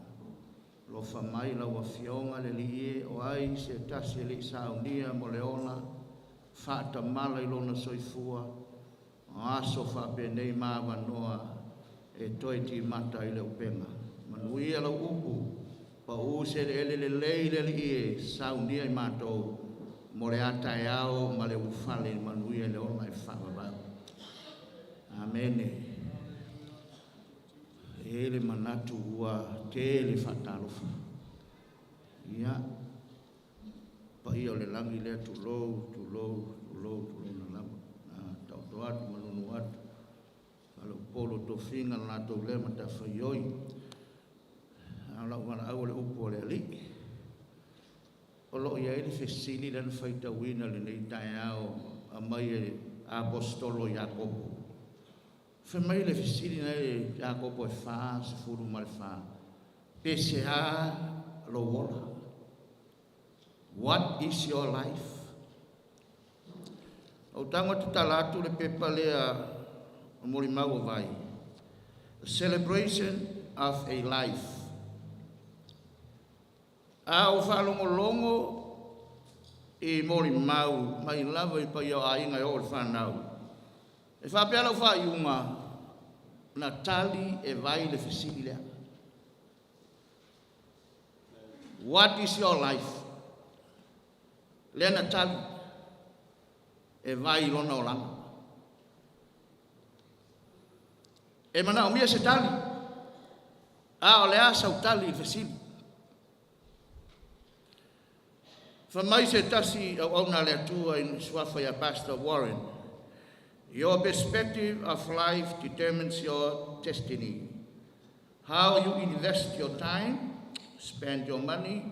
Lofa mai lau Afioga le Alii e, o ai se tasi e le i saunia mo le ola faatamala i lona soifua, o aso faapenei ma avanoa e toe timata ai le upega. Manuia lau upu, paū se eleele lelei le Alii e saunia i matou mo le a taeao ma le ulufale i le manuia i le ola e faavavau. Amene. E i ai le manatu ua tele faatalofa. Ia, paia o le lagi lea, tulou, tulou, tulou, tulou na lava. Taoto atu ma nunu atu. Faleupolu o tofiga na latou lea matafaioi. A o lau valaau o le upu a le Alii. O lo o i ai le fesili lea na faitauina i lenei taeao aumai e Aposetolo Iakopo. Fai mai le fesili na e Iakopo e 44, pe se a lou ola? What is your life? O tago tatala atu le pepa lea o molimau o vai. The celebration of a life. A o faalogologo i molimau mai lava i paia o aiga e oo i le fanau. E faapea lau faaiuga, na tali e vai le fesili lea. What is your life? Lea na tali e vai i lona olaga. E manaomia se tali, a o le a sau tali i le fesili. Fai mai se tasi auauna a le Atua i suafa ia Pastor Warren, "Your perspective of life determines your destiny. How you invest your time, spend your money,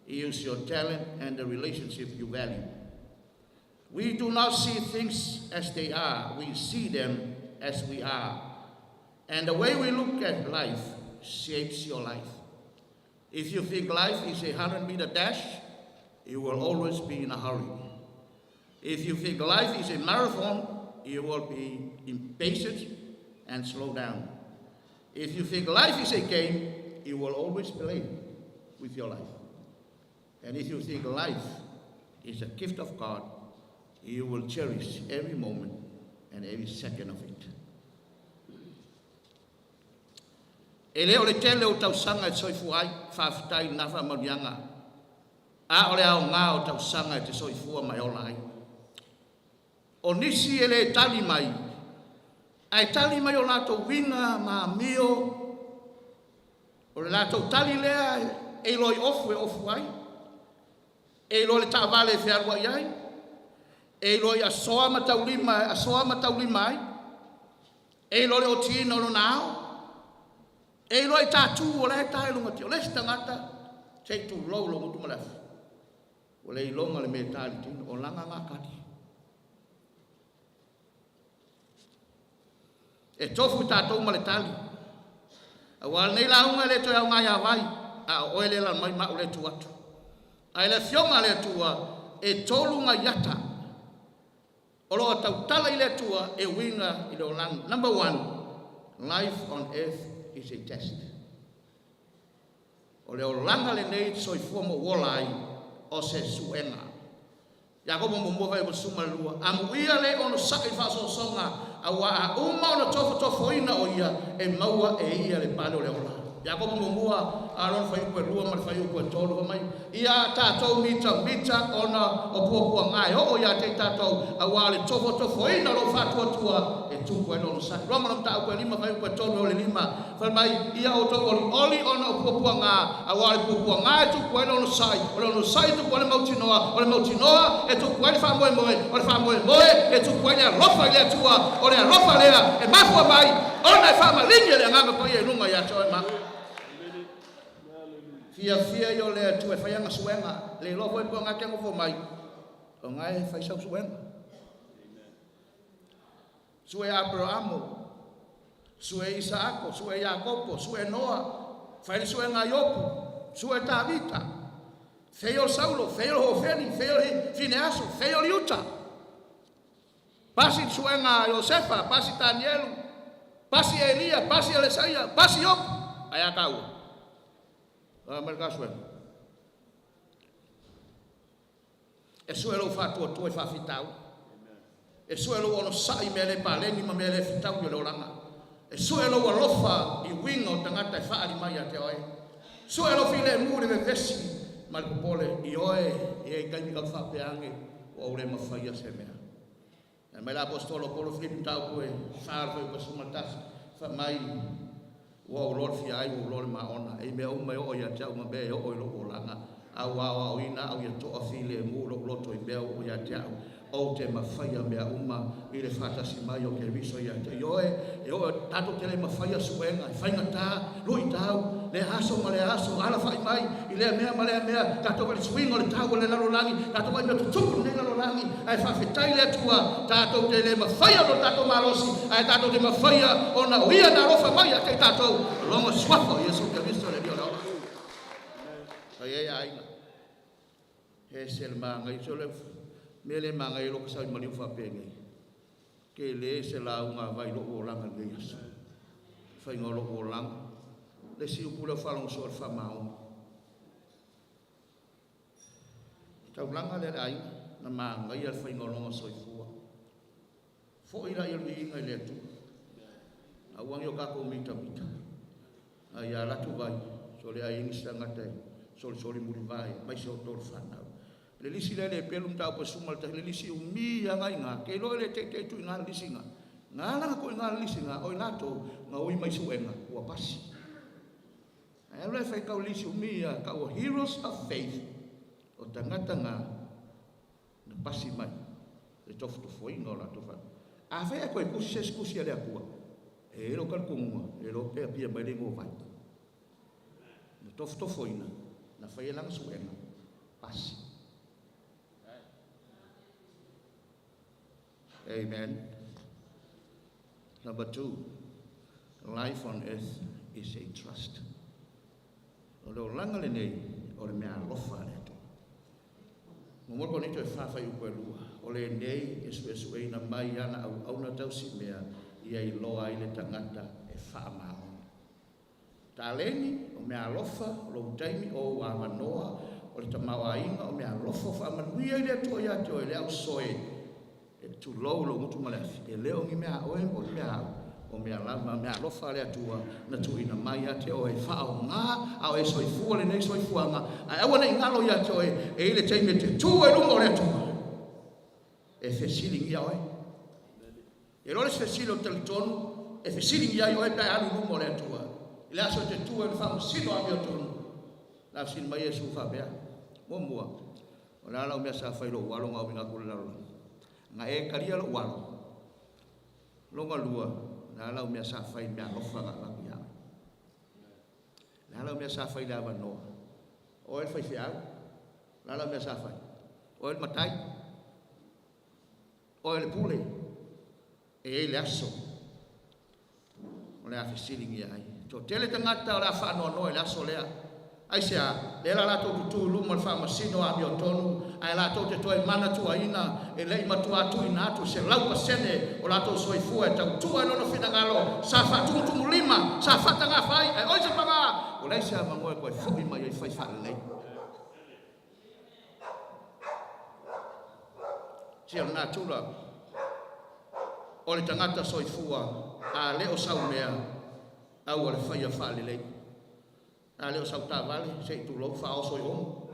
use your talent, and the relationship you value. We do not see things as they are, we see them as we are. And the way we look at life shapes your life. If you think life is a 100-meter dash, you will always be in a hurry. If you think life is a marathon, you will be impatient and slow down. If you think life is a game, you will always play with your life. And if you think life is a gift of God, you will cherish every moment and every second of it." E le o le tele o tausaga e soifua ai, faafetai na faamanuiaga. A o le aoga o tausaga e te soifua ma e ola ai. O nisi e le tali mai, ae tali mai o latou uiga ma amio, o le latou tali lea e iloa i ofu e ofu ai, e iloa i le taavale e fealuai ai, e iloa i asoa ma taulima e asoa ma taulima ai, e iloa i le otiina o lona ao, e iloa i tatu o la e ta i luga tia. O le isi tagata, se i tulou lou gutu ma le afi, ua le iloga le mea e ta i le tino, o lana na tali. E tofu i tatou ma le tali. Auā lenei lauga e le toe aoga ia vai, a o oe lea e lalo mai ma au lea e tu atu. Ae le Afioga a le Atua, e tolu gaiata o lo o tautala i le Atua e uiga i le olaga. Number one, life on earth is a test. O le olaga lenei e soifua ma ou ola ai, o se suega. Iakopo muamua vae ua suma le lua. Amuia le onosai i faaosoosoga, auā a uma ona tofotofoina o ia, e maua e ia le pale o le ola. Iakopo muamua, a lona fuaiupu e 2 ma le fuaiupu e 3, fai mai, Ia a tatou mitamita ona o puapuaga e oo ia te i tatou, auā o le tofotofoina o lou faatuatua e tupu ai le onosai. Roma le mataupu e 5 fuaiupu e 3 e oo i le 5, Fai mai, Ia outou olioli ona o puapuaga, auā o le puapuaga e tupu ai le onosai, o le onosai e tupu ai le mautinoa, o le mautinoa e tupu ai le faamoemoe, o le faamoemoe e tupu ai le alofa i le Atua, o le alofa lea e mafua mai ona e faamaligi e le Agaga Paia i luga ia te oe ma au. Fiafia ia o le Atua e fai ana suega, le iloa foi po o na te nofo mai, o na e fai sau suega. Sue Aperamo, sue Isaako, sue Iakopo, sue Noa, fai le suega a Iopu, sue Tavita, fei o Saulo, fei o Hofeni, fei o Fineaso, fei o Iuta. Pasi le suega a Iosefa, pasi Tanielu, pasi Elia, pasi Elesaia, pasi Iopu. Ae a taua? A mai le ta suega. E sue lou faatuatua i faafitauli. E sue lou onosai i mea le paleni ma mea le fetaui o le olaga. E sue lou alofa i uiga o tagata e faaali mai ia te oe. Sue lou filemu i le vevesi ma le popole i oe e i ai taimi kau faapea ane ua ou le mafaia se mea. Ae mai le Aposetolo o Paulo Filipi mataupu e 4 le fuaiupu e 11, fai mai, Ua ou iloa le fia ai, ua ou iloa le maona, e i mea uma e oo ia te au ma mea e oo i lou olaga, a ua aoaoina au ia toafilemu lou loto i mea ua oo ia te au, ou te mafaia mea uma i le faatasi mai o Keriso ia te oe. E oo tatou te le mafaia suega e faigata, luitau, lea aso ma lea aso, alafai mai i lea mea ma lea mea, tatou vaai i le suiga o le tau o le lalolagi, tatou vaai i mea tutupu i lenei lalolagi, ae faafetai i le Atua, tatou te le mafaia ona o le tatou malosi, ae tatou te mafaia ona o Ia na alofa mai ia te i tatou, o lona suafa o Iesu Keriso le Alii o le ola. Fai ai aiga, e ese le manaia, se o le mea le manaia loa ka sau i maliu faapenei. Ke le se lauga vai lou olaga i lenei aso. Faiga o lou olaga. Le isi upu lea o faalogo soo o le faamaoni. Taulaga lea le aiga na manaia le faiga o lona soifua. Foi laia le viiga i le Atua. Aua ne i o tatou mitamita. A ia alu atu vai, sole ai nisi tagata e solisoli mulivae, aemaise o tolu fanau. Le lisi lea le pelu mataupu e suma le tahi, le lisi umi aga i ngā, ke iloa le teitei tu i ngā le lisi ngā. Ngā langa ko i ngā le lisi ngā, o i latou, ngā ui mai suenga, ua pasi. Ae alu e fai kau lisi umi ia, kau heroes of faith, o tagata ngā, na pasi mai, le tofotofoina o latou fanau. A fai e koe kusi se isi kusi a le Atua, e iai lou talitonuga, e iloa pe apia mai le igoa vai. Na tofotofoina, na fai e lana suega, pasi. Amen. Number two, life on earth is a trust. O le olaga lenei, o le mea alofa a le Atua. Muamua Korinito e 4 fuaiupu e 2, o lenei e suesueina mai ana auauna tausimea ia iloa ai le tagata e faamaoni. Taleni, o mea alofa, o lou taimi, o ou avanoa, o le tamaoaiga, o mea alofa, o faamanuia i le Atua ia te oe, le ausoe, e tulou lou gutu ma le afi, e le o ni mea a oe po o ni mea a au, o mea lava, mea alofa a le Atua na tuuina mai ia te oe, faaaoga a o e soifua lenei soifuaga, ae aua ne i galo ia te oe, e i ai le taimi e te tu ai i luma o le Atua, e fesiligia oe. E iloa le isi fesili ou te talitonu e fesiligia ai oe pe a e alu i luma o le Atua i le aso e te tu ai i le faamasino amiotonu. O le a fesili mai Iesu faapea, Muamua, o le a lau mea sa fai i lou alo na auina atu i le lalolagi? Na e talia lou alo? Lona lua, o le a lau mea sa fai i le meaalofa na avatu ia oe? O le a lau mea sa fai i le avanoa? O oe le faifeau? O le a lau mea sa fai? O oe le matai? Oe le pule, e i ai le aso o le a fesiligia ai. Toatele tagata o le a faanoanoa i le aso lea. Aisea? Lea la latou tutu i luma o le faamasino amiotonu, ae latou te toe manatuaina e le i matua tuuina atu 100% o latou soifua e tautua i lona finagalo, sa faatumutumulima, sa faatagafa ai, ae oi se paga, ua leai se avanoa e toe foi mai ai fai faalelei. Sia o le natura o le tagata soifua, a le o sau mea, aua le faia faalelei. A le o sau taavale, se i tulou, faaoso i omo.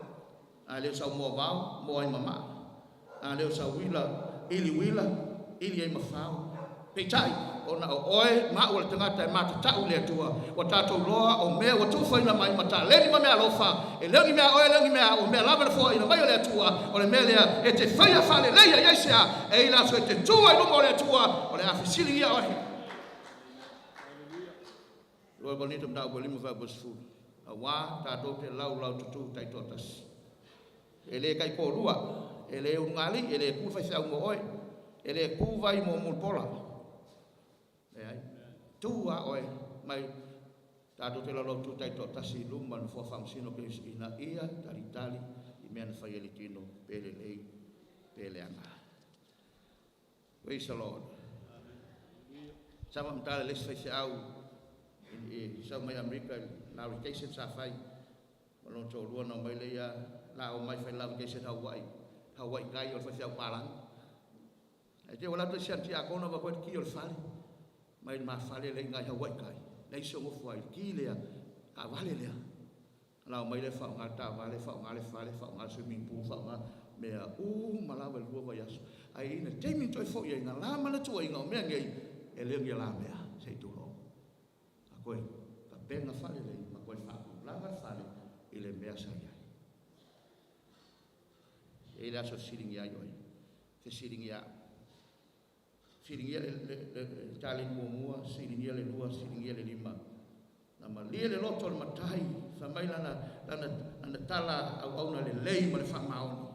A le o sau moavao, moa ai ma maa. A le o sau uila, ili uila, ili ai ma fao. Peitai, ona o oe ma au o le tagata e matatau i le Atua, ua tatou iloa o mea ua tuufaina mai ma taleni ma meaalofa, e le o ni mea a oe, e le o ni mea a au, o mea lava na foaina mai e le Atua, o le mea lea e te faia faaleleia i aisea? E i le aso e te tu ai i luma o le Atua, o le a fesiligia oe. 2 Korinito mataupu e 5 fuaiupu e 10. Auā tatou te laulaututu taitoatasi. E le taitoalua, e le ulugalii, e le ku le faifeau mo oe, e le ku vai mo Mulipola. Leai. Tu a oe mai tatou te laulaututu taitoatasi i luma o le Nofoa Faamasino o Keriso ina ia talitali i mea na fai e le tino, pe lelei pe leaga. Praise the Lord. Sa faamatala le isi faifeau i sau mai Amerika i la vacation sa fai ma lona toalua na omai lea la omai fai la vacation Hawaii, Hawaii kai o le faifeau palagi. Ae te ua latou isi ana tiakono va koe le ki o le fale mai le mafale le inga i Hawaii kai. Leai se o nofo ai le ki lea, taavale lea. La omai lea faaaoga le taavale, faaaoga le fale, faaaoga le swimming pool, faaaoga mea uma lava i le 2 vaiaso. Ae i le taimi na toe foi ai, na la manatuaina o mea nei, e le o ni la mea, se i tulou. A koe tapena faalelei ma koe faatulaga le fale i le mea sa i ai. E i ai le aso e fesiligia ai oe, fesiligia au. Fesiligia le taleni muamua, fesiligia le lua, fesiligia le lima. Na malie le loto o le matai, fai mai lana, lana, lana tala auauna lelei ma le faamaoni.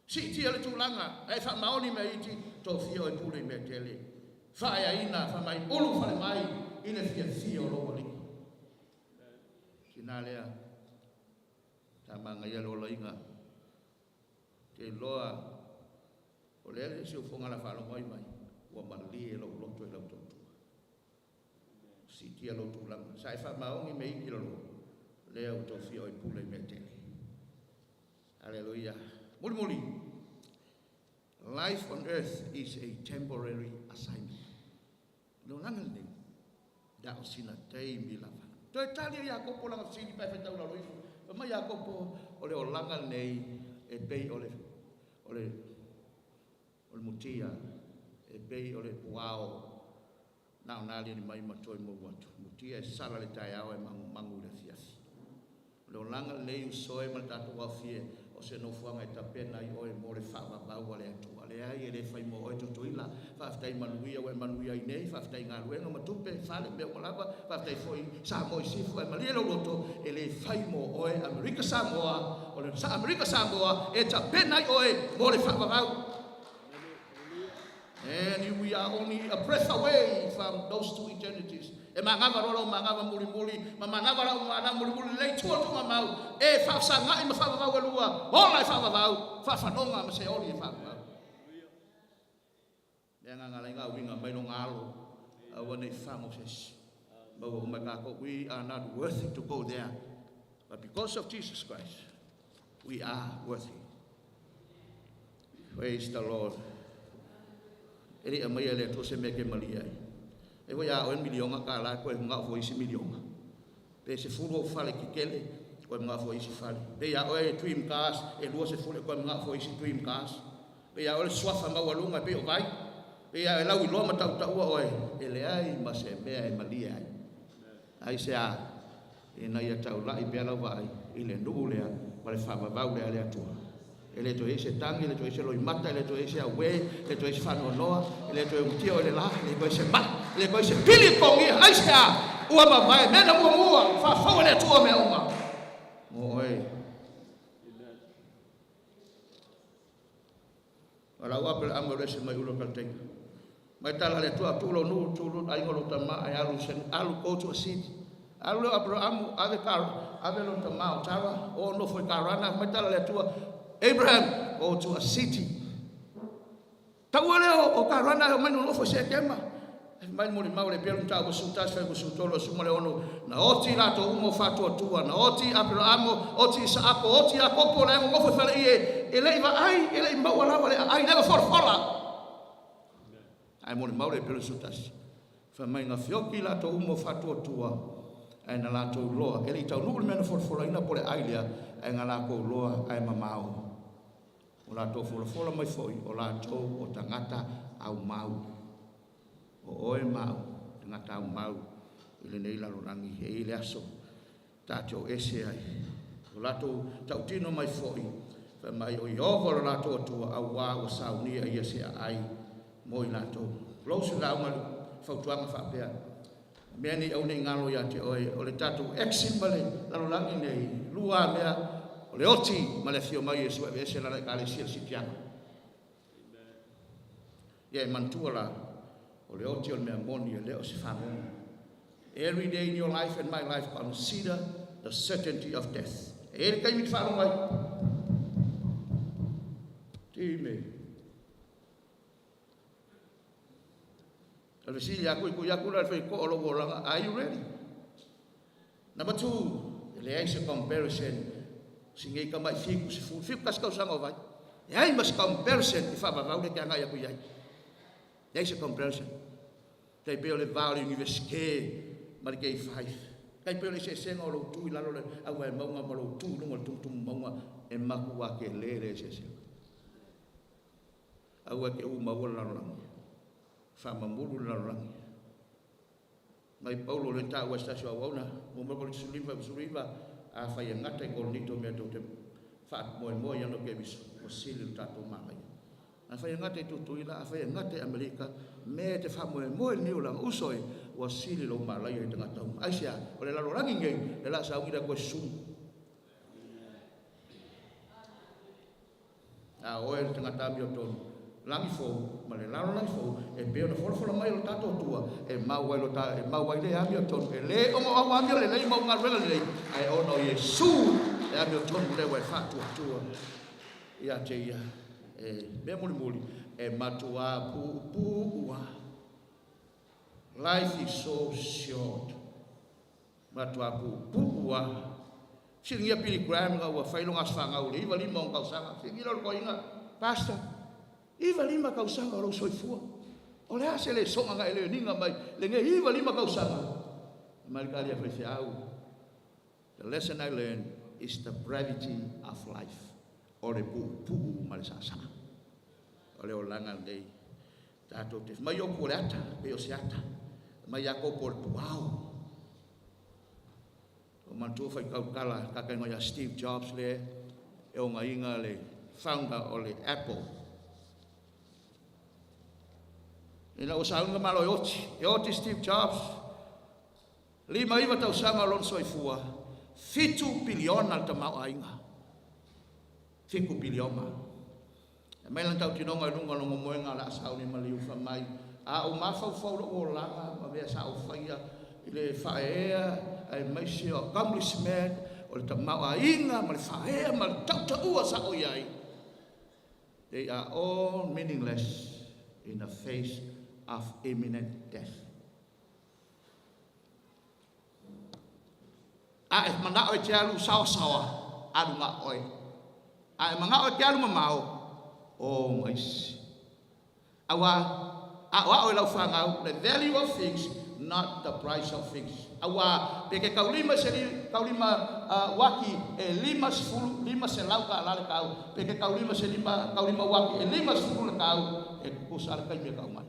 Siitia le tulaga, ae faamaoni mea iti, tofia oe pule i mea tele. Faaeaina, fai mai, ulu fale mai i le fiafia o lou alii. Tina lea, sa manaia le olaina. Te iloa, o lea le siufofoga la faalogo ai mai, ua malie lou loto i lau tautua. Siitia lou tulaga. Sa e faamaoni me iki lalo, lea ua tofia oe pule i mea tele. Hallelujah. Muli muli. Life on earth is a temporary assignment. Le olaga lenei, da o sina taimi lava. Toe tali e Iakopo lana fesili pa e faitau lalo ifo. Fai mai Iakopo, o le olaga lenei e pei o le, o le, o le mutia, e pei o le puao, na o na aliali mai ma toe mou atu. Mutia e sala le taeao e magumagu i le afiafi. O le olaga lenei usoe ma le tatou aofie, o se nofoaga e tapena ai oe mo le faavavau a le Atua. Leai, e le fai mo oe Tutuila. Faafetai manuia ua e manuia ai nei, faafetai galuega ma tupe, fale, mea uma lava, faafetai foi Samoa i Sisifo, ae malie lou loto, e le fai mo oe Amerika Samoa, o le Amerika Samoa e tapena ai oe mo le faavavau. And we are only a breath away from those two eternities. E manava loa lau manava mulimuli, ma manava lau manava mulimuli lelei tua o tuugamau, e faafesagai ma faavavau e lua, ola e faavavau, faafanoga ma seoli e faavavau. Le agaga la i uiga mai lona alo, aua nei fago se isi. Maua uma e tatou, we are not worthy to go there, but because of Jesus Christ, we are worthy. Praise the Lord. E le i aumaia e le Atua se mea e te malie ai. E foi a oe miliona tala e koe manaʻo foi isi miliona. Pe 10 ou fale tetele, koe manaʻo foi isi fale. Pe ia oe dream cars e 20 e koe manaʻo foi isi dream cars. Pe ia oe le suafa maualuga e pei o vai. Pe ia e lauiloa ma tautaua oe, e leai ma se mea e malie ai. Aisea? Ina ia taulai pea lau vaai i le nuu lea ma le faavavau lea a le Atua. E le toe i ai se tagi, e le toe i ai se loimata, e le toe i ai se auē, e le toe i ai se faanoanoa, e le toe umatia oe i le la, e le toe i ai se mai, e le toe i ai se pili e totogia. Aisea? Ua mavae mea na muamua, faafou e le Atua mea uma mo oe. O lau Aperahama o le ese mai Ura o Kalidaia. Mai tala le tua tu lo nu tu lo ai ngolo tama ai alu sen alu go to a city. Alu le Abrahamu ave ka ave lo tama o tara o no foi karana mai tala le tua Abraham go to a city. Tau le o karana o mai no foi se kema. Mai mo le mau le pelu tau su tas fe su tolo su mo le ono na oti la to umo fatua tua na oti Abrahamu oti Isaako oti Akopo le ngo foi fale ie e le iva ai e le mau ala le ai le for fola. Ai mo le mau le pelu su tas. Fa mai nga fioki la to umo fatua tua ai na la to loa e le tau nu le mena for fola ina po le ai lea ai nga la ko loa ai mamao. O la to fola fola mai foi o la to o tangata au mau. O oe mau, tangata au mau, i le nei lalorangi, e i le aso, tātou ese ai. O latou tautino mai foi, fa mai o Iova lo latou atua, au wā ua saunia ia se ai, mo i latou. Close la unga fautuanga whaapea. Mea ni au nei ngalo ia te oe, o le tātou exi ma le lalorangi nei, lua mea, o le oti ma le fio mai e sua e ese lala i ka le sia sitianga. Ia e mantua la, o le oti o le mea moni e leo se whanonga. Every day in your life and my life, consider the certainty of death. E le kaimi te whanonga ai. Time. O le sili aku i kui aku la whai ko o lo wolanga. Are you ready? Number 2, le ai se comparison. Si ngei ka mai fiku se fu. Fiku kasi kausanga o vai. E ai mas comparison i whavavau le kia ngai aku iai. E ai se comparison. Tei peo le vao le universite ma le kei 5. Kai peo le se senga o lo tui lalo le au e maunga ma lo tu lunga le tumutumu maunga e maku a ke le le se senga. Au e ke u maua le lalolangi. Whamamuru le lalolangi. Mai Paulo le tā ua stasio au auna, mo mo kore suliva, suliva, a whai e ngata i koronito mea tau te whaat moe moe ano ke viso, o sili le tātou māngai. A whai e ngata i tutuila, a whai e ngata i Amerika, me te wha moe moe ni ulanga usoi, ua sili lo mālaia i te ngata uma. Ai sea, o le lalorangi ngei, le la sa ungira koe sumu. A oe le tangata mi o tonu. Langi fou, ma le lalo langi fou, e peo na fola fola mai o tātou tua, e mau ai lo tā, e mau ai le ami o tonu, e le ongo au ami o le lei mau ngā ruela le lei, ai ono Yesu, e ami o tonu le wai whātua tua. Ia te ia, e mea muli muli, e matua pu pu ua. Life is so short. Matua pu pu ua. Siringia Billy Graham ngā ua whailonga aswhangau le, iwa lima o kausanga, siringia lor koinga, pastor, iwa lima kausanga o lau soifua. O le ase le songa nga ele ninga mai, le nge iwa lima kausanga. Mai kali a whai au. The lesson I learned is the brevity of life. O le pu pu ma le sasa. O le olanga nei. Tātou te mai o ko le ata, pe o se ata. Mai a ko po le puao. O mantua whai kaukala, kaka ingoa ia Steve Jobs le, e o ngā inga le founder o le Apple. Ina o saunga malo e oti, e oti Steve Jobs. Lima iwa tau sanga lon soifua, 7 piliona le tamau ainga. 7 piliona. E mai lan tau tinonga i lunga longo moenga la sauni ma liu fa mai. A o mawhau whau lo o langa, ma mea sa o whaia, i le whaea, ai mai se o accomplishment, o le tamau ainga, ma le whaea, ma le tautaua sa o iai. They are all meaningless in the face of imminent death. A e manao e te alu sawa sawa, alu ngā oe. A e manao e te alu mamao, o maisi. Awa, a o e lau whangau, the value of things, not the price of things. Awa, pe ke kaulima se li, kaulima, waki, e lima sefulu, lima se lau ka alale kau. Pe ke kaulima se lima, kaulima waki, e lima sefulu le kau, e kukusa ale kai mea kau mai.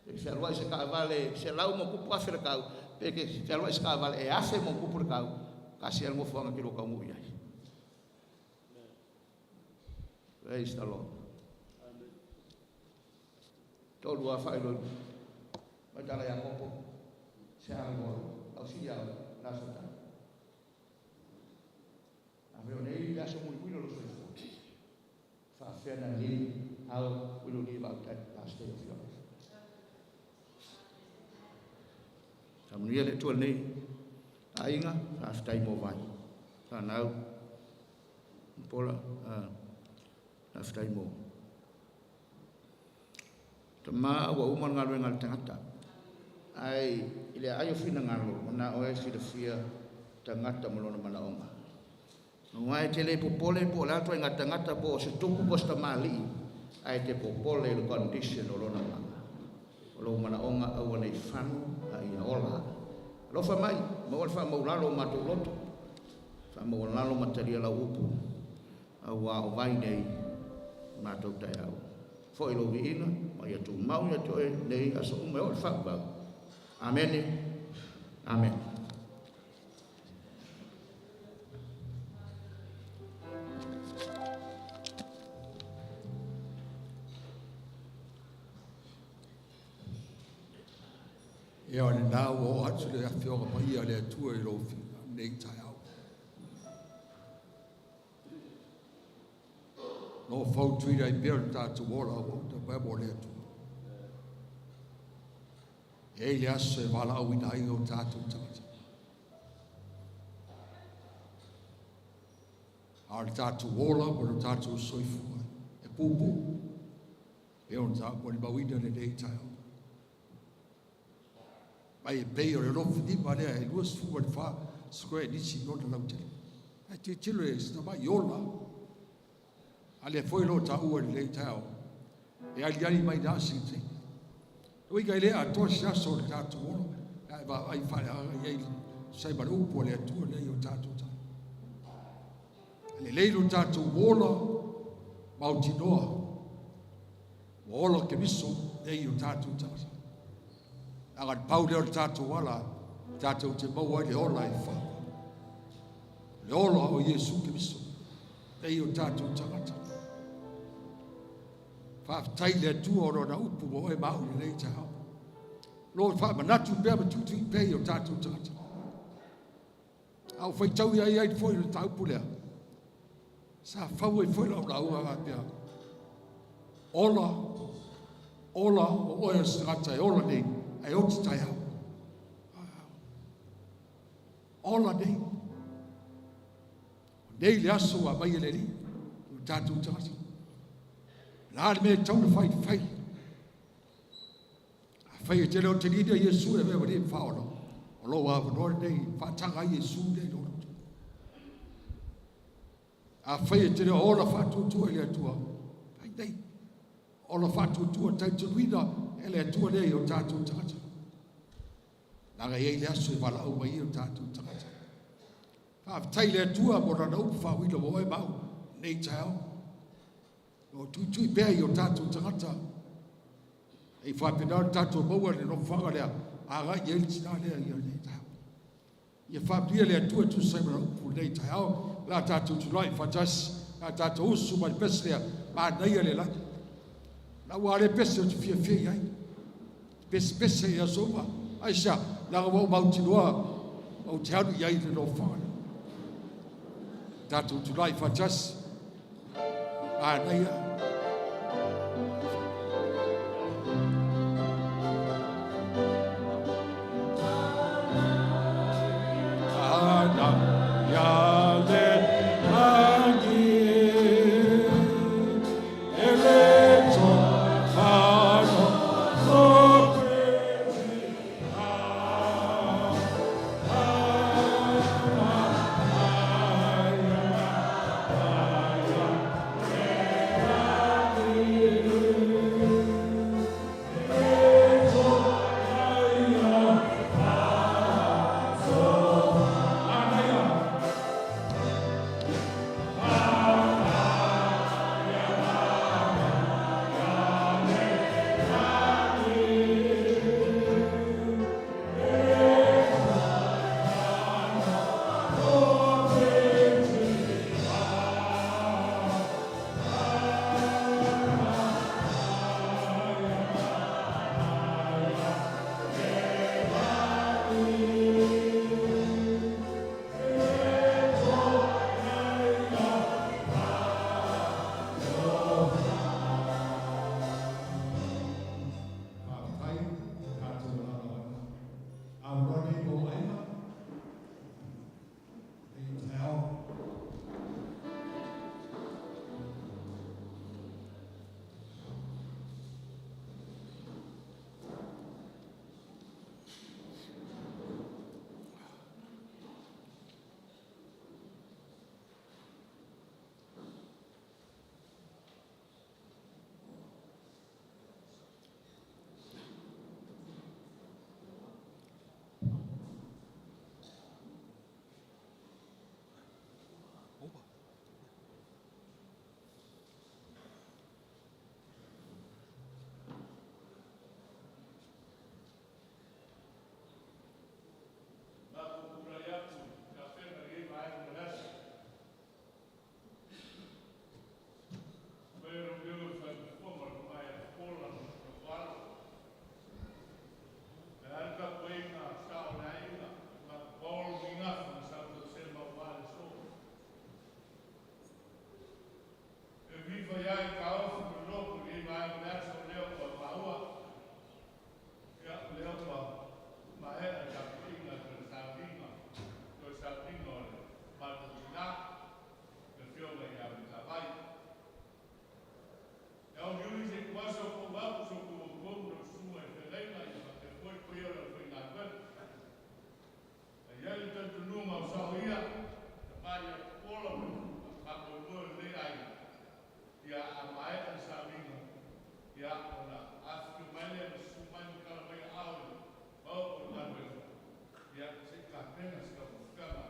Pe ke whialua i se kaavale, se lau mo kupu afe le kau, pe ke whialua i se kaavale, e afe mo kupu le kau, ka se al ngofuanga ki lo kau ngui ai. Praise the Lord. Tolu a whai loi. Mai tala ia kopo. Se ara moa. Au si au. La sa tala. A meo nei le aso muli muli lo soifua. Wha whena li. How will you live out that last day of your life? Faamanuia le Atua i lenei aiga, faafetai mo vai. Fanau, Pola, faafetai mo. Tama ua uma le galuega a le tagata. Ai i le aai o finagalo, o na oe silafia tagata ma lona manaoga. Aua e te le popole po o le a ituaiga tagata po o se tupu po o se tamalii, ae te popole i le condition o lona olaga. O lou manaoga aua nei fanu a ia ola. Alofa mai, maua le faamaulalo o matou loto, faamaualalo ma talia lau upu, auā o vai nei matou taeao. Foi lou viiga, ma ia tumau ia te oe nei aso uma e oo i le faavavau. Amene. Amene. Ia o lena ua oo atu le Afioga Paia a le Atua i lou nei taeao. Lo fautuina ai pea le tatou ola ua uta mai mo le Atua. E ai le aso e valaauina ai o tatou tagata. A o le tatou ola ma le tatou soifua e puupuu e ona ta molimauina lenei taeao. Mai e pei o le lofi lima lea e 24 square inch lona lautele. Ae tilotilo e sina mai ola. A lea foi lo taua i lenei taeao. E aliali mai na si te. Ui ka le atoa se aso o le tatou ola. Ae vaai faaleagaga i ai sai ma le upu a le Atua nei o tatou taeao. Lelei lo tatou ola mautinoa. Ua ola Keriso nei o tatou tagata. Aga le pau lea o le tatou ala, tatou te maua ai le ola e fa. Le ola o Iesu Keriso nei o tatou tagata. Faafetai le Atua o lona upu mo oe ma au i lenei taeao. Lo faamanatu pea ma tuitui pea i o tatou tagata. A o faitau ia ai foi le taupu lea. Sa fau ai foi lau lauga faapea. Ola, ola o oe o se tagata e ola nei, ae oti taeao. Ola nei. O nei le aso ua aumai e le Alii, o tatou tagata. La le mea e tatau ona fai, fai. Afai e te le o taliina Iesu e avea ma Alii ma Faaola, o lou avanoa lenei faataga ai Iesu nei i lou loto. Afai e te le o ola faatuatua i le Atua, fai nei. Ola faatuatua talitonuina e le Atua lea i o tatou tagata. Leaga e i ai le aso e valaau mai ai o tatou tagata. Faafetai le Atua mo lana upu faauila mo oe ma au nei taeao. O tuitui pea i o tatou tagata. E faapena le tatou maua le nofoaga lea, agai i ai le tina lea i lenei taeao. Ia faamanuia le Atua e tusa ai ma lana upu lenei taeao. La tatou tulai faatasi, la tatou usu mai le pese lea, manaia le lagi. La ua le pese o te fiafia i ai. Pese pese i aso uma. Aisea, leaga ua ou mautinoa ou te alu i ai i le nofoaga lea. Tatou tulai faatasi. Manaia. Ana ia le lagi e le tofano o tapena se taumafataga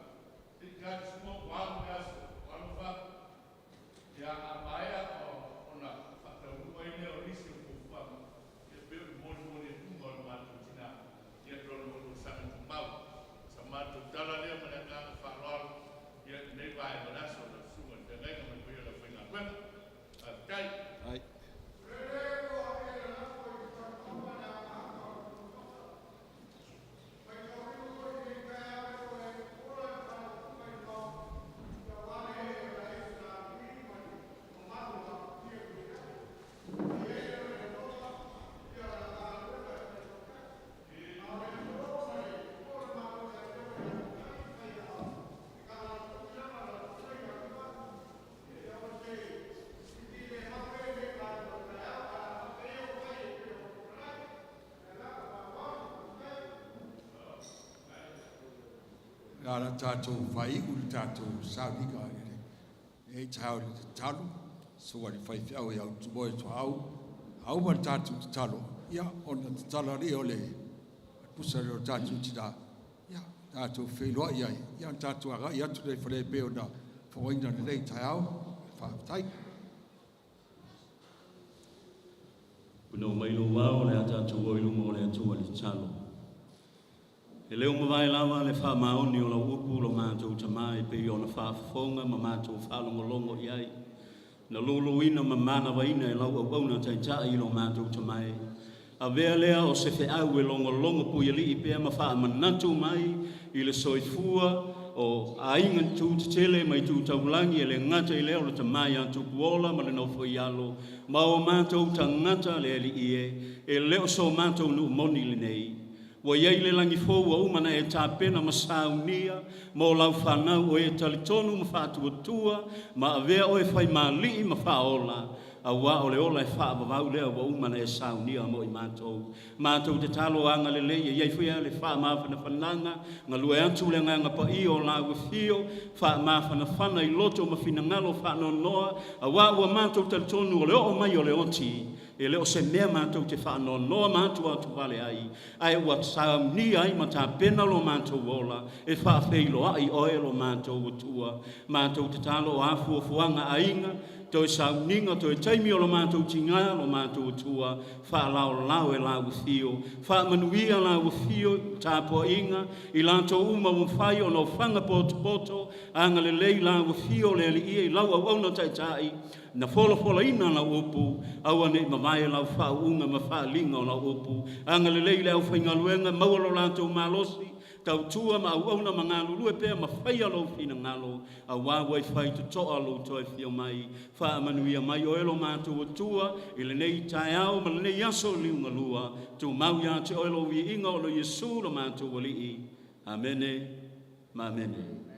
se'i talisua ua alu le aso o alofa ia a maea ona faataunuu ai lea o nisi o fuafuaga ia pei o le molimoli atuga o le matou tinā ia lona onosaga tumau sa matou tala lea ma le agaga faaaloalo ia lenei vaega o le aso lau susuga i le feagaiga ma le paia o le aufaigaluega. Faafetai. La tātou whai u le tātou sauniga i le e tau le tatalo, so a le whai whiau i au tumoe to au, au ma le tātou tatalo, ia, ona tatalo le o le pusa le o tātou tina, ia, tātou whailoa i ai, ia, tātou aga i atu le whare pe o na whangaina le lei tai au, whaatai. Puna mai lo wao le a tātou oi lunga o le atua le tatalo. E leo mawai lava le wha maoni o la upu lo mātou tamai pe i ona whaafonga ma mātou whaalongolongo i ai. Na luluina ma manawaina e lau au auna taitai i lo mātou tamai. A vea lea o se wheau e longolongo pui alii pea ma wha manatu mai i le soifua o ainga tū te mai tū taulangi e le ngata i leo le tamai a tupuola ma le nofo i alo. Ma o mātou tangata le ali ie e leo so mātou nu moni le nei. Ua iai le langi fou ua uma na e tāpena ma saunia, ma o lau whanau o e talitonu ma whaatuatua, ma avea o e whai mali'i ma whaola, a ua o le ola e whaavavau lea ua uma na e saunia mo i mātou. Mātou te talo anga le lei, e iai fuia le whaamawhanawhananga, ngā lue atu le nganga pa i o la ua whio, whaamawhanawhana i loto ma whinangalo whaanonoa, a ua ua mātou talitonu o le o mai o le oti, e leo se mea mātou te whaanonoa mātou atu wale ai, ai ua saunia ai ma tāpena lo mātou ola, e whaawheilo ai oe lo mātou atua, mātou te talo o afuafuanga ainga, toe sauninga, toe taimi o lo mātou tinga, lo mātou atua, whaalao lao e lau whio, whaamanuia lau whio, tāpoa inga, i lātou uma mwhai o no whanga poto poto, anga le lei lau whio le ali ia i lau au auna taitai, na fola ina lau upu, aua nei mamae lau whaunga ma whaalinga o lau upu, anga le lei le au whaingaluenga, maua lo lātou malosi, tautua ma au auna ma ngalulue pea ma whaia lo whina ngalo, a wā wai whai te toa lo toi whio mai, whaamanuia mai o elo mātou atua, i le nei taeao ma le nei aso liunga lua, tū mau ia te oelo wi inga o lo Yesu lo mātou wali'i. Amene, ma amene.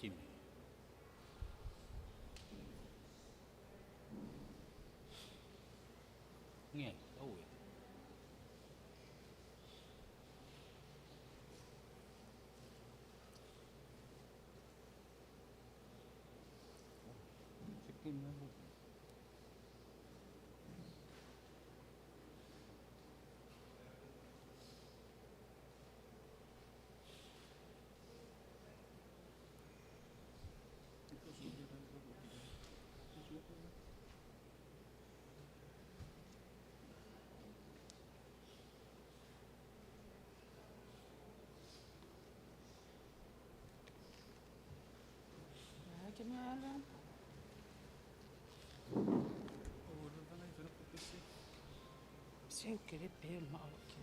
Kimi. Nge, au e. Se Kimi au. Ke mala. Se o ke le pe o ma o ke.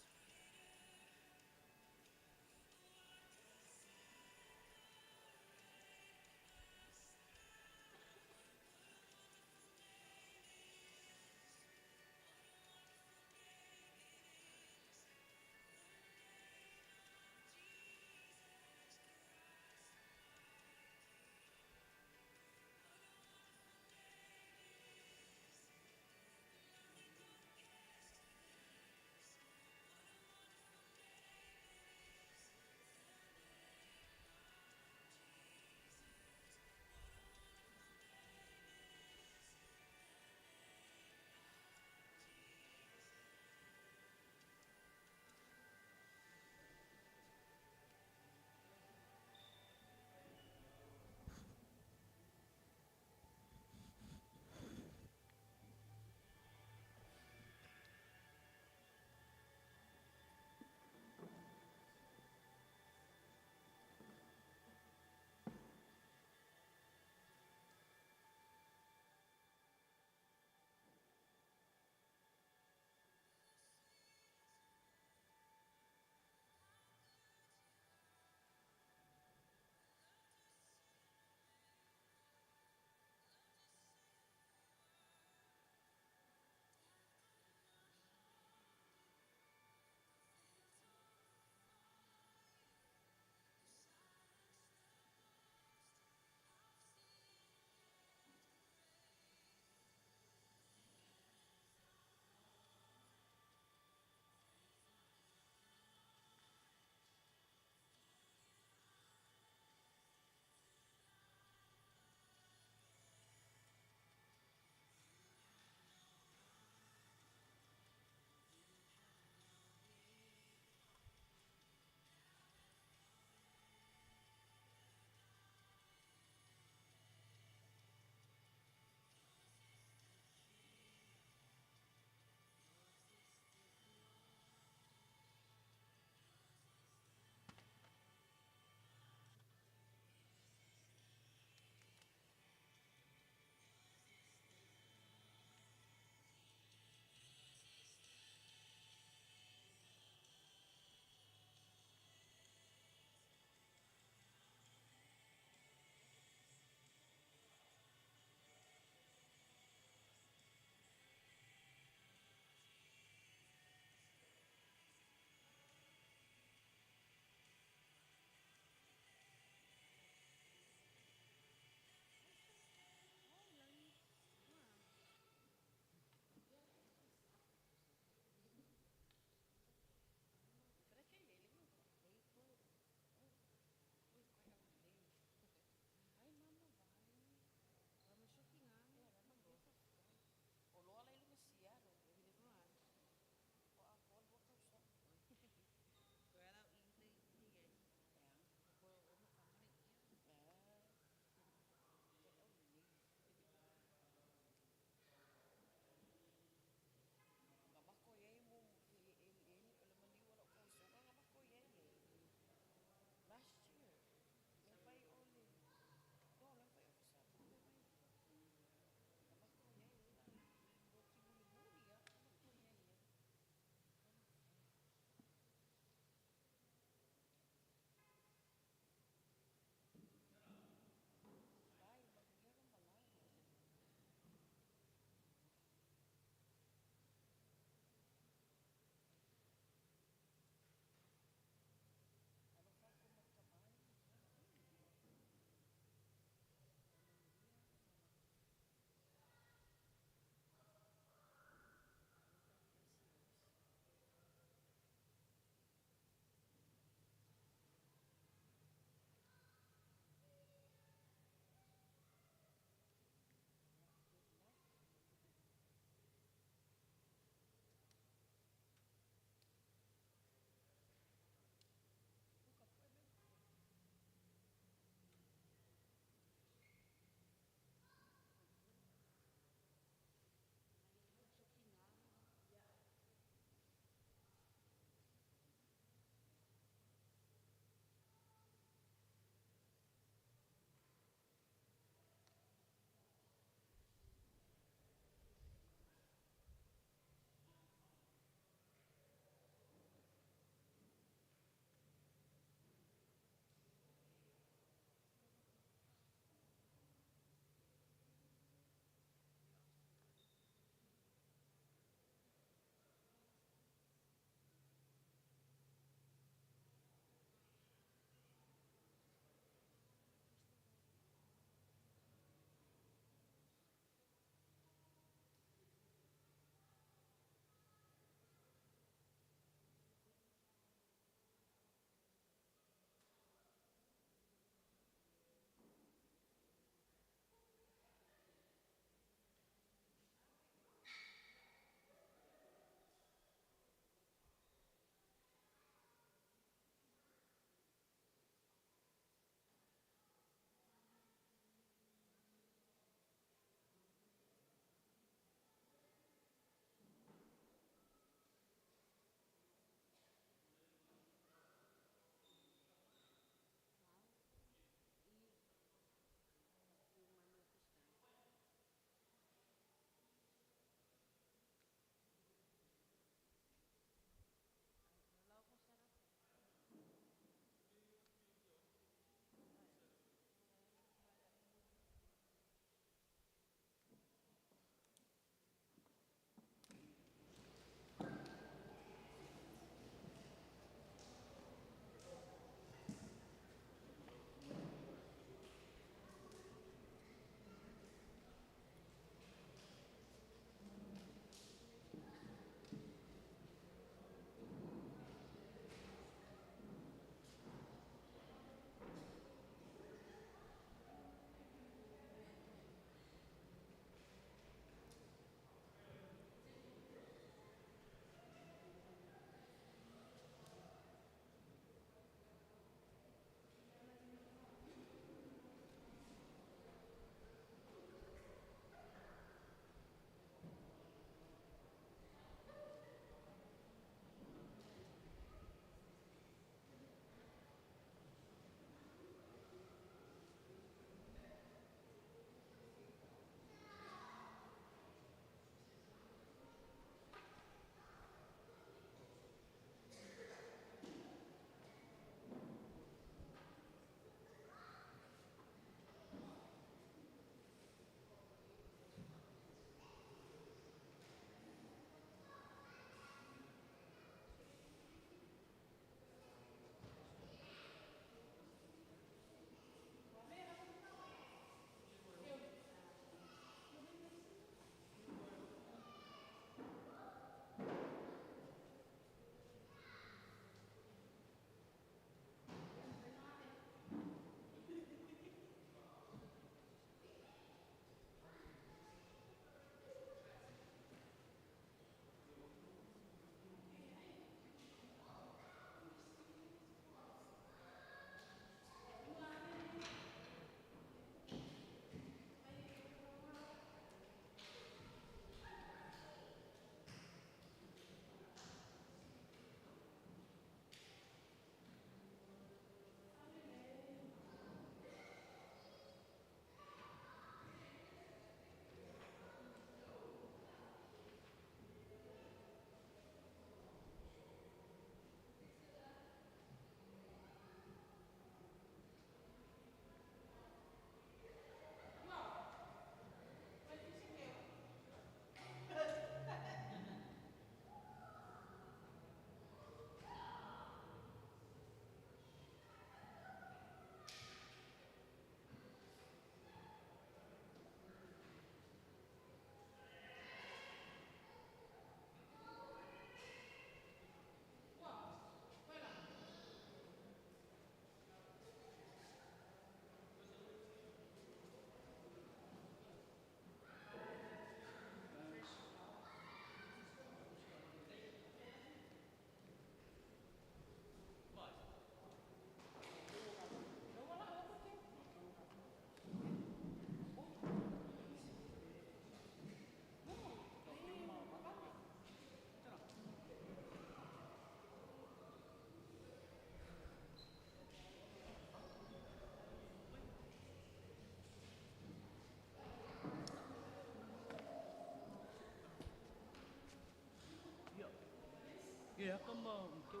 Ke aka ma ke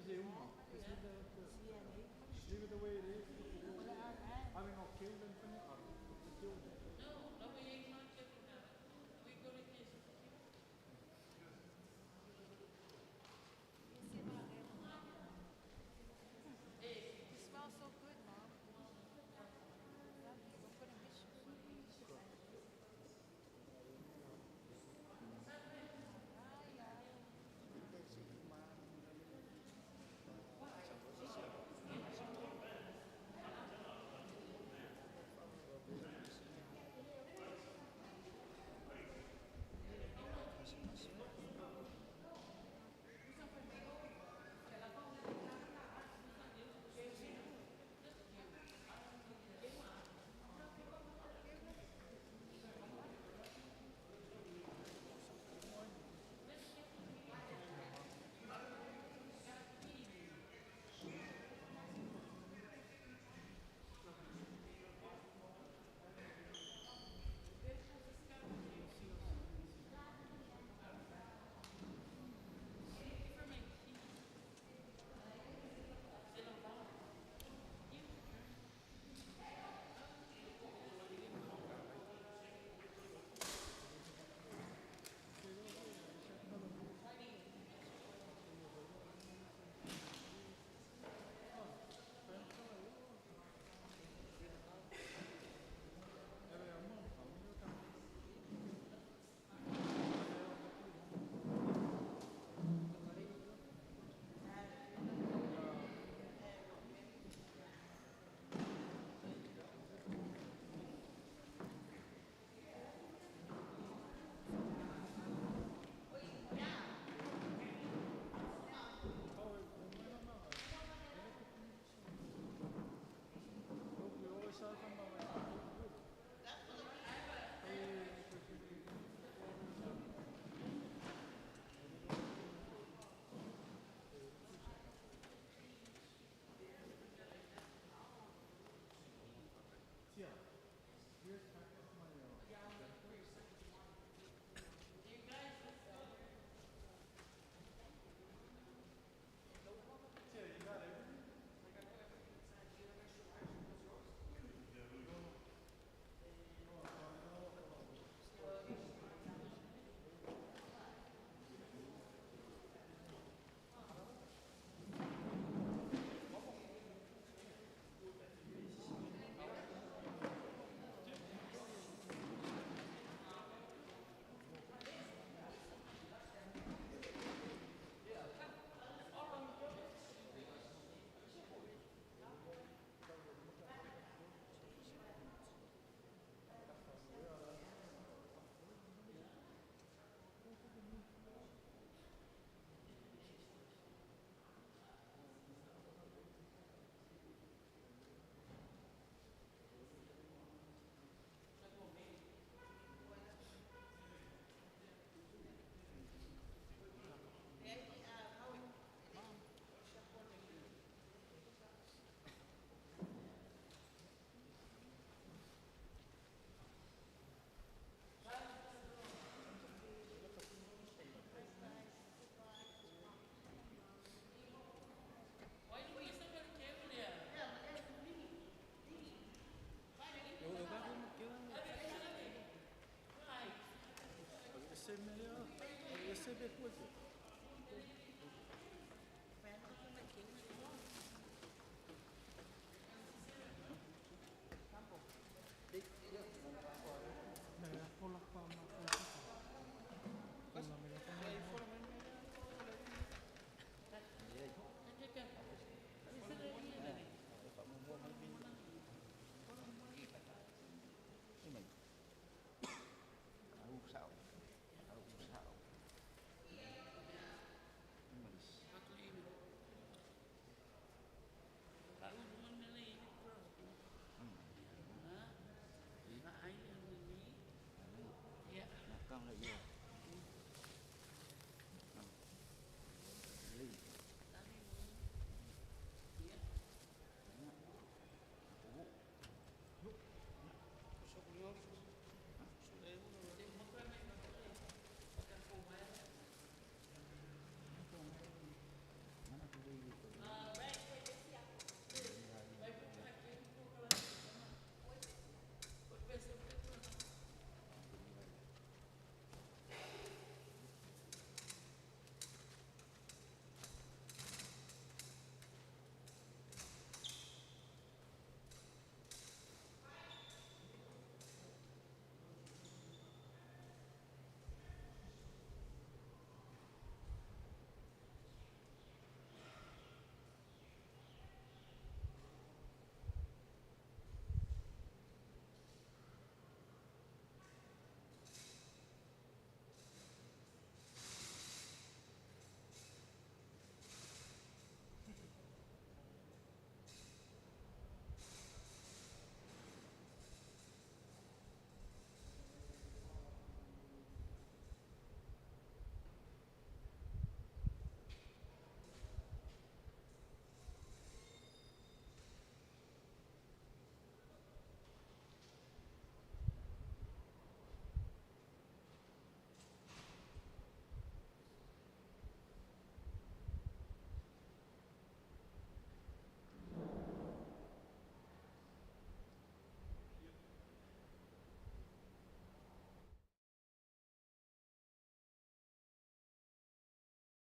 Just leave it the way it is.